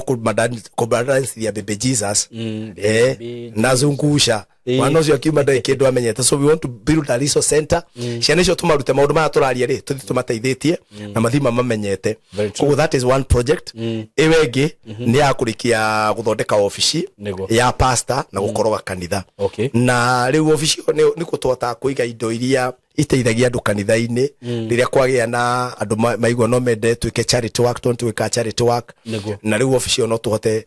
kũbadancithia baby Jesus. Na zungusha. Mwana ũcio akiuma ndarĩ kĩndũ amenyete. So we want to build a resource center. Ciana icio tũmarute maũndũ maya tũraria rĩ, tũthiĩ tũmateithĩtie na mathiĩ mamamenyete. Koguo that is one project. Ĩyo ĩngĩ nĩ ya kũrĩkia gũthondeka obici ya pastor na gũkoroga kanitha. Na rĩu obici ĩyo nĩ tũhotaga kũiga indo iria iteithagia andũ kanitha-inĩ rĩrĩa kwagĩa na andũ maigua no mende twĩke charity work, tondũ twĩkaga charity work. Na rĩu obici ĩyo no tũhote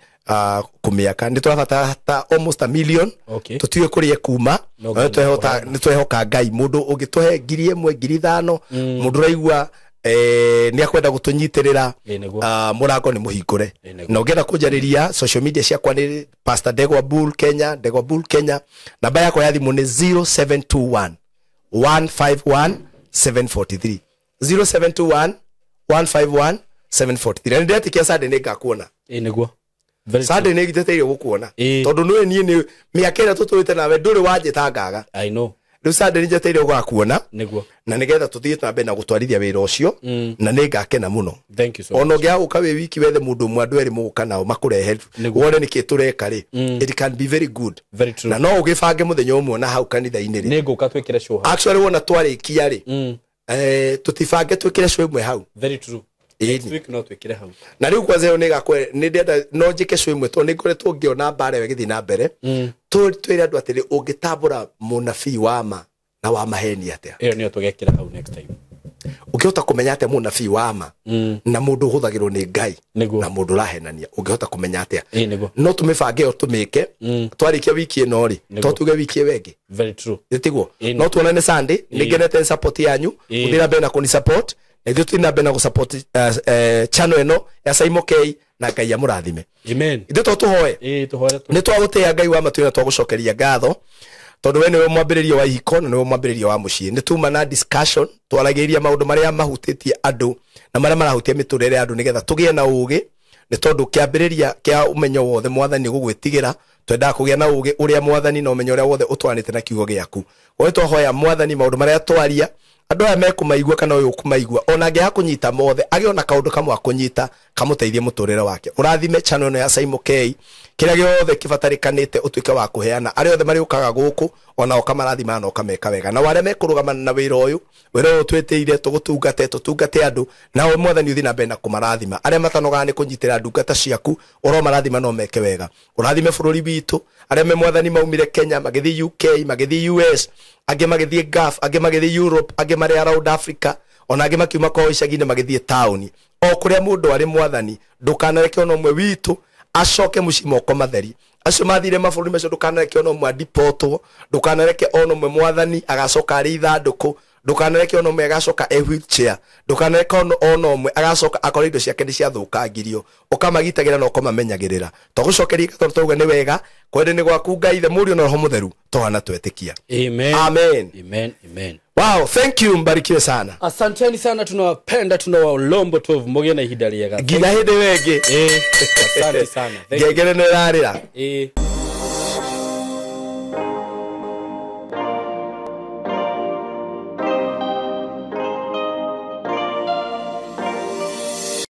kũmĩaka. Nĩ tũrabatara ta almost a million. Tũtiũĩ kũrĩa kuma. Nĩ twehoka Ngai. Mũndũ ũngĩtũhe 1,000 5,000, mũndũ ũraigua nĩ akwenda gũtũnyitĩrĩra, mũrango nĩ mũhingũre. Na ũngĩenda kũnjarĩria social media ciakwa nĩ Pastor Ndegwa Bull Kenya, Ndegwa Bull Kenya. Namba yakwa ya thimũ nĩ 0721 151 743. 0721 151 743. Na nĩndĩretĩkia Sunday nĩngakuona. Nĩguo. Sunday nĩ ngĩteteire gũkuona. Tondũ nĩũĩ niĩ nĩ mĩaka ĩrĩa tũtũrĩte nawe ndũrĩ wanjĩta ngaga. I know. Rĩu Sunday nĩ njeteire gũgakuona. Nĩguo. Na nĩgetha tũthiĩ na mbere na gũtwarithia wĩra ũcio, na nĩngakena mũno. Thank you so much. Ona ũngĩaga gũka wĩ wiki wethe mũndũ ũmwe andũ erĩ mũgũka nao makũrehe wone nĩkĩ tũreka rĩ. It can be very good. Very true. Na no ũgĩbange mũthenya ũmwe na hau kanitha-inĩ rĩ. Nĩngũka twĩkĩre show hau. Actually wona twarĩkia rĩ, tũtibange twĩkĩre show ĩmwe hau. Very true. Next week no twĩkĩre hau. Na rĩu kwanza ĩyo nĩgakwe nĩ ndĩrenda no njĩke show ĩmwe tondũ nĩngoretwo ngĩona mbara ĩyo ĩgĩthiĩ na mbere. Twĩre andũ atĩrĩ, ũngĩtambũra mũnabii wa ma na wa maheni atĩa? Ĩyo nĩyo tũgekĩra hau next time. Ũngĩhota kũmenya atĩa mũnabii wa ma na mũndũ ũhũthagĩrwo nĩ Ngai na mũndũ ũrahenania, ũngĩhota kũmenya atĩa? No tũmĩbange ĩyo tũmĩke. Twarĩkia wiki ĩno rĩ, to tuge wiki ĩyo ĩngĩ. Very true. Tiguo. No tuonane Sunday. Nĩngenete nĩ support yanyu. Mũthiĩ na mbere na kũni support. Na ithuĩ tũthiĩ na mbere na gũ-support channel ĩno ya Saimo K, na Ngai amũrathime. Amen. Ithuĩ to tũhoe. Tũhoe. Nĩ twagũtĩĩa Ngai wa matu na twagũcokeria ngatho, tondũ we nĩwe mwambĩrĩria wa ihiko na nĩwe mwambĩrĩria wa mũciĩ. Nĩ tuma na discussion, twaragĩria maũndũ marĩa mahutĩtie andũ na marĩa marahutia mĩtũrĩre ya andũ nĩgetha tũgĩe na ũũgĩ, nĩ tondũ kĩambĩrĩria kĩa ũmenyo wothe Mwathani gũgwĩtigĩra. Twendaga kũgĩa na ũgĩ ũrĩa Mwathani na ũmenyo ũrĩa wothe ũtwanĩte na kiugo gĩaku. Ũyũ twahoya Mwathani maũndũ marĩa twaria andũ aya mekũmaigua kana ũyũ ũkũmaigua ona angĩaga kũnyita mothe agĩe ona kaũndũ kamwe akũnyita kamũteithie mũtũrĩre wake. Ũrathime channel ĩno ya Saimo K, kĩrĩa gĩothe kĩbatarĩkanĩte ũtuĩke wa kũheana. Arĩa othe marĩũkaga gũkũ ona ũkamarathima na ũkameka wega. Na arĩa mekũrũgamana na wĩra ũyũ twĩtĩire tũgũtungate, tũtungate andũ, nao Mwathani ũthiĩ na mbere na kũmarathima. Arĩa matanogaga nĩ kũnyitĩra ndungata ciaku ũromarathima no meke wega. Ũrathime bũrũri witũ, arĩa me Mwathani maumire Kenya magĩthiĩ UK, magĩthiĩ US, angĩ magĩthiĩ Gulf, angĩ magĩthiĩ Europe, angĩ marĩ around Africa, ona angĩ makiuma kwao icagi-inĩ magĩthiĩ taũni. O kũrĩa mũndũ arĩ Mwathani, ndũkanareke ona ũmwe witũ acoke mũciĩ moko matheri. Acio mathire mabũrũri macio ndũkanareke ona ũmwe adipotwo, ndũkanareke ona ũmwe Mwathani agacoka arĩ ithandũkũ, ndũkanareke ona ũmwe agacoka e wheelchair, ndũkanareke ona ũmwe agacoka akore indo ciake nĩ ciathũkangirio. Ũkamagitagĩra na ũkamamenyagĩrĩra. Tũgũcokeria tondũ twauga nĩ wega, kwende nĩ gwaku Ngai Ithe, Mũriũ na Roho Mũtheru, tũhana twetĩkia. Amen. Amen. Amen. Amen. Wow, thank you, mbarikiwe sana. Asanteni sana, tunawapenda, tunawalombo tovu mugie na ihinda rĩega. Nginya hĩndĩ ĩyo ĩngĩ. Asante sana. Thank you. Ngengere nĩ ĩrarĩra.